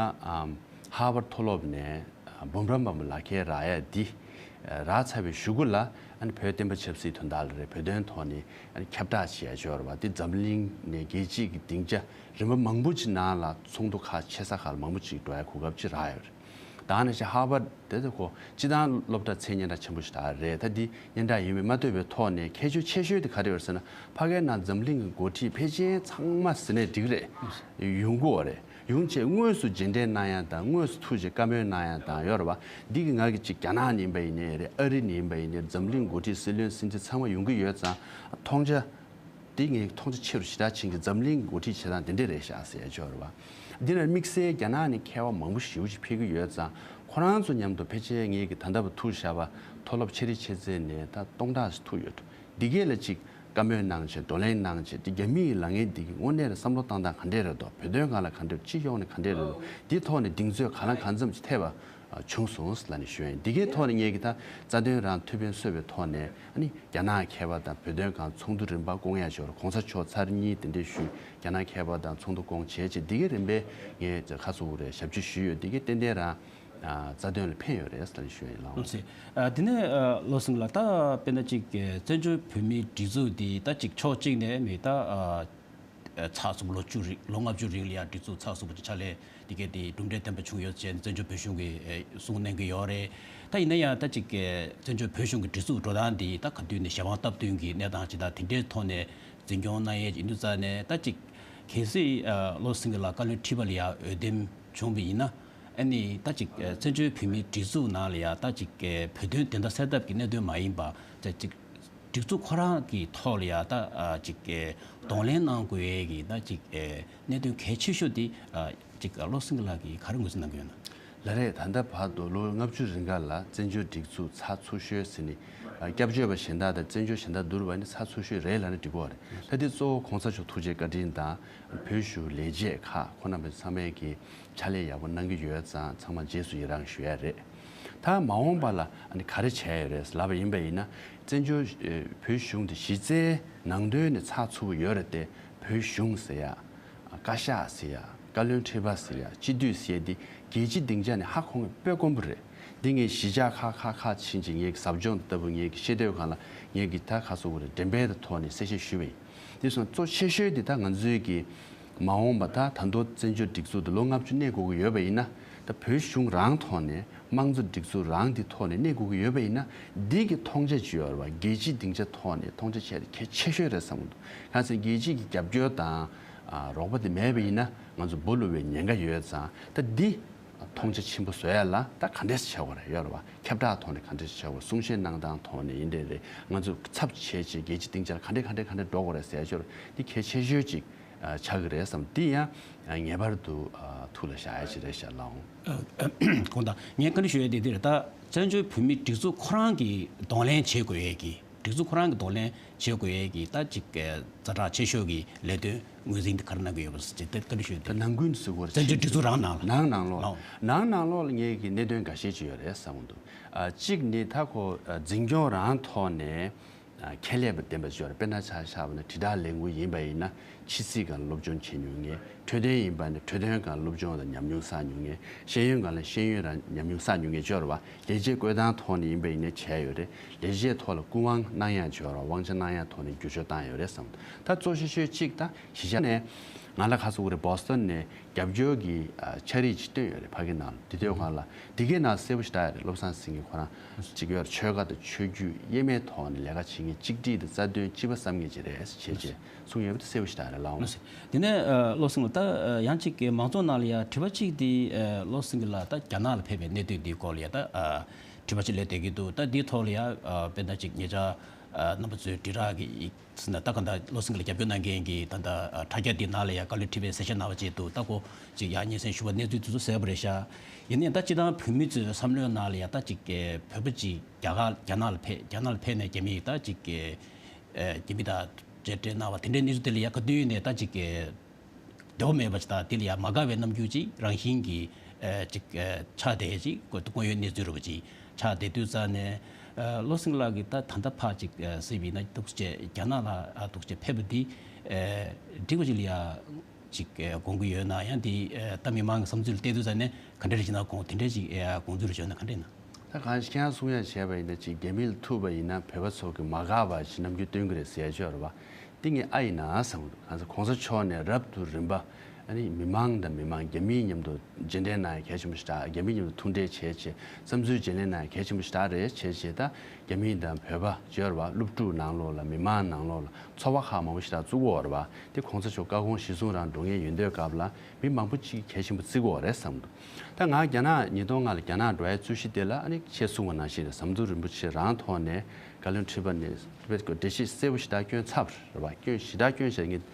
ཧར་བར་མཐོ་སློབ་ནས་འབུམ་རམས་པ་མོ་ལག་ཁྱེར་རག་ཡ་འདི་རག་ཚར་བའི་གཞུག་གུ་ལ་ཨ་ནི་བོད་བསྟན་པ་ཆབ་སྲིད་དོན་དག་ལ་རེད་བོད་དོན་ཐོག་ནས་ཨ་ནི་ཁྱབ་བསྒྲགས་བྱས་ཡ་འབྱོར་བ་འདི་འཛམ་གླིང་ནས་རྒྱལ་སྤྱིའི་གི་སྡིངས་ཆ་རིམ་པ་མང་པོ་ཅིག་ནང་ལ་ཚོགས་འདུ་ཁག་ཆེ་ས་ཁག་ལ་མང་པོ་ཅིག་འགྲོ་ཡ་གོ་སྐབས་ཅིག་རག་ཡོད་རེད། ད་ནང་བཞིན་ཧར་བར་དེ་ཚོ་ཁོ་སྤྱི་བཏང་སློབ་གྲྭ་ཚད་སྙན་གྲགས་ཆེན་པོ་ཞིག་ད་རེད། ད་འདི་སྙན་གྲགས་ཡིན་མིན་མ་ལྟོས་པའི་ཐོག་ནས་ཁྱད་ཆོས་ཆེ་ཤོས་དེ་ག་རེ་ཡོད་ཟེར་ན་ཕ་གའི་ནང་འཛམ་གླིང་གི་འགོ་ཁྲིད་ཕལ་ཆེར་ཚང་མ་ཟེར་ནས་འགྲིག་རེད། ཡོང་གི་ཡོད་རེད། ཡོང་བྱས་དངོས་སུ་རྗེས་འབྲེལ་གནང་ཡ་དང་དངོས་སུ་ཐུག་བྱས་བཀའ་མོལ་གནང་ཡ་དང་ཡོད་རེད་བ། འདི་གི་ང་གི་ཅིག་རྒྱ་ནག་ནས་ཡིན་པ་ཡིན་ནའི་རེད་ཨ་རི་ནས་ཡིན་པ་ཡིན་ནའི་འཛམ་གླིང་འགོ་ཁྲིད་སྲིད་བློན་སྲིད་འཛིན་ཚང་མ་ཡོང་གི་ཡོད་ཙང་མཐོང་རྒྱ། དེ་ངས་མཐོང་ཆ་ཆེ་རུ་ཞེ་དྲག་ཕྱིན་གྱི་འཛམ་གླིང་གི་འགོ་ཁྲིད་བྱེད་སྟངས་དེ་འདྲས་རེད་ཤག་ཟེར་ཡ་ཅིག་ཡོད་རེད་བ། འདི་ནས་དམིགས་བསལ་རྒྱ་ནག་ནས་མཁས་པ་མང་པོ་ཞེ་པོ་ཅིག་ཕེབས་ཀྱི་ཡོད་ཙང་ཁོ་རང་ཚོ་མཉམ་དུ་ཕལ་ཆེར་ངས་ཀྱི་ད་ལྟ་བར་ཐུག་བཞག་པ་མཐོ་སློབ་ཆེ་རིགས་ཆེ་ཚད་ནས་ད་སྟོང་ཕྲག་ཞིག་ཐུག་ཡོད་འགྲོ། འདི་གས་ལ་ཅིག་བཀའ་མོལ་གནང་བྱས་བགྲོ་གླེང་གནང་བྱས་འདི་རྒྱ་མི་ཡི་ལག་ངན་འདི་གི་དངོས་གནས་ལ་བསམ་བློ་བཏང་སྟངས་ག་འདྲས་རེད་འདུག་བོད་དོན་སྒང་ལ་ག་འདྲས་སྤྱི་ཡོངས་ནས་ག་འདྲས་རེད་འདུག་འདིའི་ཐོག་ནས་གདེང་ཚོད་གང་ལ་གང་འཚམ་ཅིག་ཐེབས་པ། བྱུང་སོང་ལབ་ནས་ཞུ་ཡ་ཡིན། འདི་གའི་ཐོག་ནས་ངས་ཀྱི་ད་རྩ་དོན་རང་ཐུགས་ཕན་གསོས་པའི་ཐོག་ནས་ཨ་ནི་རྒྱ་ནག་མཁས་པ་དང་བོད་དོན་སྒང་ཚོགས་འདུ་རིམ་པ་སྐོང་ཡ་ཞོར་གོང་ས་མཆོག་ཚར་གཉིས་དེ་འདྲས་ཞུས་རྒྱ་ནག་མཁས་པ་དང་ཚོགས་འདུ་སྐོང་བྱས་བྱས་འདི་གའི་རིམ་པས་ངས་ཁ་སོ་རེ་ཞབས་ཕྱི་ཞུས་ཡོད། འདི་གའི་ཏན་ཏན་རང་རྩ་དོན་ལ་ཕན་ཡོད་རེད་ལབ་ནས་ཞུ་ཡ་ཡིན་ལགས། ལགས་སོ། ཨ་དེ་ནས་ཨ་བློ་སེང་ལགས་ད་དཔེར་ན་ཅིག་བཙན་བྱོལ་བོད་མིའི་སྒྲིག་འཛུགས་འདི་ད་ཅིག་ཕྱོགས་གཅིག་ནས་མི་ད་ཨ། ཚགས་ཚུད་པོ་ལོ་བཅུ་རིང་ལོ་ལྔ་བཅུ་རིང་ལ་ཡང་སྒྲིག་འཛུགས་ཚགས་ཚུད་པོ་ཅིག་ཕྱག་ལས་འདི་གའི་དེ་གྲུབ་འབྲས་ལྡན་པ་བྱུང་ཡོད་ཅེས་བཙན་བྱོལ་བོད་གཞུང་གིས་གསུངས་གནང་གི་ཡོད་རེད། ད་ཡིན་ན་ཡང་ད་ཅིག་བཙན་བྱོལ་བོད་གཞུང་གི་སྒྲིག་འཛུགས་འགྲོ་སྟངས་འདི་ད་ག་དུས་ནས་ཞལ་དབང་སྟབས་བསྟུན་གྱི་གནས་སྟངས་ཅིག་དང་དེ་འདྲའི་ཐོག་ནས་འཛིན་སྐྱོང་གནང་ཡས་ཡིན་དུས་ཙང་ནས་ད་ཅིག་གལ་སྲིད་བློ་སེང་གེ་ལགས་བཀའ་བློན་ཁྲི་པ་ལ་ཡང་འོས་འདེམས་བྱུང་བ་ཡིན་ན་ཨ་ནི་ད་ཅིག་བཙན་བྱོལ་བོད་མིའི་སྒྲིག་འཛུགས་ནང་ལ་ཡང་ད་ཅིག་བོད་དོན་བདེན་མཐའ་གསལ་ཐབས་ཀྱི་གནད་དོན་མ་ཡིན་པ་ད་ཅིག་སྒྲིག་འཛུགས་ཁོ་རང་གི་ཐོག་ལ་ཡ་ད་ཨ་ཅིག་གདོང་ལེན་གནང་དགོས་ཡས་ཀྱི་ད་ཅིག་གནད་དོན་གལ་ཆེ་ཤོས་དེ་ཨ་ཅིག་བློ་སེང་གེ་ལགས་ཀྱིས་ག་རེ་ངོས་འཛིན་གནང་གི་ཡོད་ན། ལགས་རེད། ད་ལྟ་བར་དུ་ལོ་ལྔ་བཅུ་རིང་ག་ལ་བཙན་བྱོལ་སྒྲིག་འཛུགས་ཚགས་ཚུད་ཤོས་ཟེར་ནས་སྐྱབས་བཅོལ་བ་གཞན་དག་དང་བཙན་བྱོལ་གཞན་དག་བསྡུར་བ་ནི་ཚགས་ཚུད་ཤོས་རེད་ལབ་ན་འགྲིག་གི་རེད། ད་དེ་གཙོ་བོ་གོང་ས་མཆོག་ཐུགས་རྗེ་བཀའ་དྲིན་དང་བོད་གཞུང་ལས་བྱེད་ཁག་ཁོང་རྣམ་པ་ཚང་མས་ཀྱི་ཕྱག་ལས་ཡག་པོ་གནང་གི་ཡོད་ཙང་ཚང་མ་རྗེས་སུ་ཡི་རང་ཞུ་ཡ་རེད། ད་མ་འོངས་པ་ལ་ཨ་ནི་ག་རེ་བྱས་ཡོད་རེད་ལབ་པ་ཡིན་པ་ཡིན་ན་བཙན་བྱོལ་བོད་གཞུང་དེ་གཞི་རྩའི་ནང་དོན་ནས་ཚགས་ཚུད་པོ་ཡོད་རེད་དེ་བོད་གཞུང་ཟེར་ཡ་བཀའ་ཤག་ཟེར་ཡ་བཀའ་བློན་ཁྲི་པ་ཟེར་ཡ་སྤྱི་འཐུས་ཟེར་ཡ་འདི་རྒྱལ་སྤྱི་སྡིངས་ཆ་ནས་ཧ་གོ་ཡ་དཔེ་དཀོན་པོ་རེད། འདི་ངས་གཞིས་ཆགས་ཁག་ཁག་ཁག་ཕྱིན་ཅིག་ངས་ཀྱི་ཟབ་སྦྱོང་ལྟ་བུ་ངས་ཀྱི་ཤེས་འདོད་གང་ལ་ངས་ཀྱི་ད་ག་སོ་གོ་རེ་འགྲེམས་སྤེལ་དང་ཐོག་ནས་གསལ་བཤད་ཞུས་པ་ཡིན། དེ་སོང་གཙོ་ཆེ་ཤོས་དེ་ད་ང་ཚོའི་གི་མ་འོངས་པ་ད་ད་མདོ་བཙན་བྱོལ་སྒྲིག་འཛུགས་དེ་ལོ་ལྔ་བཅུ་གནས་དགོས་ཀྱི་ཡོད་པ་ཡིན་ན་ད་བོད་གཞུང་རང་ཐོག་ནས་ དམངས་གཙོ་སྒྲིག་འཛུགས་རང་དེ་ཐོག་ནས་གནས་དགོས་ཀྱི་ཡོད་པ་ཡིན་ན། འདི་གི་མཐོང་ཆ་ཅིག་ཡོད་རེད་བ། རྒྱལ་སྤྱིའི་སྡིངས་ཆ་ཐོག་ནས་མཐོང་ཆ་བྱས་ཏེ་གལ་ཆེ་ཤོས་རེད་བསམ་གྱི་འདུག་གང་ཟེར་རྒྱལ་སྤྱིའི་གི་རྒྱབ་སྐྱོར་དང་ཨ་རོགས་པ་དེ་མེད་པ་ཡིན་ན་ང་ཚོ་སྦོ་ལུ་བའི་ཉེན་ཁ་ཡོད་ཙང་། ད་འདི་མཐོང་ཆ་ཆེན་པོ་བཟོ་ཡ་ལ་ད་ག་འདྲས་བྱེད་དགོས་རེད། ཡོད་རེད་བ། ཁྱབ་བསྒྲགས་ཐོག་ནས་ག་འདྲས་བྱེད་དགོས། གསུང་བཤད་གནང་སྟངས་ཐོག་ནས་ཡིན་འདྲ་རེད། ང་ཚོ་ཚབ་བྱས་བྱས་རྒྱལ་སྤྱིའི་སྡིངས་ཆ་ལ་ག་འདྲས་ག་འདྲས་ག་འདྲས་འགྲོ་དགོས་རེད་ཟེར་ཡ་ཅིག་ཡོད་རེད། འདི་གལ་ཆེ་ཤོས་ཅིག་ཆགས་ཀྱི་རེད་བསམ། འདི་ཡང་ངེས་པར་དུ་ཐུགས་ལ་བཞག་ཡ་ཅིག་རེད་ཤག་ལགས། ཁོང་དང་ངས་བཀའ་འདྲི་ཞུ་ཡ་དེ་འདི་རེད། ད་བཙན་བྱོལ་བོད་མིའི་སྒྲིག་འཛུགས་ཁོ་རང་གིས་གདོང་ལེན་བྱེད་དགོས་ཡས་ཀྱི། སྒྲིག་འཛུགས་ཁོ་རང་གིས་གདོང་ལེན་བྱེད་དགོས་ཡས་ཀྱི་ད་ཅིག་ཛ་དྲག་ཆེ་ཤོས་ཀྱི་ལས་དོན་ངོས་འཛིན་དེ་ག་རེ་གནང་གི་ཡོད་པ་ཟེར་ཏེ་བཀའ་འདྲི་ཞུ་ཡ་དེ། ད་ནང་ཁུལ་ཟེར་དགོས་རེད། བཙན་བྱོལ་སྒྲིག་འཛུགས་རང་ནང་ལ། ནང་ནང་ལོགས། ལགས། ནང་ནང་ལོགས་ལ་ངེད་ཀྱི་གནད་དོན་འགའ་ཤས་ཅིག་ཡོད་རེད་བསམ་གྱི་འདུག་གཅིག་ནི་ད་ཁོ་འཛིན་སྐྱོང་རང་ཐོག་ནས། ཁྱད་ལས་པ་ལྡན་པ་ཅིག་ཡོད་རེད། དཔེར་ན་ཆ་བཞག་པ་ན་དྲིལ་བསྒྲགས་ལས་འགུལ་ཡིན་པ་ཡིན་ན་ཕྱི་སྲིད་སྒང་སློབ་སྦྱོང་བྱེད་མྱོང་མཁན། འཕྲོད་བསྟེན་ཡིན་པ་ན་འཕྲོད་བསྟེན་སྒང་སློབ་སྦྱོང་དང་ཉམས་མྱོང་བསགས་མྱོང་མཁན། ཤེས་ཡོན་སྒང་ལ་ཤེས་ཡོན་རང་ཉམས་མྱོང་བསགས་མྱོང་མཁན་ཅིག་ཡོད་རེད་བ། ལས་བྱེད་བསྐོས་ཐང་ཐོག་ནས་ཡིན་པ་ཡིན་ན་བྱས་ཡོད་རེད། ལས་བྱེད་ཐོག་ལ་སྐུ་དབང་གནང་ཡག་ཅིག་ཡོད་རེད་བ། དབང་ཆ་གནང་ཡག་ཐོག་ནས་བསྒྱུར་བཅོས་བཏང་ཡོད་རེད་བསམ། ད་གཙོ་ཆེ་ཤོས་གཅིག་ད་གཞིས་ཆགས་ནས་ང་ལ་ཁ་སང་འུ་རེ་བོ་སི་ཊོན་ནས་རྒྱབ་སྐྱོར་གྱི་ཨ་ཕྱག་བྲིས་ཅིག་བཏོན་ཡོད་རེད། ཕ་གི་ནང་ལ། དེ་དུས་སྒང་ལ་དེ་གའི་ནང་གསལ་པོ་ཞེ་དྲག་ཡོད་རེད། བློ་བཟང་སེང་གེ་ཁོ་རང་ཅིག་ཡོད་རེད། ཆོལ་ཁ་དང་ཆོས་བརྒྱུད་དབྱེར་མེད་ཐོག་ནས་ལས་ཀ་བྱེད་མཁན། གཅིག་སྒྲིལ་དང་རྩ་དོན་གཅིག་པ་བསམ་མཁན་ཅིག་རེད་ཞེས་བྱས་གསུངས་ཡོད་པ་དེ་གསལ་པོ་ཞེ་དྲག་རེད་ལགས། འོང་། དེ་ནས་ཨ་བློ་སེང་ལགས། ད་ཨ་ཡང་གཅིག་གི་མང་ཚོགས་ནང་ལ་ཡ་དྲི་བ་གཅིག་དེ་ཨ་བློ་སེང་གེ་ལགས་ད་རྒྱ་ནག་ལ་ཕེབས་པའི་གནད་དོན་འདིའི་སྐོར་ལ་ཡ་ད་ཨ་དྲི་བ་ཅིག་སླེབས་བསྡད་ཀྱི་འདུག་ད་འདིའི་ཐོག་ལ་ཡ་ཨ་དཔེར་ན་ཅིག་ཉེ་ཆར་ཨ་རྣམ་པ་ཚོས་དྲིལ་བསྒྲགས་ཀྱི་ཟེར་ན་ད་ག་ད་བློ་སེང་གེ་ལ་རྒྱབ་སྐྱོར་གནང་མཁན་གྱི་ད་ད་ཨ་དྲ་རྒྱ་འདི་ནང་ལ་ཡ་བཀའ་བློན་ཁྲི་པས་གསལ་བཤད་གནང་བ་བཅས་འདུག་ད་ཁོ་ཅིག་ཡར་སྙན་སེང་ཞུ་བ་གནས་ཚུལ་དེ་ཚོ་གསལ་པོ་རེད་ཤག་ཡིན་ནའི་ད་སྤྱིར་བཏང་བོད་མི་ཚོའི་བསམ་བློའི་ནང་ལ་ཡ་ད་ཅིག་གི་བོད་པ་ཅིག་རྒྱ་གར་རྒྱ་ནག་ལ་ཕེབས། རྒྱ་ནག་ལ་ཕེབས་ནས་རྒྱ་མིས་ད་ཅིག་གི་ཨ་རྒྱ་མི་དང་མཇལ་འཕྲད་གནང་བ་དེ་འདྲའི་གནས་ཚུལ་དེ་ལ་ཡ་ག་དུས་ནས་ད་ཅིག་གི་འདོད་པ་མེད་པ་ཅིག་དང་། དེ་ལ་ཡ་མ་དགའ་བའི་རྣམ་འགྱུར་ཅིག་རང་བཞིན་གྱིས་ཨ་ཅིག་ཨ་ཆགས་བསྡད་ཅིག་ཁོ་དངོས་ཡོད་གནས་ཚུལ་རེད་པ་ཅིག་ཆགས་བསྡད་དུས་ཙང་ནས། ཨ་བློ་སེང་ལགས་ཀྱིས་ད་ད་ལྟ་ཕར་ཅིག་ཨ་གཟིགས་པ་ཡིན་ན་འདུག་སེ་རྒྱ་ནག་ལ་ཨ་འདུག་སེ་ཕེབས་པ་འདི་ཨ་འགྲིག་པ་ཅིག་ལ་ཡ་ཅིག་ཨ་དགོངས་ཀྱི་ཡོད་ན། ཡང་དེ་ཨ་ད་མི་མང་གི་བསམ་ཚུལ་ལ་བལྟས་དུས་ཙང་ནས་ག་འདྲ་རེ་བྱས་ན་དགོངས། དེ་འདྲ་ཅིག་ཨ་དགོངས་ཚུལ་རེ་བྱུང་ན་ག་འདྲ་ཡིན་ན། ད་གང་ཞིག་ཁྱེད་རང་གསུང་ཡ་བྱས་པ་ཡིན་ན། ཅིག་རྒྱ་མི་ལ་ཐུག་པ་ཡིན་ན་བོད་པ་ཚོ་གི་མ་དགའ་བ་ཞིག་རྣམ་འགྱུར་སྟོན་གྱི་རེད་ཟེར་ཡ་ཅིག་ཡོད་རེད་པ། འདི་ངས་ཨ་ཡིན་ན་བསམ་གྱི་འདུག་གང་ཟེར་གོང་ས་མཆོག་ནས་རབ་ཏུ་རིམ་པ་ཨ་ནི་མི་མང་དང་མི་མང་། རྒྱ་མིའི་མཉམ་དུ་མཇལ་འཕྲད་གནང་ཡ་གལ་ཆེན་པོ་ཞེ་དྲག་རྒྱ་མིའི་མཉམ་དུ་ཐུག་འཕྲད་བྱས་བྱས། བསམ་ཚུལ་བརྗེ་ལེན་གནང་ཡ་གལ་ཆེན་པོ་ཞེ་དྲག་རེད་བྱས་བྱས། ད་རྒྱ་མི་དང་བོད་པ་ཅིག་ཡོད་རེད་པ། སློབ་ཕྲུག་ནང་ལོགས་ལ་མི་མང་ནང་ལོགས་ལ་ཚོར་བ་ཁག་མང་པོ་ཞེ་དྲག་བཙུགས་ཡོད་རེད་པ། དེ་གོང་ས་མཆོག་བཀའ་དགོངས་གཞིར་བཟུང་རང་འགྲོ་མཁན་ཡོད་དུས་སྐབས་ལ་མི་མང་པོ་ཅིག་གལ་ཆེན་པོ་བརྩི་གི་ཡོད་རེད་བསམ་གྱི་འདུག་ད་ང་རྒྱ་ནག་ཉིས་སྟོང་ལྔ་ལ་རྒྱ་ནག་འགྲོ་ཡའི་རྩོད་གཞི་དེ་ལ་ཨ་ནི་ཁྱེད་གསུངས་པ་ནང་བཞིན་རེད། ཟམ་གདོང་རིན་པོ་ཆེ་རང་ཐོག་ནས་བཀའ་བློན་ཁྲི་པ་ནས་འགྲེལ་བཤད་གསལ་པོ་ཞེ་དྲག་བསྐྱོན་ཚར་བ་རེད་པ། བསྐྱོན་ཞེ་དྲག་བསྐྱོན་བྱས། ངས་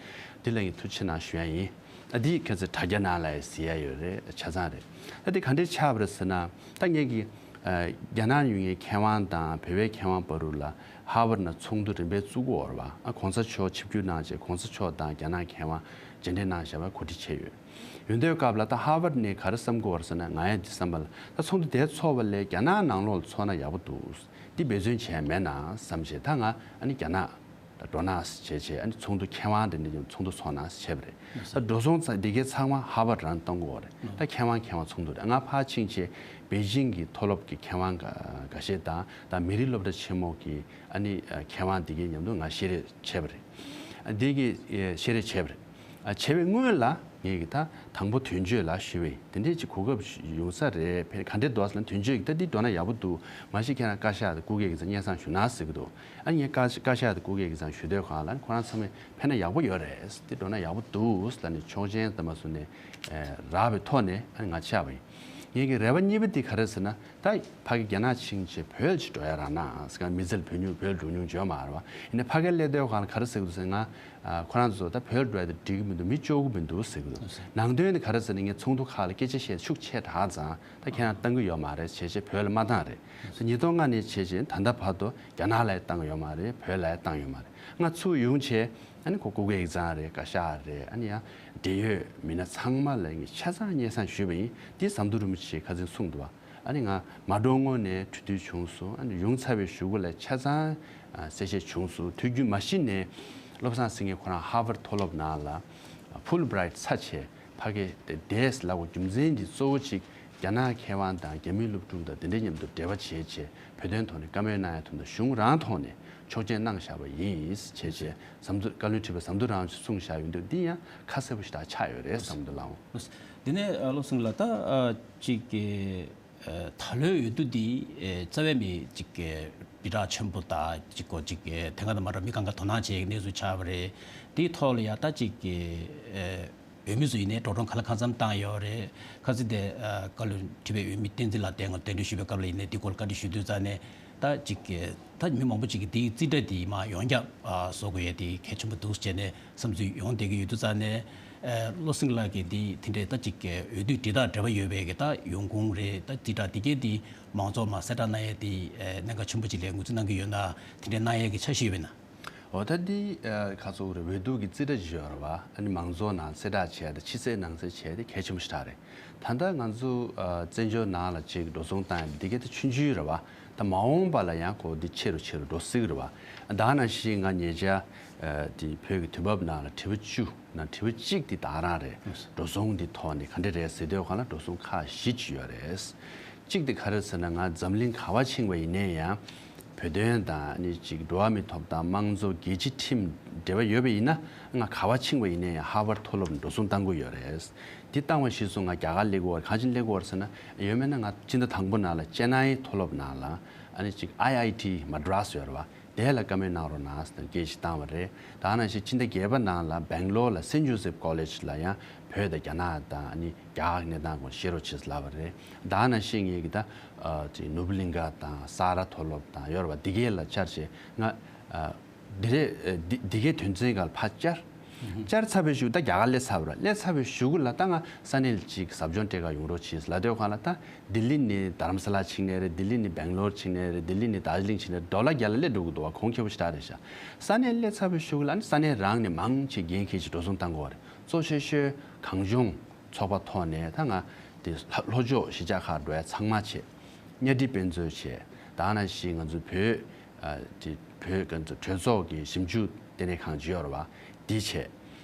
འདི་ལ་ངས་ཐུགས་རྗེ་ཆེ་གནང་ཞུ་ཡ་ཡིན། ཨ་འདི་ཁ་ཚེ་དྲ་རྒྱ་ནང་ལ་ཡང་གཟིགས་ཡ་ཡོད་རེད། ཆ་ཚང་རེད། ད་འདི་ག་འདྲས་ཆགས་པ་རེད་ཟེར་ན། ད་ངེད་ཀྱི་ཨ་རྒྱ་ནག་ཡོད་མཁན་མཁས་དབང་དང་བོད་པའི་མཁས་དབང་བར་དུ་ལ་ཧར་ཝར་ནང་ཚོགས་འདུ་རིམ་པས་བཙུགས་ཡོད་རེད་པ། ཨ་གོང་ས་མཆོག་ཆིབས་བསྒྱུར་གནང་བྱས་གོང་ས་མཆོག་དང་རྒྱ་ནག་མཁས་དབང་མཇལ་འཕྲད་གནང་བཞག་པ་གོ་སྒྲིག་བྱས་ཡོད། ཡོད་དུས་སྐབས་ལ་ད་ཧར་ཝར་ནས་ག་རེ་བསམ་གྱི་ཡོད་རེད་ཟེར་ན། ང་ཡང་འདི་བསམ་པ་ལ་ད་ཚོགས་འདུ་དེ་ཚོགས་པ་ལས་རྒྱ་ནག་ནང་ལོགས་ལ་ཚོགས་ན་ཡག་པོ་འདུག་འདི་འབད་བརྩོན་བྱས་མེད་ན་བསམ་བྱས། ད་ང་ཨ་ནི་རྒྱ་ནག་ད་འགྲོ་ན་བྱས་བྱས། ཨ་ནི་ཚོགས་འདུ་མཁས་དབང་དེ་འདྲ་ཚོགས་འདུ་ཚོགས་ན་བྱས་པ་རེད། ད་འགྲོ་སོང་ཙང་འདི་གའི་ཚང་མ་ཧར་ཝར་རང་གཏོང་གི་ཡོད་རེད། ད་མཁས་དབང་མཁས་དབང་ཚོགས་འདུ་རེད། ང་ཕར་ཕྱིན་བྱས་པེ་ཅིང་གི་མཐོ་སློབ་ཀྱི་མཁས་དབང་འགའ་འགའ་ཤས་དང་། ད་མི་རིགས་སློབ་གྲྭ་ཆེན་མོ་གི་ཨ་ནི་མཁས་དབང་འདི་གའི་མཉམ་དུ་ང་བཤད་རེས་བྱས་པ་རེད། འདི་གའི་བཤད་རེས་བྱས་པ་རེད། ཨ་བྱས་པའི་སྔོན་ལ་ངས་ཀྱི་ད་དང་པོ་དོན་གཅོད་ལ་ཞུས་པ་ཡིན། དེ་འདྲས་ཅིག་གོ་སྐབས་ཡོང་ས་རེད། ཕན་ག་འདྲས་འདུག་ཟེར་ན། དོན་གཅོད་ཀྱི་ད་འདི་འགྲོ་ན་ཡག་པོ་འདུག་མ་གཞི་ཁྱེད་རང་བཀའ་ཤག་དང་སྐུ་སྒེར་གྱི་ཚ་སྙན་སེང་ཞུ་ན་ཟེར་གྱི་འདུག་ཨ་ངས་བཀའ་བཀའ་ཤག་དང་སྐུ་སྒེར་གྱི་ཚ་ཞུ་དུས་སྒང་ལ་ཁོ་རང་ཚང་མས་ཕན་ན་ཡག་པོ་ཡོད་རེད། འདི་འགྲོ་ན་ཡག་པོ་འདུག་ལབ་ནས་ཆོག་མཆན་དང་མ་སོང་ནས་རག་པའི་ཐོག་ནས་ཨ་ང་ཆགས་པ་ཡིན། ངས་ཀྱི་རེ་བ་གཉིས་པ་འདི་ག་རེ་ཟེར་ན། ད་ཕ་གི་རྒྱ་ནག་ཕྱིན་བྱས་བོད་ཅིག་འགྲོ་ཡ་རག་ན་ཟེར། ག་མི་ཚེ་ལ་བོད་ཉུང་བོད་འགྲོ་མྱོང་བྱུང་མ་རེད་པ། ཡིན་ནའི་ཕ་གིར་སླེབས་དུས་སྒང་ལ་ག་རེ་ཟེར་གྱི་འདུག་ཟེར་ན། ཨ་ཁོ་རང་ཚོ་ད་བོད་འགྲོ་ཡ་དེ་འགྲིག་གི་མི་འདུག་མི་སྐྱོ་གི་མི་འདུག་ཟེར་གྱི་འདུག་ནང་དོན་དེ་ག་རེ་ཟེར་ན། ངས་ཚོགས་འདུ་ཁག་ལ་སྐད་ཆ་བཤད་ཤུགས་ཆེ་དྲགས་ཙང་ད་ཁྱེད་རང་བཏང་གི་ཡོད་མ་རེད་བྱས་བྱས་བོད་ལ་མ་བཏང་རེད། ད་ཉིས་སྟོང་ལྔ་ནས་བྱས་བྱས་ད་ལྟ་བར་དུ་རྒྱ་ནག་ལ་ཡང་བཏང་ཡོད་མ་རེད། བོད་ལ་ཡང་བཏང་ཡོད་མ་རེད། ང་ཚུར་ཡོང་བྱས་ཨ་ནི་ཁོ་སྐུ་སྒེར་ཡིག་ཚང་རེད། བཀའ་ཤག་རེད། ཨ་ནི་ཡང་འབྲེལ་ཡོད་མི་སྣ་ཚང་མ་ལ་ངས་ཆ་ཚང་སྙན་སེང་ཞུས་པ་ཡིན། འདི་ཟམ་གདོང་རིན་པོ་ཆེས་ཁ་སང་གསུངས་འདུག་བ། ཨ་ནི་ང་མ་འགྲོ་སྔོན་ནས་གྲོས་བསྡུར་བྱུང་སོང་། ཨ་ནི་ཡོང་ཚར་བའི་གཞུག་གུ་ལ་ཆ་ཚང་ཨ་གསལ་བཤད་བྱུང་སོང་། དུས་རྒྱུན་མ་གཞི་ནས་བློ་བཟང་སེང་གེ་ཁོ་རང་ཧར་ཝརཌ་མཐོ་སློབ་ནང་ལ་ཕུལ་བྷི་རའིཊ་ཚར་བྱས་ཕ་གི་བསྡད་ལབ་པའི་རྒྱུ་མཚན་འདི་གཙོ་བོ་གཅིག་རྒྱ་ནག་མཁས་དབང་དང་རྒྱ་མིའི་སློབ་ཕྲུག་དང་དེ་འདྲའི་མཉམ་དུ་འབྲེལ་བ་བྱས་བྱས་བོད་དོན་ཐོག་ནས་བཀའ་མོལ་གནང་ཡ་དོན་དུ་གཞུང་རང་ཐོག་ནས་ཆོག་མཆན་གནང་བཞག་པ་ཡིན་བྱས་བྱས། ཟམ་གདོང་བཀའ་བློན་ཁྲི་པ་ཟམ་གདོང་རིན་པོ་ཆེས་གསུངས་བཞག་ཡོད་འདུག་འདི་ཡང་ཁ་གསལ་པོ་ཞེ་དྲག་ཆགས་ཡོད་རེད་བསམ་འདུག་ལགས། འོང་། འདི་ནས་ཨ་བློ་སེང་ལགས། ད་ཨ་ཅིག་གི་ ཨ་ད་ལོའི་འོས་བསྡུ་འདི་ཨ་རྩ་བའི་མི་གཅིག་གི་སྤུས་དག་ཆེན་པོ་དང་གཅིག་གོ་གཅིག་གི་དེ་ག་དང་མ་འདྲ་མི་གང་ག་དོ་སྣང་བྱེད་ཀྱི་གནས་ཚུལ་ཆགས་པ་རེད། དེའི་ཐོག་ལ་ཡ་ད་གཅིག་གི་ཨ་འོས་མི་ཚོ་ཡིན་ནའི་འགྲོ་གྲོན་གང་ལ་གང་འཚམ་བཏང་ཡོད་རེད། ཁ་སང་དེ་ཨ་བཀའ་བློན་ཁྲི་པའི་འོས་མི་བསྟན་འཛིན་ལགས་དེ་ང་གདན་འདྲེན་ཞུས་པའི་སྐབས་ལ་ཡིན་ནའི་འདི་སྐོར་བཀའ་འདྲི་ཞུ་དུས་ཙང་ནས་ད་གཅིག་གི་ད་མི་མང་པོ་གཅིག་གི་དེའི་རྩིས་ཁྲ་དེ་མར་ཡོངས་ཁྱབ་ཨ་བཟོ་དགོས་ཡ་དེ་གལ་ཆེན་པོ་འདུག་ཟེར་ནས་བསམ་ཚུལ་ཡོང་བསྡད་ཀྱི་ཡོད་དུས་ཙང་ནས། ཨ་བློ་སེང་ལགས་ཀྱིས་འདི་དེ་འདྲའི་ད་ཅིག་འོས་བསྡུ་དེ་དང་འབྲེལ་བ་ཡོད་པའི་གི་ད་ཡོང་ཁུངས་རེད། ད་རྩིས་ཁྲ་དེ་གའི་དེ་མང་ཚོགས་མར་གསལ་བསྒྲགས་གནང་ཡས་དེ་ཨ་གནད་འགག་ཆེན་པོ་ཅིག་ལ་ངོས་འཛིན་གནང་གི་ཡོད་ན་དེ་འདྲའི་གནང་ཡས་ཀྱི་འཆར་གཞི་ཡོད་པས་ན། འོ་ད་འདི་ཨ་ཁ་ཚོགས་རེ་འོས་བསྡུ་གི་རྩིས་ཁྲ་ཅིག་ཡོད་རེད་བ། ཨ་ནི་མང་ཚོགས་ནང་གསལ་བསྒྲགས་བྱས་ད་ཕྱི་གསལ་ནང་གསལ་བྱས་དེ་གལ་ཆེན་པོ་ཞིག་རེད། ད་ལྟ་ང་ཚོ་ཨ་བཙན་བྱོལ་ནང་ལ་ཅིག་འགྲོ་སོང་བཏང་ཡས་འདི་གའི་ད་ཆུང་ཆུང་རེད་བ། ད་མ་འོངས་པ་ལ་ཡང་ཁོ་འདི་ཆེ་རུ་ཆེ་རུ་འགྲོ་སྲིད་རེད་བ། ད་ནང་བཞིན་ང་ཉེ་ཆར་ཨ་དེ་བོད་ཀྱི་དུས་བབ་ནང་ལ་དྲི་བ་བཅུ་ནང་དྲི་བ་གཅིག་དེ་ད་རང་རེད། འགྲོ་སོང་འདི་ཐོག་ནས་ག་འདྲ་རེད་ཟེར་དུས་སྒང་ལ་འགྲོ་སོང་ཁག་བཞི་ཅིག་ཡོད་རེད། གཅིག་དེ་ག་རེ་ཟེར་ན་ང་འཛམ་གླིང་ག་བ་ཕྱིན་པ་ཡིན་ནའི་ཡང་བོད་དོན་དང་ནི་ཅིག་འགྲོ་བ་མི་ཐོབ་དང་དམངས་གཙོ་རྒྱལ་སྤྱི་ཁྲིམས་འབྲེལ་བ་ཡོད་པ་ཡིན་ན་ང་ག་བ་ཕྱིན་པ་ཡིན་ནའི་ཡང་ཧར་ཝར་མཐོ་སློབ་འགྲོ་སོང་བཏང་གི་ཡོད་རེད། འདི་བཏང་བ་གཞིར་བཟུང་ང་རྒྱ་གར་སླེབས་ཀྱི་ཡོད་རེད། གང་ཕྱིར་སླེབས་ཀྱི་ཡོད་རེད་ཟེར་ན་ཡོད་མེད་ན་ང་སྤྱི་ཟླ་དང་པོ་ནང་ལ་ཅེ་ནའི་མཐོ་སློབ་ནང་ལ་ཨ་ནི་ཅིག་ཨའི་ཨའི་ཊི་མ་ཌི་རཱས་ཡོད་རེད་བ། དེ་ལ་བཀའ་མོལ་གནང་རོགས་གནང་ཟེར་ནས་སྐད་ཅིག་བཏང་བ་རེད། ད་ནང་བཞིན་ཕྱི་ཟླ་བརྒྱད་པ་ནང་ལ་སྦེང་ལོར་ལ་སེན་ཇོ་སེབ་ཀོ་ལེཇ་ལ་ཡང་བོད་དང་རྒྱ་ནག་དང་ཨ་ནི་རྒྱ་གར་གྱི་གནས་སྟངས་སྐོར་བཤད་རོགས་བྱེད་ཟེར་ལབ་པ་རེད། ད་ནང་བཞིན་ངེད་ཀྱི་ད་ཨ་ཅིག་ནུབ་གླིང་ག་དང་ས་རཱ་མཐོ་སློབ་དང་ཡོད་རེད་བ། འདི་གས་ལ་བཅར་བྱས་ང་ཨ་འདི་རེད། ཨ་འདི་འདི་གའི་དོན་ཚན་སྒང་ལ་ཕར་བཅར། བཅར་ཚར་བའི་གཞུག་ད་རྒྱ་གར་སླེབས་ཚར་བ་རེད། སླེབས་ཚར་བའི་གཞུག་གུ་ལ་ད་ང་ས་གནས་ལ་ཅིག་ཟབ་སྦྱོང་སྤྲད་ག་ཡོང་རོགས་བྱེད་ཟེར་ལབ་དུས་སྒང་ལ་ད་ལྡི་ལི་ནས་དྷ་རམ་ས་ལ་ཕྱིན་ནའི་རེད། ལྡི་ལི་ནས་སྦེང་ལོར་ཕྱིན་ནའི་རེད། ལྡི་ལི་ནས་དར་ཇི་ལིང་ཕྱིན་ནའི་རེད། ཌོ་ལར་བརྒྱ་ལ་སླེབས་འགྲོ་གི་འདུག་བ། གོང་ཁེ་པོ་ཞེ་དྲག་རེད་ཤག་ས་གནས་སླེབས་ཚར་བའི་གཞུག་ལ་ནི་ས་གནས་རང་ནས་མང་ཆེ་འགན་འཁྱེར་ཅིག་འགྲོ་སོང་བཏང་དགོས་པ་རེད། གཙོ་ཆེ་ཤོས་གངས་ལྗོངས་ཚོགས་པ་ཐོག་ནས་ད་ང་དེ་ལྷོ་ལྷོ་ཕྱོགས་གཞིས་ཆགས་ཁག་འགྲོ་ཡ་ཚང་མ་བྱས། གཉའ་ཁྲི་དཔེ་མཛོད་བྱས། ད་ནང་བཞིན་ང་ཚོའི་བོད་ཨ་དེ་བོད་ང་ཚོ་གྲོས་ཚོགས་ཀྱི་ཞིབ་འཇུག་ལྟེ་གནས་ཁང་ཅིག་ཡོད་རེད་བ། འདི་བྱས།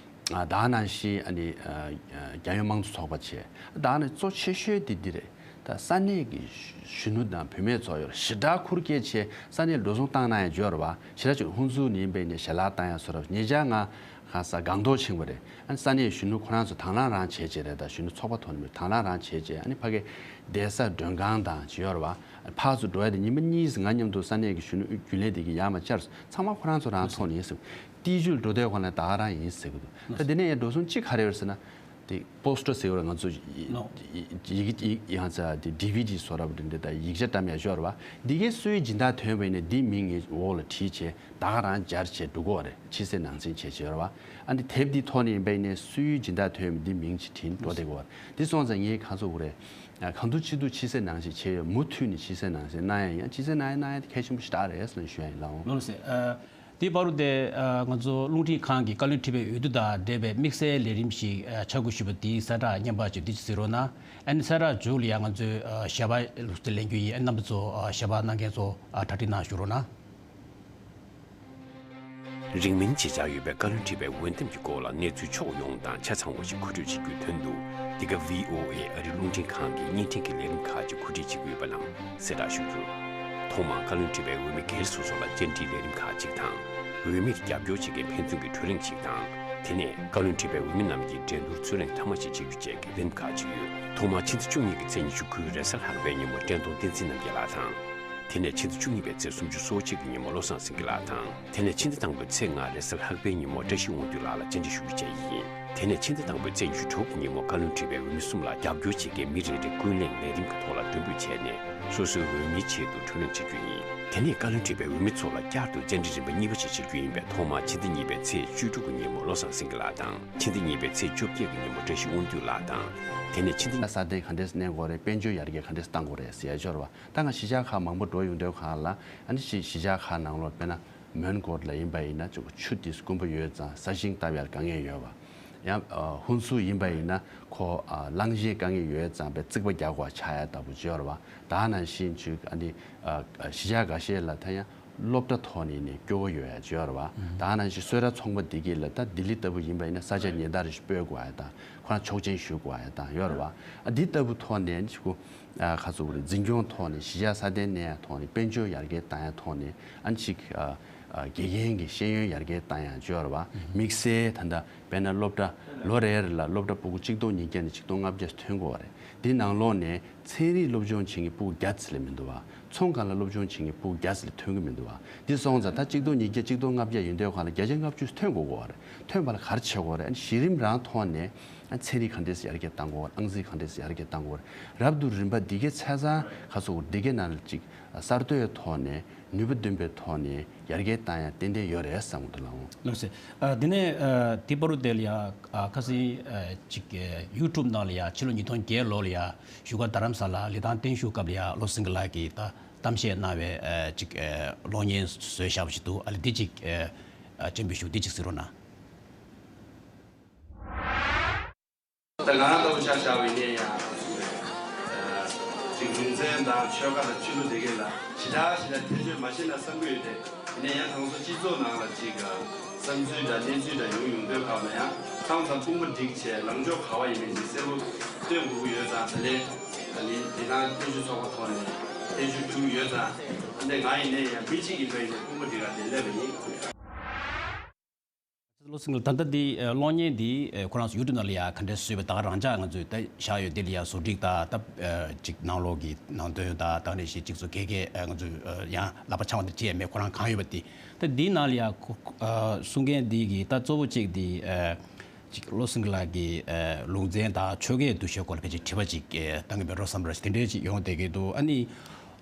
ཨ་ད་ནང་བཞིན་ཨ་ནི་ཨ་ཨ་རྒྱལ་ཡོངས་དམངས་གཙོ་ཚོགས་པ་བྱས། ད་ནི་གཙོ་ཆེ་ཤོས་དེ་འདི་རེད། ད་ས་གནས་ཀྱི་གཞོན་ནུ་དང་བུད་མེད་ཚོ་ཡོད་རེད། ཞེ་དྲག་ཁུར་སྐྱེལ་བྱས་ས་གནས་འགྲོ་སོང་བཏང་གནང་ཡ་ཅིག་ཡོད་རེད་བ། ཞེ་དྲག་ཅིག་ཧུན་སུར་ནས་ཡིན་པའི་ནས་ཞལ་ལག་བཏང་ཡ་བཟོ་འདྲ། ཉེ་ཆར་ང་ཁ་ས་སྒང་ཏོག་ཕྱིན་པ་རེད། ཨ་ནི་ས་གནས་གཞོན་ནུ་ཁོ་རང་ཚོ་དང་བླངས་རང་བྱས་བྱས་རེད། ད་གཞོན་ནུ་ཚོགས་པ་ཐོག་ནས་དང་བླངས་རང་བྱས་བྱས་ཨ་ནི་ཕ་གི་བསྡད་ས་མགྲོན་ཁང་དང་ཅིག་ཡོད་རེད་བ། ཕར་ཚུར་འགྲོ་ཡ་དེ་ཉི་མ་གཉིས་ང་མཉམ་དུ་ས་གནས་ཀྱི་གཞོན་ནུ་རྒྱུན་ལས་དེ་གི་ཡར་མར་བཅར་སོང་། ཚང་མ་ཁོ་རང་ཚོ་རང་ཐོག་ནས་ཡིན་ཟེར། ཏི་ཇུ་ལ་འགྲོ་དུས་སྒང་ལ་ད་ག་རང་ཡིན་ཟེར་གི་འདུག་ད་དེ་ནས་ཡང་འགྲོ་སོང་གཅིག་ག་རེ་ཡོད་ཟེར་ན། དེ་པོ་སི་ཊར་ཟེར་བ་ང་ཚོ་ཡི་ནོ། ཡི་ཡི་ཡི་ཡང་ཚ་དེ་ཌི་ཝི་ཌི་བཟོ་འདྲ་པོ་དེ་འདྲ་དང་ཡིག་ཆ་བཀྲམ་ཡ་ཅིག་ཡོད་རེད་བ། འདི་གའི་སུའི་སྦྱིན་བདག་ཐོན་པ་ཡིན་ན་འདི་མིང་ངའི་འོག་ལ་བྲིས་བྱས་ད་ག་རང་སྦྱར་བྱས་འགྲོ་གི་ཡོད་རེད། ཕྱི་གསལ་ནང་གསལ་བྱས་བྱས་ཡོད་རེད་བ། ཨ་འདི་དེབ་འདི་ཐོག་ནས་ཡིན་པ་ཡིན་ན་སུའི་སྦྱིན་བདག་ཐོན་པ་འདི་མིང་ཅིག་བྲིས་འགྲོ་བསྡད་ཀྱི་ཡོད་རེད། འདི་སོང་ཙང་ངས་གང་ཟེར་དགོས་རེད། ཨ་གང་ཐུབ་ཅི་ཐུབ་ཕྱི་གསལ་ནང་གསལ་བྱས་ཡོད། མུ་མཐུད་ནས་ཕྱི་གསལ་ནང་གསལ་གནང་ཡ་ཡིན། ཕྱི་གསལ་གནང་ཡ་གནང་ཡ་དེ་གལ་ཆེན་པོ་ཞེ་དྲག་རེད་ཟེར་ནས་ཞུ་ཡ་ཡིན་ལགས། ལགས་སོ། ཨ། དེའི་བར་དུ་དེ་ཨ་ང་ཚོ་རླུང་འཕྲིན་ཁང་གི་བཀའ་བློན་ཁྲི་པའི་འོས་བསྡུ་དང་འབྲེལ་བའི་དམིགས་བསལ་ལས་རིམ་ཞིག་ཨ་ཆ་བགོས་ཞུས་པ་དེའི་གསལ་བསྒྲགས་བརྙན་པར་ཅིག་འདི་ཅིག་གཟིགས་རོགས་གནང་། ཨ་ནི་གསལ་བསྒྲགས་མཇུག་ལ་ཡང་ང་ཚོས་ཨ་ཞལ་པར་ལུགས་སྲོལ་ལེན་རྒྱུ་ཡིན། ཨ་ནི་རྣམ་པ་ཚོ་ཨ་ཞལ་པར་གནང་མཁན་ཚོ་ཨ་གྲ་སྒྲིག་གནང་ཞུ་རོགས་གནང་། རིང་མིན་ཇེ་ཆེར་ཡོད་པའི་བཀའ་བློན་ཁྲི་པའི་འོས་འདེམས་ཀྱི་སྐོར་ལ་གནས་ཚུལ་ཕྱོགས་ཡོངས་དང་ཆ་ཚང་བ་ཞིག་མཁོ་སྤྲོད་བྱེད་རྒྱུའི་དོན་དུ། འདི་ག་བྷི་ཨོ་ཨེ་ཨ་རིའི་རླུང་འཕྲིན་ཁང་གིས་བརྙན་འཕྲིན་གྱི་ལས་རིམ་ཁག་ཅིག་གོ་སྒྲིག་བྱེད་ཀྱི་ཡོད་པ་རྣམས་གསལ་བསྒྲགས་ཞུ་རྒྱུ། ཐོག་མར་བཀའ་བློན་ཁྲི་པའི་འོས་མི་སྒེར་སོ་སོ་ལ་བཅར་འདྲིའི་ལས་རིམ་ཁག་ཅིག་དང་། འོས་མིར་རྒྱབ་སྐྱོར་བྱེད་མཁན་ཕན་ཚུན་གྱི་གྲོས་གླེང་ཞིག་དང་། དེ་ནས་བཀའ་བློན་ཁྲི་པའི་འོས་མི་རྣམས་ཀྱི་འགྲན་བསྡུར་ཚུར་གླེང་མཐའ་མ་ཞིག་བྱེད་རྒྱུ་བཅས་ཀྱི་ལས་རིམ་ཁག་ཅིག་ཡོད། ཐོག་མར་ཕྱི་ཟླ་བཅུ་གཉིས་ཀྱི་ཚེས་ཉི་ཤུ་དགུའི་རེས་གཟའ་ལྷག་པའི་ཉིན་མོ་བཀྲས་མཐོང་བསྟན་འཛིན་རྣམ་རྒྱལ་ལགས་དང་། དེ་ནས་ཕྱི་ཟླ་བཅུ་གཉིས་པའི་ཚེས་སུམ་ཅུ་སོ་གཅིག་གི་ཉིན་མོ་བློ་བཟང་སེང་གེ་ལགས་དང་། དེ་ནས་ཕྱི་ཟླ་དང་པོའི་ཚེས་ལྔ་རེས་གཟའ་ལྷག་པའི་ཉིན་མོ་བཀྲ་ཤིས་དབང་འདུས་ལགས་ལ་བཅར་འདྲི་ཞུ་རྒྱུ་བཅས་ཡིན། དེ་ནས་ཕྱི་ཟླ་དང་པོའི་ཚེས་ཉི་ཤུ་དྲུག་གི་ཉིན་མོ་བཀའ་བློན་ཁྲི་པའི་འོས་མི་གསུམ་ལ་རྒྱབ་སྐྱོར་བྱེད་མཁན་མི་རེ་རེའི་ཀུན་གླེང་ལས་རིམ་གྱི་ཐོག་ལ་མགྲོན་འབོད་བྱས་ནས་སོ་སོའི་འོས་མིའི་ཆེད་དུ་གྲོས་གླེང་བྱེད་རྒྱུ་ཡིན། དེ་ནས་བཀའ་བློན་ཁྲི་པའི་འོས་མི་ཚོ་ལ་བསྐྱར་དུ་བཅར་འདྲི་རིམ་པ་གཉིས་པ་ཞིག་བྱེད་རྒྱུ་ཡིན་པས། ཐོག་མར་ཕྱི་ཟླ་གཉིས་པའི་ཚེས་བཅུ་དྲུག་གི་ཉིན་མོ་བློ་བཟང་སེང་གེ་ལགས་དང་། ཕྱི་ཟླ་གཉིས་པའི་ཚེས་བཅོ་བརྒྱད་ཀྱི་ཉིན་མོ་བཀྲ་ཤིས་དབང་འདུས་ལགས་དང་། དེ་ནས་ཕྱི་ཟླ། སྲ་བརྟན་ག་འདྲས་གནས་དགོས་རེད། དཔལ་འབྱོར་ཡར་རྒྱས་ག་འདྲས་གཏང་དགོས་རེད་ཟེར་ཡ་ཅིག་ཡོད་རེད་བ། ད་ང་གཞིས་ཆགས་ཁག་མང་པོ་འགྲོ་ཡོང་དུས་སྒང་ལ་ཨ་ནི་གཞིས་གཞིས་ཆགས་ཁག་ནང་ལོགས་དཔེར་ན་མོན་གྷོ་ལ་ཡིན་པ་ཡིན་ན་ཅིག་ཆུ་དེ་དཀོན་པོ་ཡོད་ཙང་ས་ཞིང་བཏབ་ཡར་དཀའ་ངལ་ཡོད་བ། ཡང་ཨ་ཧུན་སུར་ཡིན་པ་ཡིན་ན་ཁོ་ཨ་རླངས་ཆེན་དཀའ་ངལ་ཡོད་ཙང་པའི་རྩིག་པ་རྒྱག་དགོས་ཆགས་ཡ་ལྟ་བུ་ཅིག་ཡོད་རེད་བ། ད་ནང་བཞིན་ཅིག་ཨ་ནི་ཨ་གཞིས་ཆགས་འགའ་ཤས་ལ་ད་ཡང་སློབ་གྲྭ་ཐོག་ནས་ནས་སྐྱོ་བོ་ཡོད་ཡ་ཅིག་ཡོད་རེད་བ། ད་ནང་བཞིན་གསོལ་ར་ཚོང་པ་འདི་གས་ལ་ད་ལྡི་ལི་ལྟ་བུ་ཡིན་པ་ཡིན་ན་ས་ཆ་ཉེན་བརྡ་རེ་ཞིག་སྤོ་དགོས་ཡ་དང་ཁོ་རང་ཆོག་མཆན་ཞུ་དགོས་ཡ་དང་ཡོད་རེད་བ། ཨ་འདི་ལྟ་བུ་ཐོག་ནས་ཅིག་གུ་ཨ་ཁ་ཚུགས་རེད། འཛིན་སྐྱོང་ཐོག་ནས་གཞིས་ཆགས་སྲ་བརྟན་གནས་ཡ་ཐོག་ནས་དཔལ་འབྱོར་ཡར་རྒྱས་བཏང་ཡ་ཐོག་ནས་ཨ་ནི་ཅིག་ཨ་ཨ་དགེ་རྒན་གྱི་ཤེས་ཡོན་ཡར་རྒྱས་བཏང་ཡ་ཅིག་ཡོད་རེད་བ། དམིགས་བསལ་ད་ལྟ་དཔེར་ན་སློབ་གྲྭ་ ལོ་རེ་རེ་ལ་སློབ་གྲྭ་སྤུ་གུ་གཅིག་སྟོང་ཉིས་བརྒྱ་ནས་གཅིག་སྟོང་ལྔ་བརྒྱ་ཐོན་དགོས་པ་རེད། འདི་ནང་ལོགས་ནས་ཚན་རིག་སློབ་སྦྱོང་བྱེད་མཁན་སྤུ་གུ་བརྒྱ་ཙམ་ལས་མི་འདུག་བ། ཚོང་ཁང་ལ་སློབ་སྦྱོང་བྱེད་མཁན་སྤུ་གུ་བརྒྱ་ཙམ་ལས་ཐོན་གྱི་མི་འདུག་བ། འདི་སོང་ཙང་ད་གཅིག་སྟོང་ཉིས་བརྒྱ་གཅིག་སྟོང་ལྔ་བརྒྱ་ཡིན་དུས་གང་ལ་བརྒྱ་ཆ་ལྔ་བཅུ་ཐོན་དགོས་དགོས་པ་རེད། ཐོན་པ་ལ་ག་རེ་བྱེད་དགོས་རེད། ཨ་ནི་གཞི་རིམ་རང་ཐོག་ནས་ཨ་ཚན་རིག་ག་འདྲས་སེ་ཡར་རྒྱས་གཏང་དགོས་རེད། ཨང་རྩིས་ག་འདྲས་སེ་ཡར་རྒྱས་གཏང་དགོས་རེད། རབ་ཏུ་རིམ་པ་འདི་གའི་ཚན་ཚང་ཁ་སོ་འདི་གའི་ནང་ལ་ཅིག་གསར་གཏོད་ཐོག་ནས་ནུས་པ་འདོན་པའི་ཐོག་ནས་ཡར་རྒྱས་བཏང་ཡ་ཏན་ཏན་ཡོད་རེད་བསམ་གྱི་འདུག་ལགས། ལགས་སེ། ཨ་དེ་ནས་ཨ་དེ་བར་དུ་དེ་ལ་ཡ་ཨ་ཁ་སང་ཨ་ཅིག་ཨ་ཡུ་ཊུབ་ནང་ལ་ཡ་ཕྱི་ལོ་ཉིས་སྟོང་བརྒྱད་ལོ་ལ་ཡ་བཞུགས་སྒར་རྡ་རམ་ས་ལ་ལི་ཐང་བརྟན་བཞུགས་སྐབས་ལ་ཡ་བློ་སེང་ལགས་ཀྱིས་ད་གཏམ་བཤད་གནང་བའི་ཨ་ཅིག་ཨ་གློག་བརྙན་བཟོས་བཞག་པ་ཞིག་འདུག་ཨ་ལས་འདི་ཅིག་ཨ་ཨ་སྤྱན་འབུལ་ཞུ། འདི་ཅིག་གཟིགས་རོགས་གནང་། ད་ང་རང་ལྟ་བུ་ཆ་བཞག་པ་ཡིན་ན་ཡང་ཅིག་ལུང་ཚན་དང་ཆོལ་ཁ་དང་ཆོས་ལུགས་དེ་གས་ལ་ཞེ་དྲག་ཞེ་དྲག་ཐེ་བྱུས་མ་བྱེད་ན་བསམ་གྱི་ཡོད་དེ། ཡིན་ན་ཡང་གང་ཟག་སྤྱི་ཚོགས་ནང་ལ་ཅིག་བསམ་ཚུལ་དང་གནས་ཚུལ་དང་ཡོང་ཡོང་དུས་སྐབས་ལ་ཡང་མཚམས་མཚམས་དཔུང་པ་སྒྲིག་བྱས་ལངས་ཕྱོགས་ག་བ་ཡིན་མིན་ཅིག་གསལ་པོ་སྟོན་དགོས་ཀྱི་ཡོད་ཙང་། ད་ལན་ད་ལན་འདི་ནང་བརྟན་བཞུགས་ཚོགས་པ་ཐོག་ནས་བརྟན་བཞུགས་ཕུལ་གྱི་ཡོད་ཙང་། ཨ་ནི་ང་ཡིན་ན་ཡང་མི་གཅིག་ཡིན་པ་ཡིན་ན་དཔུང་པ་སྒྲིག་ག་དེ་སླེབས་པ་ཡིན། བློ་སེང་ལགས། ད་ལྟ་འདི་ཨ་གློག་བརྙན་འདི་ཨ་ཁོ་རང་ཚོ་ཡུ་ཊུབ་ནང་ལ་ཡ་ག་འདྲས་བཟོས་པ་ད་ག་རང་འཇགས་ང་ཚོས་ད་བཞག་ཡོད། འདི་ལ་ཡ་བཟོ་སྒྲིག་དང་ད་ཨ་ཅིག་ནང་ལོགས་ཀྱི་ནང་དོན་དང་ད་ག་ནང་བཞིན་ཅིག་ཚོ་ག་གས་ཨ་ང་ཚོས་ཨ་ཡང་ལག་པ་འཆང་བ་འདི་བྱས་མེད། ཁོ་རང་གང་ཡོད་པ་འདི། ད་འདིའི་ནང་ལ་ཡ་ཁོ་ཨ་གསུང་མཁན་འདི་གིས་ད་གཙོ་བོ་གཅིག་འདི་ཨ་ཅིག་བློ་སེང་ལགས་ཀྱི་ཨ་ལུང་ཚན་དང་ཆོལ་ཁའི་འདུ་ཤེས་སྐོར་ལ་ཕལ་ཆེར་དྲི་བ་ཅིག་ཨ་བཏང་གི་མེད་འགྲོ་བསམ་ར་དེ་འདྲས་ཅིག་ཡོང་བསྡད་ཀྱི་འདུག་ཨ་ནི་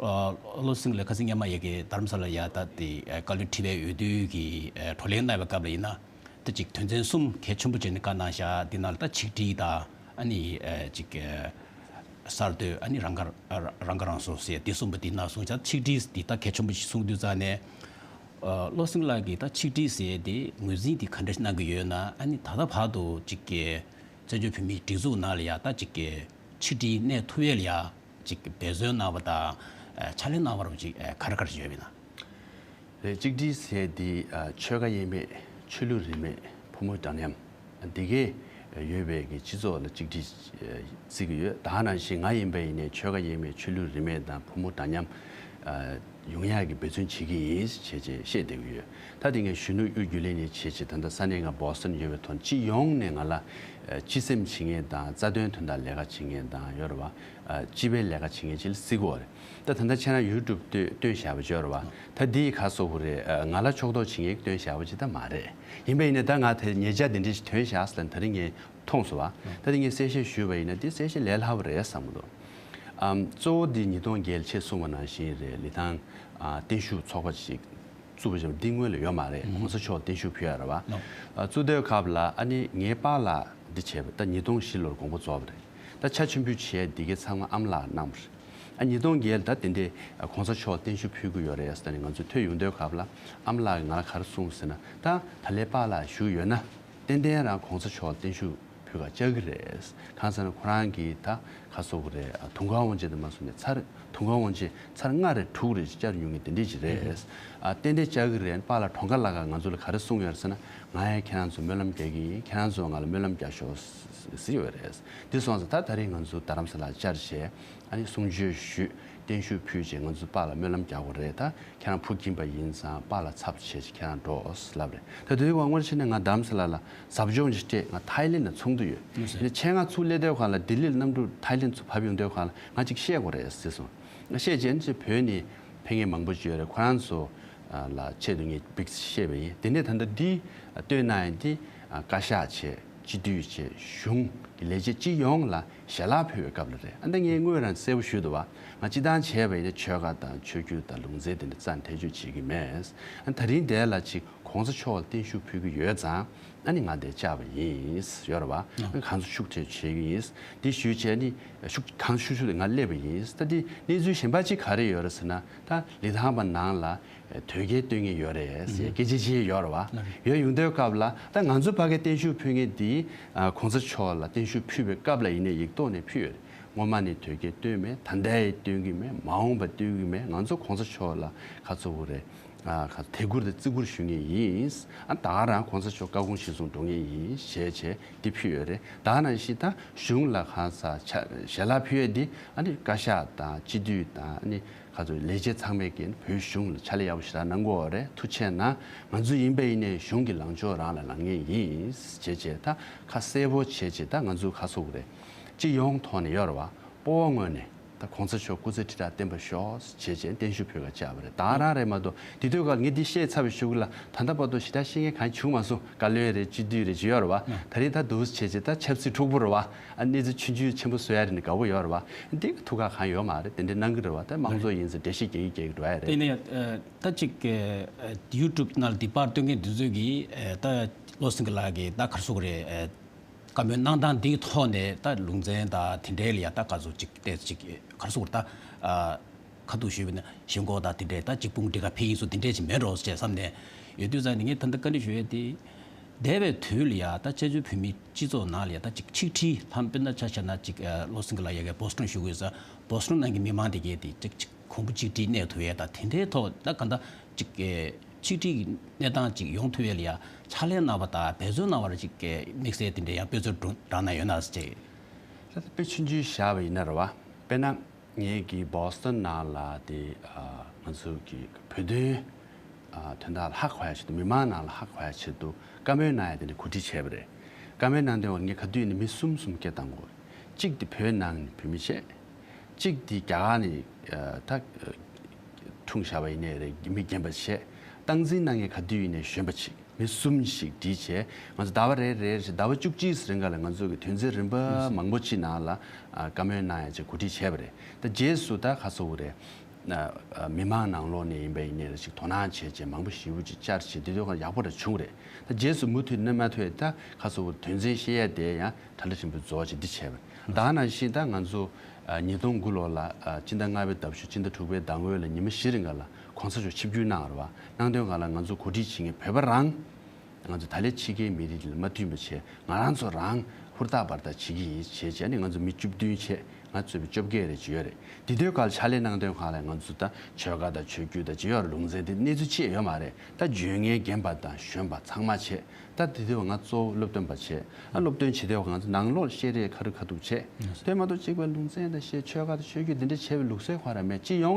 ཨ་བློ་སེང་ལགས་ཁ་སང་སྔོན་མ་ཡ་གི་རྡ་རམ་ས་ལ་ཡ་ད་དེ་ཨ་བཀའ་བློན་ཁྲི་པའི་འོས་བསྡུ་གི་ཨ་བགྲོ་གླེང་གནང་བའི་སྐབས་ལ་ཡིན་ན། ད་ཅིག་དོན་ཚན་གསུམ་གལ་ཆེན་པོ་བྱས་ནས་བཀའ་གནང་བཞག་འདི་ནང་ལ་ད་ཆིག་སྒྲིལ་དང་ཨ་ནི་ཨ་ཅིག་ཨ་གསར་གཏོད། ཨ་ནི་རང་དགར་ཨ་རང་ཁ་རང་གསོ་ཟེར་འདི་གསུམ་པོ་འདི་ནང་གསུངས་བཞག་ཆིག་སྒྲིལ་འདི་ད་གལ་ཆེན་པོ་ཞིག་གསུངས་དུས་ཙང་ནས། ཨ་བློ་སེང་ལགས་ཀྱིས་ད་ཆིག་སྒྲིལ་ཟེར་དེ་ངོས་འཛིན་དེ་ག་འདྲ་གནང་གི་ཡོད་ན། ཨ་ནི་ད་ལྟ་བར་དུ་ཅིག་གི་བཙན་བྱོལ་བོད་མིའི་སྒྲིག་འཛུགས་ནང་ལ་ཡ་ད་ཅིག་གི་ཆིག་སྒྲིལ་གནས་ཐུབ་ཡས་ལ་ཡ་ཅིག་འབད་བརྩོན་གནང་བ་དང་ཨ་ཕྱག་ལས་གནང་བ་རུ་ཅིག་ཨ་ག་རེ་ག་རེ་ཡོད་མེད་ན། རེད། གཅིག་སྒྲིལ་ཟེར་འདི་ཨ་ཆོལ་ཁ་དབྱེ་མེད། ཆོས་ལུགས་རིས་མེད། ཕོ་མོ་འདྲ་མཉམ་འདི་གས་ཡོད་པའི་གི་སྤྱི་ཚོགས་ལ་གཅིག་སྒྲིལ་ཨ་བརྩི་གི་ཡོད། ད་ནང་བཞིན་ང་ཡིན་པ་ཡིན་ནའི་ཆོལ་ཁ་དབྱེ་མེད། ཆོས་ལུགས་རིས་མེད་དང་ཕོ་མོ་འདྲ་མཉམ་ཨ་ཡོང་ཡག་གི་འབད་བརྩོན་བྱེད་ཀྱི་ཡིན་ཞེས་བྱས་བཤད་བསྡད་ཀྱི་ཡོད། ད་དེ་ངས་གཞོན་ནུ་གཡུ་རྒྱུན་ལས་ནས་བྱས་བྱས་ད་ལྟ་ས་གནས་ང་བོ་སི་ཊོན་ཡོད་པའི་ཐོག་སྤྱི་ཡོངས་ནས་ང་ལ་ཨ་སྤྱི་སེམས་བྱེད་མཁན་དང་རྩ་དོན་དོན་དག་ལས་ཀ་བྱེད་མཁན་དང་ཡོད་རེད་བ། ཨ་སྤྱི་པའི་ལས་ཀ་བྱེད་མཁན་ཅིག་ལ་བརྩི་གི་ཡོད་རེད། ད་ད་ལྟ་ཁྱེད་རང་ཡུ་ཊུབ་བཏོན་བཏོན་བཞག་པ་ཅིག་ཡོད་རེད་བ། ད་འདི་ག་སོ་གི་རེད། ཨ་ང་ལ་ཕྱོགས་གཏོགས་བྱེད་མཁན་བཏོན་བཞག་པ་ཅིག་ད་མ་རེད། ཡིན་པ་ཡིན་ན་ད་ང་དེ་ཉེ་ཆར་འདི་འདྲ་ཞིག་ཐོན་བཞག་ཟེར་ལ་ད་རིང་ངས་མཐོང་སོང་བ། ད་དེ་ངས་གསལ་བཤད་ཞུས་པ་ཡིན་ན་འདི་གསལ་བཤད་ལས་སླ་པོ་རེད་བསམ་གྱི་འདུག་ཨམ་གཙོ་བོ་འདི་ཉིས་སྟོང་བརྒྱད་ལ་ཁྱེད་གསུངས་པ་ནང་བཞིན་རེད། ལི་ཐང་ཨ་བརྟན་བཞུགས་ཚོགས་པ་ཞིག་བཙུགས་པ་བྱས་པ་འདི་སྔོན་ལ་ཡོད་མ་རེད། ཨུ་ཧུ། གོང་ས་མཆོག་བརྟན་བཞུགས་ཕུལ་ཡ་རེད་བ། ནོ། ཨ་བཙུགས་དུས་སྐབས་ལ་ཨ་ནི་ངའི་པཱ་ལགས་འདི་བྱས་པ་ད་ཉིས་སྟོང་བཞི་ལོར་དགོངས་པ་རྫོགས་པ་རེད། ད་ཕྱག་མཆོད་འབུལ་བྱས་འདི་གའི་ཚང་མ་ཨ་མ་ལགས་གནང་བ་རེད། ཨ་ཉིས་སྟོང་བརྒྱད་ལ་ད་དེ་འདྲའི་ཨ་གོང་ས་མཆོག་བརྟན་བཞུགས་ཕུལ་གྱི་ཡོད་རེད་ཟེར་ནས་ང་ཚོ་ཐོས་ཡོང་དུས་སྐབས་ལ་ཨ་མ་ལགས་ཀྱིས་ང་ལ་ག་རེ་གསུངས་ཟེར་ན། ད་ད་ལའི་པཱ་ལགས་བཞུགས་ཡོད་ན་ཏན་ཏན་རང་གོང་ས་མཆོག་བརྟན་བཞུགས་ཕུལ་ག་བཅར་གི་རེད། གང་ཟེར་ན་ཁོ་རང་གིས་ད་ག་སོ་གི་རེད། ཨ་དུང་དཀར་དབང་ཆེན་དུ་མ་སོང་ནས་ཚར་དུང་དཀར་དབང་ཆེན་ཚར་ལྔ་རེ་དྲུག་རེ་བཅར་མྱོང་མཁན་དེ་འདྲས་ཅིག་རེད། ཨ་ཏན་ཏན་བཅར་གི་རེད། པཱ་ལགས་གྲོངས་ཁ་ལ་ཁ་ང་ཚོ་ལ་ག་རེ་གསུངས་ཡོད་ཟེར་ན། ང་ཡང་ཁྱེད་རང་ཚོ་སྨོན་ལམ་རྒྱག་གི་ཡིན། ཁྱེད་རང་ཚོ་ང་ལ་སྨོན་ལམ་རྒྱག་ཤོག་ཟེར་ཡོད་རེད། འདི་སོང་ཙང་ད་ད་རེས་ང་ཚོ་རྡ་རམ་ས་ལར་བཅར་བྱས་ཨ་ནི་གསུང་ཆོས་ཞུས། བརྟན་བཞུགས་ཕུལ་བྱས་ང་ཚོ་པཱ་ལགས་སྨོན་ལམ་རྒྱག་དགོས་རེད། ད་ཁྱེད་རང་བུ་འཁྱམས་པ་ཡིན་ཙང་པཱ་ལགས་ཚབ་བྱས་ཁྱེད་རང་འགྲོ་ལབ་རེད། ད་དུས་དབང་བར་ཕྱིན་ནས་ང་རྡ་རམ་ས་ལ་ལ་ཟབ་སྦྱོང་ཞིག་སྤྲད། ང་ཐའི་ལེན་ལ་ཚོགས་འདུ་ཡོད། ཡིན་ནའི་ཆེད་མངགས་ཚུར་སླེབས་དུས་སྒང་ལ་ལྡི་ལི་ལ་གནམ་གྲུ་ཐའི་ལེན་ཚུར་བབས་ཡོང་དུས་སྒང་ལ་ང་ཅིག་བཤད་དགོས་རེད་ཟེར་སོང་། ང་བཤད་རྗེས་ཅིག་བོད་ནས་ཕེབས་མཁན་མང་པོ་ཅིག་ཡོད་རེད། ཁོ་རང་ཚོ་ལ་ཆེད་དུ་ངས་བིག་བཤད་པ་ཡིན། དེ་ནས་ད་ལྟ་འདི་སྟོན་གནང་ཡིན། འདི་བཀའ་ཤག་བྱས། སྤྱི་འཐུས་བྱས། གཞུང་གི་ལས་བྱེད་སྤྱི་ཡོངས་ལ་ཞལ་ལག་ཕུལ་བའི་སྐབས་ལ་རེད། ཨ་ནི་ངས་སྔོན་རང་གསལ་པོ་ཞུས་འདུག་བ། ང་སྤྱི་བཏང་བྱས་པ་ཡིན་ན་ཆོལ་ཁ་དང་ཆོས་བརྒྱུད་དང་ལུང་ཚན་དེ་འདྲ་རྩ་ནས་ཐེ་བྱུས་བྱེད་ཀྱི་མེད། ཨ་ནི་ད་རིང་དེ་ལ་ཅིག་གོང་ས་མཆོག་ལ་བརྟན་བཞུགས་ཕུལ་གྱི་ཡོད་ཙང་། ཨ་ནི་ང་འདིར་བཅར་བ་ཡིན། ཡོད་རེད་བ། ཨ་ནི་གང་ཚོ་ཤུགས་ཆེ་བྱེད་ཀྱི་ཡིན། འདི་ཞུས་བྱས་ནི་ཤུགས་གང་ཤུགས་ཤུགས་དེ་ང་སླེབས་པ་ཡིན། ད་འདི་གནས་ཚུལ་གཞན་པ་ཅིག་ག་རེ་ཡོད་རེད་ཟེར་ན། ད་ལི་ཐང་པ་ནང་ལ་དོལ་རྒྱལ་སྟོན་མཁན་ཡོད་རེད་ཟེར་སྐད་ཆ་ཅིག་ཡོད་རེད་བ། ཡོད་ཡོང་དུས་སྐབས་ལ་ད་ང་ཚོ་ཕ་གི་བརྟན་བཞུགས་ཕུལ་མཁན་འདི་ཨ་གོང་ས་མཆོག་ལ་བརྟན་བཞུགས་ཕུལ་བའི་སྐབས་ལ་ཡིན་ནའི་ཡིག་ཐོག་ནས་ཕུལ་ཡོད་རེད། སྔོན་མ་ནས་དོལ་རྒྱལ་སྟོན་མེད། ད་ལྟ་ཡང་སྟོན་གྱི་མེད། མ་འོངས་པ་སྟོན་གྱི་མེད། ང་ཚོ་གོང་ས་མཆོག་ལ་ག་ཚོད་རེད། ཨ་ག་དད་བཀུར་དང་བརྩི་བཀུར་ཞུ་མཁན་ཡིན། ཨ་ད་ག་རང་གོང་ས་མཆོག་བཀའ་དགོངས་གཞིར་བཟུང་འགྲོ་མཁན་ཡིན་ཞེས་བྱས་འདི་ཕུལ་ཡོད་རེད། ད་ནང་བཞིན་ད་གཞུང་ལ་གང་ཟག་ཆ་ཞལ་ལག་ཕུལ་ཡས་འདི་ཨ་ནི་བཀའ་ཤག་དང་སྤྱི་འཐུས་དང་ཨ་ནི་ ཨ་ཚོ་ལས་བྱེད་ཚང་མས་ཀྱིས་བོད་གཞུང་ལ་ཕྱག་ལས་ཡག་པོ་ཞེ་དྲག་གནང་གི་ཡོད་རེད། ཐུགས་རྗེ་གནང་། ང་ཚོ་ཡིན་པ་ཡིན་ནའི་གཞུང་གི་ལངས་ཕྱོགས་རང་ལ་ལངས་མཁན་ཡིན་བྱས་བྱས། ད་ཁ་གསལ་པོ་བྱས་བྱས། ད་ང་ཚོ་ཁ་གསོ་གི་རེད། སྤྱི་ཡོངས་ཐོག་ནས་ཡོད་རེད་བ། སྤོ་བོ་ངོས་ནས་ད་གོང་ས་མཆོག་སྐུ་ཚེ་ཁྲི་ཕྲག་བརྟན་པར་ཤོག་བྱས་བྱས་བརྟན་བཞུགས་ཕུལ་ག་བཅར་བ་རེད། ད་རང་རེད་མ་གཏོགས་དེ་དུས་ཀ་ངས་འདི་བཤད་ཚར་བའི་གཞུག་ལ་ད་ལྟ་བར་དུ་ཞེ་དྲག་བཤད་མཁན་གང་བྱུང་མ་སོང་། བཀའ་བློན་རེད། སྤྱི་འཐུས་རེད་ཅེས་ཡོད་རེད་བ། ད་རེས་ད་འདུག་བྱས་བྱས་ད་ཆབ་སྲིད་འཁྲུག་པོ་རེད་བ། ཨ་གནས་ཚུལ་ཆུང་ཆུང་ཆེན་པོ་བཟོ་ཡ་རེད་ནས་དགའ་པོ་ཡོད་རེད་བ། འདི་ག་ཐུགས་ཁག་གང་ཡོད་མ་རེད། དེ་འདྲའི་གནང་གི་རེད་བ། ད་དམངས་གཙོ་ཡིན་ཟེར་འགྲེལ་བཤད་རྒྱག་གི་རྒྱག་གི་འགྲོ་ཡ་རེད། དེ་ནས་ད་ཅིག་ཡུ་ཊུབ་ནང་ལ་དེ་པར་སྟོན་མཁན་དེ་ཚོས་ཀྱིས་ད་བློ་སེང་གི་ལགས་ཀྱིས་ད་ག་རེ་ཟེར་དགོས་རེད། བཀའ་མོལ་གནང་སྟངས་འདིའི་ཐོག་ནས་ད་ལུང་ཚན་དང་དེ་འདྲའི་ལ་ཡ་ད་ག་ཚོད་ཅིག་ཏོག་ཙམ་ཅིག་ག་རེ་ཟེར་དགོས་རེད། ད་ཁ་ཐུག་ཞུས་པ་ཡིན་ན་ཞེན་ཁོག་དང་དེ་འདྲའི་ད་ཅིག་དཔུང་སྒྲིག་ག་ཕེབས་ཡིན་སོགས་དེ་འདྲའི་ཅིག་མེད་འགྲོ་ཟེར་བསམ་ནས་ཡོད་དུས་ཙང་ནས། ངས་ད་ལྟ་བཀའ་འདྲི་ཞུ་ཡས་དེ། འདས་པའི་དུས་ལ་ཡ་ད་བཙན་བྱོལ་བོད་མིའི་སྤྱི་ཚོགས་ནང་ལ་ཡ་ད་ཅིག་ཆིག་སྒྲིལ་ལྷམ་དཔེར་ན་ཆ་བཞག་ན་ཅིག་བློ་སེང་གི་ལགས་ཡ་གི་བོ་སི་ཊོན་བཞུགས་ཡོད་ས། བོ་སི་ཊོན་ནང་གི་མི་མང་དེ་གས་དེ་ཅིག་ཅིག་གོང་བུ་གཅིག་སྒྲིལ་གནས་ཐུབ་ཡས་དང་དེ་འདྲའི་ཐོག་ད་ག་འདྲ་ཅིག་གི་ཆིག་སྒྲིལ་གྱི་གནས་སྟངས་ཅིག་ཡོང་ཐུབ་ཡས་ལ་ཡ་ཕྱག་ལས་གནང་བ་དང་འབད་བརྩོན་གནང་བར་ཅིག་གི་དམིགས་བསལ་དེ་འདྲའི་ཡང་དཔེ་མཚོན་དྲངས་གནང་ཡོད་ན་ཟེར། ད་དཔེ་ཆུང་ཆུང་བཞག་པ་ཡིན་ན་རེད་བ། དཔེར་ན། ངེད་ཀྱིས་བོ་སི་ཊོན་ནང་ལ་དེ་ཨ་ང་ཚོ་གི་བོད་དོན་ཨ་དོན་དག་ལ་ཧ་གོ་ཡ་ཆེད་དུ། མི་མང་ནང་ལ་ཧ་གོ་ཡ་ཆེད་དུ་བཀའ་མོལ་གནང་ཡ་དེ་འདྲ་གོ་སྒྲིག་བྱས་པ་རེད། བཀའ་མོལ་གནང་དོན་བར་ངས་ག་དུས་ནས་མི་གསུམ་གསུམ་སྐད་བཏང་གོ། གཅིག་དེ་བོད་ནང་ནས་བོད་མི་བྱས། གཅིག་དེ་རྒྱ་གར་ནས་ཨ་ད་འཁྲུངས་བཞག་པ་ཡིན་ནའི་རེད། མི་རྒན་པ་བྱས། སྟངས་འཛིན་གནང་མཁན་ག་དུས་ཡིན་ནའི་གཞོན་པ་ཅིག་མི་གསུམ་ཞིག་སྒྲིག་བྱས། ང་ཚོ་ཟླ་བ་རེ་རེ་བཞིན་ཟླ་བ་བཅུ་གཅིག་རིང་ག་ལ་ང་ཚོ་གི་དོན་ཚན་རིམ་པ་མང་པོ་ཅིག་ནང་ལ་ཨ་བཀའ་མོལ་གནང་ཡ་ཅིག་གོ་སྒྲིག་བྱས་པ་རེད། ད་རྗེས་སུ་ད་ག་ཟེར་དགོས་རེད། ཨ་ཨ་མི་མང་ནང་ལོགས་ནས་ཡིན་པ་ཡིན་ནའི་རེད། ཅིག་དོ་སྣང་བྱས་བྱས་མང་པོ་ཞེ་པོ་ཅིག་བཅར་བྱས་དེ་དུས་ཁ་ཡག་པོ་འདྲ་བྱུང་རེད། ད་རྗེས་སུ་མུ་མཐུད་ནས་མ་ཐུབ་ཡ་ད་ག་ཟེར་དགོས་རེད། དོན་ཚན་བཤད་ཡ་དེ་ཡང་གྲ་སྒྲིག་ཆེན་པོ་རྫོགས་བྱས་འདི་བྱས་པ་རེད། ད་ནང་བཞིན་ད་ང་ཚོ་ཨ་ཉིས་སྟོང་དགུ་ལོ་ལ་ཨ་སྤྱི་ཟླ་ལྔ་པའི་ཟླ་བཞི། སྤྱི་ཟླ་དྲུག་པའི་ཟླ་སྔོན་ལ་ཉི་མ་བཞི་རིང་ག་ལ་གོང་ས་མཆོག་ཆིབས་བསྒྱུར་གནང་བ་རེད་བ། གནང་དོན་ག་ལ་ང་ཚོ་གོ་སྒྲིག་བྱེད་མཁན་བོད་པ་རང་། ང་ཚོ་ད་ལས་ཕྱི་རྒྱལ་མི་རིགས་ལ་མ་མཐུན་པ་བྱས། ང་རང་ཚོ་རང་ཧུར་ཐག་འབད་ཐག་བྱེད་ཀྱི་ཡིན་བྱས་བྱས་ནས་ང་ཚོ་མི་བཅུ་བདུན་བྱས། ང་ཚོ་བཅོ་བརྒྱད་རེ་ཅིག་ཡོད་རེད། དེ་དུས་ག་ལ་ཕྱག་ལས་གནང་དོན་ག་ལ་ང་ཚོ་ད་ཆོལ་ཁ་དང་ཆོས་བརྒྱུད་དང་ཅི་ཡོད་རེད། ལུང་ཚན་དེ་གནས་ཚུལ་ཅི་ཡོད་མ་རེད། ད་བརྗོད་མཁན་རྒན་པ་དང་གཞོན་པ་ཚང་མ་བྱས། ད་དེ་དུས་ང་གཙོ་བོ་སློབ་སྟོན་པ་བྱས། ཨ་སློབ་སྟོན་བྱེད་དུས་ང་ཚོ་ནང་ལོགས་བཤད་རེས་ཁ་རི་ཁ་ཐུག་བྱས། དེ་མ་གཏོགས་གཅིག་པ་ལུང་ཚན་དང་བཤད། ཆོལ་ཁ་དང་ཆོས་བརྒྱུད་འདི་འདྲ་བྱས་པའི་ལུགས་སྲོལ་ག་ར་མེད། སྤྱི་ཡོངས་